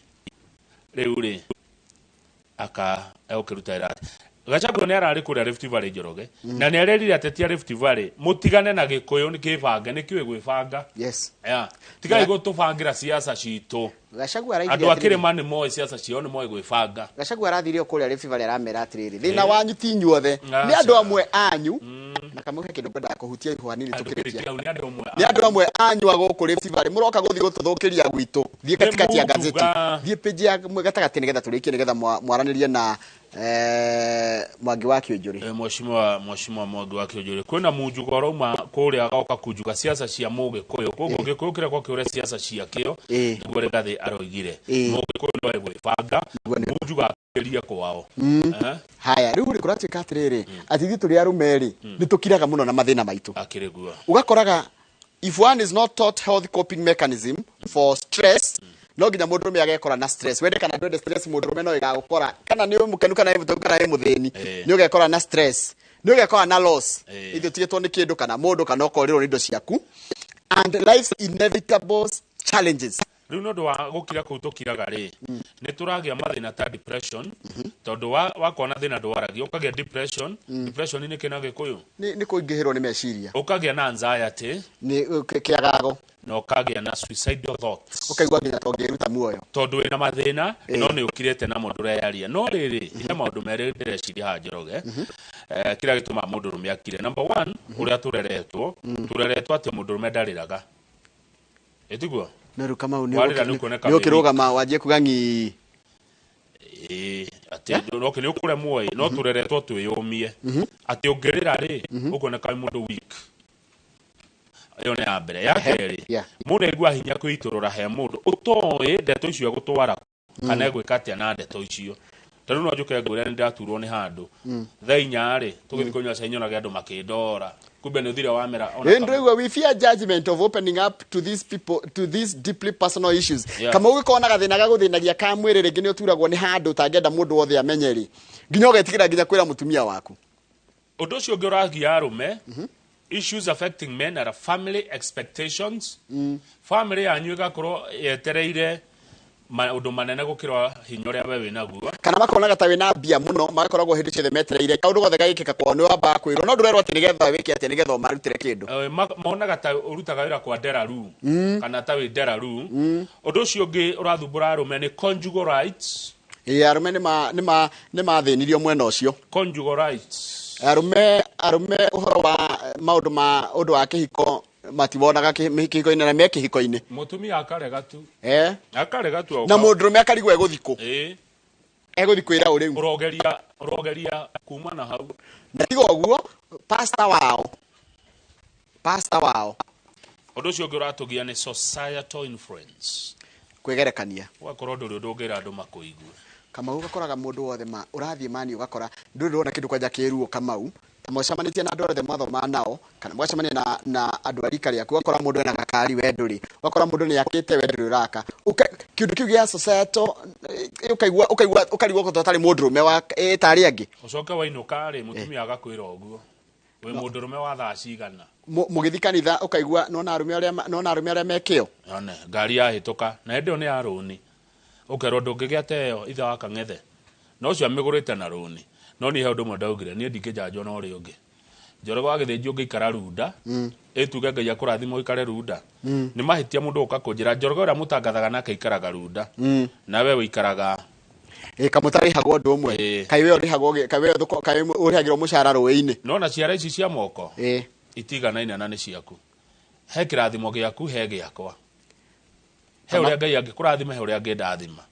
Rĩu rĩ aka egũkĩruta wĩra atĩa? Gachagua nĩ ararĩ kũrĩa Rift Valley Njoroge, na nĩ arerire ateti a Rift Valley mũtigane na Gĩkũyũ nĩ kĩbange nĩ kĩũĩ gwĩbanga. Yes. Yeah. Tigai gũtũbangĩra siasa citũ. Gachagua araigire andũ a kĩrĩma nĩ moĩ siasa ciao nĩ moĩ gwĩbanga. Gachagua arathire kũrĩa Rift Valley aramera atĩrĩrĩ thĩna wanyu ti inyuothe nĩ andũ amwe anyu na kamwe he kĩndũ ngwendaga kũhutia ihu hanini tũkĩrĩkia. Nĩ andũ amwe anyu a gũkũ Rift Valley mũroka gũthiĩ gũtũthũkĩria gwitũ. Thiĩ katikati ya gazeti. Thiĩ page ya gatagatĩ nĩgetha tũrĩkie nĩgetha mwaranĩrie na Mwangi wa Kĩũnjũrĩ. Mheshimiwa Mwangi wa Kĩũnjũrĩ kwĩna munjugo ũrauma kũrĩa agoka kunjuga siasa cia Mũgĩkũyũ koguo Gĩkũyũ kĩrĩa kwa kĩũre siasa ciakĩo nĩguo Rigathĩ aroigire Mũgĩkũyũ no egwĩbanga munjugo akĩria kwao. Haya rĩu rĩ kũratuĩka atĩrĩrĩ atĩ ithuĩ tũrĩ arũme rĩ nĩ tũkiraga mũno na mathĩna maitũ. Akĩrĩ guo. Ũgakoraga if one is not taught health coping mechanism for stress no nginya mũndũrũme agekora na stress wende kana ndwende stress mũndũrũme no ĩgagũkora kana nĩ mũkenu kana nĩ mũtongu kana nĩ mũthĩni nĩ ũgekora na stress nĩ ũgekora na loss ithuĩ tigĩtwo nĩ kĩndũ kana mũndũ kana ũkorĩrwo nĩ indo ciaku and life's inevitable challenges. Rĩu nĩ ũndũ wa gũkira kũu tũkiraga rĩ nĩ tũragĩa mathĩna ta depression tondũ wakona thĩna ndwaragia ũkagĩa depression. Depression nĩ kĩna Gĩkũyũ nĩ kũingĩhĩrwo nĩ meciria ũkagĩa na anxiety nĩ kĩagago na ũkagĩa na suicidal thoughts ũkaigua nginya ta ũngĩruta muoyo tondũ wĩna mathĩna no nĩ ũkirĩte namo ndũreyaria. No rĩrĩ he maũndũ merĩ ndĩreciria haha Njoroge kĩrĩa gĩtũmaga mũndũrũme akire. Number one ũrĩa tũreretwo atĩ mũndũrũme ndarĩraga ĩtiguo no rĩu Kamau nĩ ũkĩrũgama wanjie kuga ng'i atĩ nĩ ũkũremwo ĩ no tũreretwo twĩyũmie atĩ ũngĩrĩra rĩ ũkuoneka wĩ mũndũ weak. Ĩyo nĩ ya mbere. Ya kerĩ mũndũ aigua hinya kwĩitũrũra he mũndũ ũtoĩ ndeto icio egũtwara kana egwĩka atĩa na ndeto icio. Tondũ no njũke ngwĩre nĩ ndaturwo nĩ handũ thaa inya rĩ tũgĩthiĩ kũnyua cai nyonage andũ makĩndora kumbe nĩ ũthire wamera. Ndũraigua we fear judgment of opening up to these people to these deeply personal issues. Kama ũgĩkorwo na gathĩna gagũthĩnagia ka mwĩrĩ rĩngĩ nĩ ũturagwo nĩ handũ ũtangĩenda mũndũ wothe amenye rĩ nginya ũgetigĩra nginya kwĩra mũtumia waku. Ũndũ ũcio ũngĩ ũragia arũme issues affecting men are family expectations. Family yanyu ĩgakorwo yetereire maũndũ manene gũkĩra hinya ũrĩa we wĩnaguo kana makonaga ta wĩna mbia mũno magakoragwo hĩndĩ ciothe metereire kaũndũ gothe gagĩkĩka kwao nĩ wambaga kwĩrwo no ndũrerwo atĩ nĩgetha wĩke atĩa nĩgetha ũmarutĩre kĩndũ. Monaga ta ũrutaga wĩra kwa Deraru kana ta wĩ Deraru. Ũndũ ũcio ũngĩ ũrathumbũra arũme nĩ conjugal rights. Arũme nĩ mathĩnirio mwena ũcio. Conjugal rights arũme ũhoro wa Maũndũ ma ũndũ wa kĩhiko matiwonaga kĩhiko-inĩ na me kĩhiko-inĩ. Mũtumia akarega tu. Eh. Akarega tu. Na mũndũrũme akarigwo egũthikũ. Ĩĩ. Egũthi kwĩra ũ rĩu? Ũrogeria kuma na hau. Na tiga ũguo, pastor wao. Ũndũ ũcio ũngĩ ũratũgia nĩ societal influence. Kwĩgerekania. Ũgakorwo ndũrĩ ũndũ ũngĩra andũ makũigue. Kamau, ũgakoraga mũndũ wothe ma ũrathiĩ mani, ũgakora ndũrĩ ndĩrona kĩndũ kwanja kĩruo. Kamau, ta mũcemanĩtie na andũ othe mwathomaga nao, kana mũgacemania na andũ a rika rĩaku, ũgakora mũndũ ena gakari, we ndũrĩ, ũgakora mũndũ nĩ akĩte, we ndũrĩ ũraka. Kĩndũ kĩu gĩa societal, ũkaigua ũkarigwo ta ũtarĩ mũndũrũme wa ta arĩa angĩ. Ũcoke wainũka rĩ, mũtumia agakwĩra ũguo, wĩ mũndũrũme wa thaa cigana? Mũgĩthiĩ kanitha ũkaigua nona arũme arĩa mekĩo. One ngari yahĩtũka na hĩndĩ ĩyo nĩ ya rũni, ũkerwo ndũngĩgĩa ta ĩyo ithe wa kang'ethe, na ũcio amĩgũrĩte na rũni. No niĩ he ũndũ ũmwe ndaugire, niĩ ndingĩnjanjwo na ũrĩa ũngĩ. Njoroge wa Gĩthĩnji, ũngĩikara runda, ĩtuge Ngai akũrathima ũikare runda, nĩ mahĩtia mũndũ ũka kũnjĩra Njoroge ũrĩa mũtangathaga nake aikaraga runda, nawe ũikaraga. Ĩ kamũtarĩhagwo ũndũ ũmwe, kaĩ we ũrĩhagwo kaĩ we kaĩ ũrĩhagĩrwo mũcara rũĩ-inĩ? No na ciara ici cia moko itiganaine na nĩ ciaku. He kĩrathimo gĩaku, he gĩakwa, he ũrĩa Ngai angĩkũrathima, he ũrĩa angĩndathima.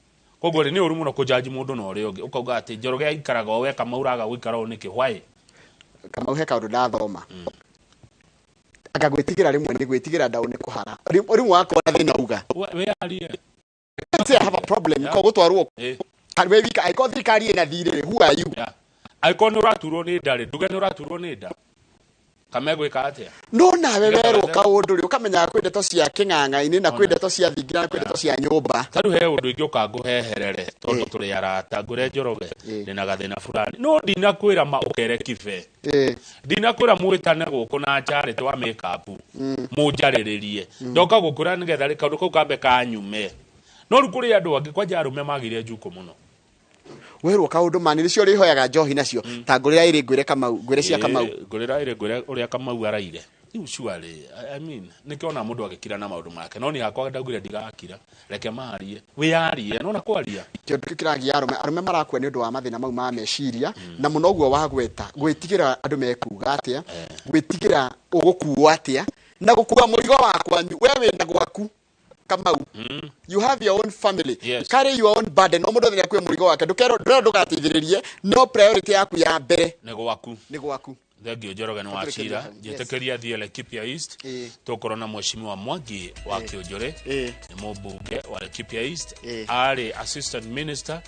Koguo rĩ, nĩ ũru mũno kũnjanji mũndũ na ũrĩa ũngĩ, ũkauga atĩ Njoroge aikaraga o we, Kamau ũraga gũikara ũũ nĩkĩ? Why? Kamau, he kaũndũ ndathoma, anga gwĩtigĩra rĩmwe nĩ gwĩtigĩra ndaũ nĩ kũhara. Rĩmwe wakorwo na thĩna uga, Wĩyarie. "Say I have a problem," ko gũtwarwo we wika. Angĩkorwo thirikari ĩna thirĩ rĩ, who are you? Angĩkorwo nĩ ũraturwo nĩ nda rĩ, nduge nĩ ũraturwo nĩ nda, kamegwĩka atĩa? No nawe werwo kaũndũ rĩ, ũkamenyaga kwĩ ndeto cia kĩng'ang'a-inĩ na kwĩ ndeto cia thingira na kwĩ ndeto cia nyũmba. Tarĩu he ũndũ ingĩũka ngũheherere tondũ tũrĩ arata, ngwĩre, "Njoroge, ndĩna gathĩna fulani," no ndinakwĩra ma ũkere kibe, ndinakwĩra mwĩtane gũkũ na njarĩ twa make-up mũnjarĩrĩrie. Ndoka gũkwĩra nĩgetha rĩ kaũndũ kau kambe kanyume. No rĩu kũrĩ andũ angĩ, kwanja arũme magire njukũ mũno. Werwo kaũndũ mani nĩcio ũrĩhoyaga njohi nacio, ta ngũrĩra ĩrĩ ngwĩre Kamau, ngwĩre cia Kamau. Ngũrĩra ĩrĩ ngwĩre ũrĩa Kamau araire. Rĩu surely, I mean, nĩkĩona mũndũ agĩkira na maũndũ make, no niĩ hakwa ndaugire ndigakira, reke marie, wĩyarie nona kwaria. Kĩndũ kĩu kĩragia arũme marakua nĩ ũndũ wa mathĩna mau ma meciria, na mũno ũguo wa gweta gwĩtigĩra andũ mekuga atĩa, gwĩtigĩra ũgũkuo atĩa, na gũkua mũrigo wa kwanyu. We wĩna gwaku, Kamau, you have your own family. Yes. Carry your own burden. No mũndũ othe nĩakue mũrigo wake. Ndũkerwo ndũrerwo ndũgateithĩrĩrie, no priority yaku ya mbere nĩ gwaku. Nĩ gwaku. Thengio, Njoroge, nĩ Tũkĩrĩkĩria wacira. hau. Njĩtĩkĩria thiĩ Laikipia East. Tũkorwo na mheshimiwa Mwangi wa Kĩũnjũrĩ, nĩ mũmbunge wa Laikipia East, arĩ assistant minister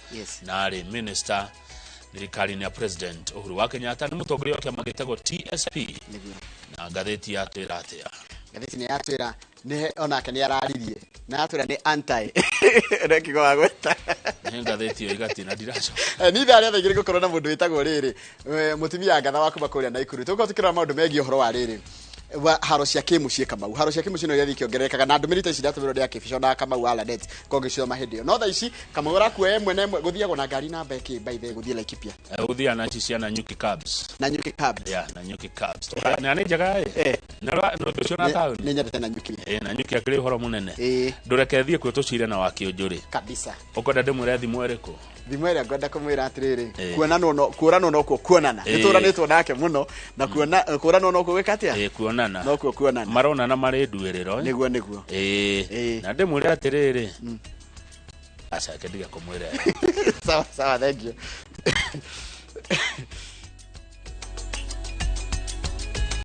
na arĩ minister thirikari-inĩ ya President Uhuru wa Kenyatta, nĩ mũtongoria wa kĩama gĩtagwo TSP. Na ngathĩti yatwĩra atĩa? Ngathĩti nĩ yatwĩra nĩ onake nĩ araririe na yatwĩra nĩ anti rekigo wa gweta. Nĩ ngathĩti ĩyo igati na ndiracoka. Nĩ ithaa rĩa 2:00 ngũkorwo na mũndũ wĩtagwo rĩrĩ, mũtumia ngatha wa kuma kũrĩa Naikuru. Tũgũkorwo tũkĩrora maũndũ megiĩ ũhoro wa rĩrĩ wa haro cia kĩmũciĩ. Kamau, haro cia kĩmũciĩ no irathiĩ ikĩongererekaga, na ndũmĩrĩri ta ici ndatũmĩrwo ndĩ akĩbico na Kamau wa Lanet ko ngĩcithoma hĩndĩ ĩyo. No thaa ici Kamau ũrakua ĩmwe na ĩmwe, gũthiagwo na ngari namba ĩkĩ by the gũthiĩ Laikipia? Gũthiaga na ici cia Nanyuki Cabs. Nanyuki Cabs. Yeah, Nanyuki Cabs na nĩ njega ĩ na ũcio na taũni. Nĩ nyendete Nanyuki. Ĩ Nanyuki akĩrĩ ũhoro mũnene. Ndũreke thiĩ kuo tũcire na Wakĩũnjũrĩ. Kabisa. Ũkwenda ndĩmwĩre thimũ ĩrĩkũ? Thimũ ĩrĩa ngwenda kũmwĩra atĩrĩrĩ, kuonanwo no kũranwo nokuo kuonana. Nĩ tũranĩtwo nake mũno na kuona kũranwo nokuo gwĩka atĩa? Ĩ, kuonana. Nokuo kuonana. Maronana marĩ nduĩrĩro. Nĩguo. Ĩ, na ndĩmwĩre atĩrĩrĩ, aca reke ndige kũmwĩra. Sawa sawa, thank you.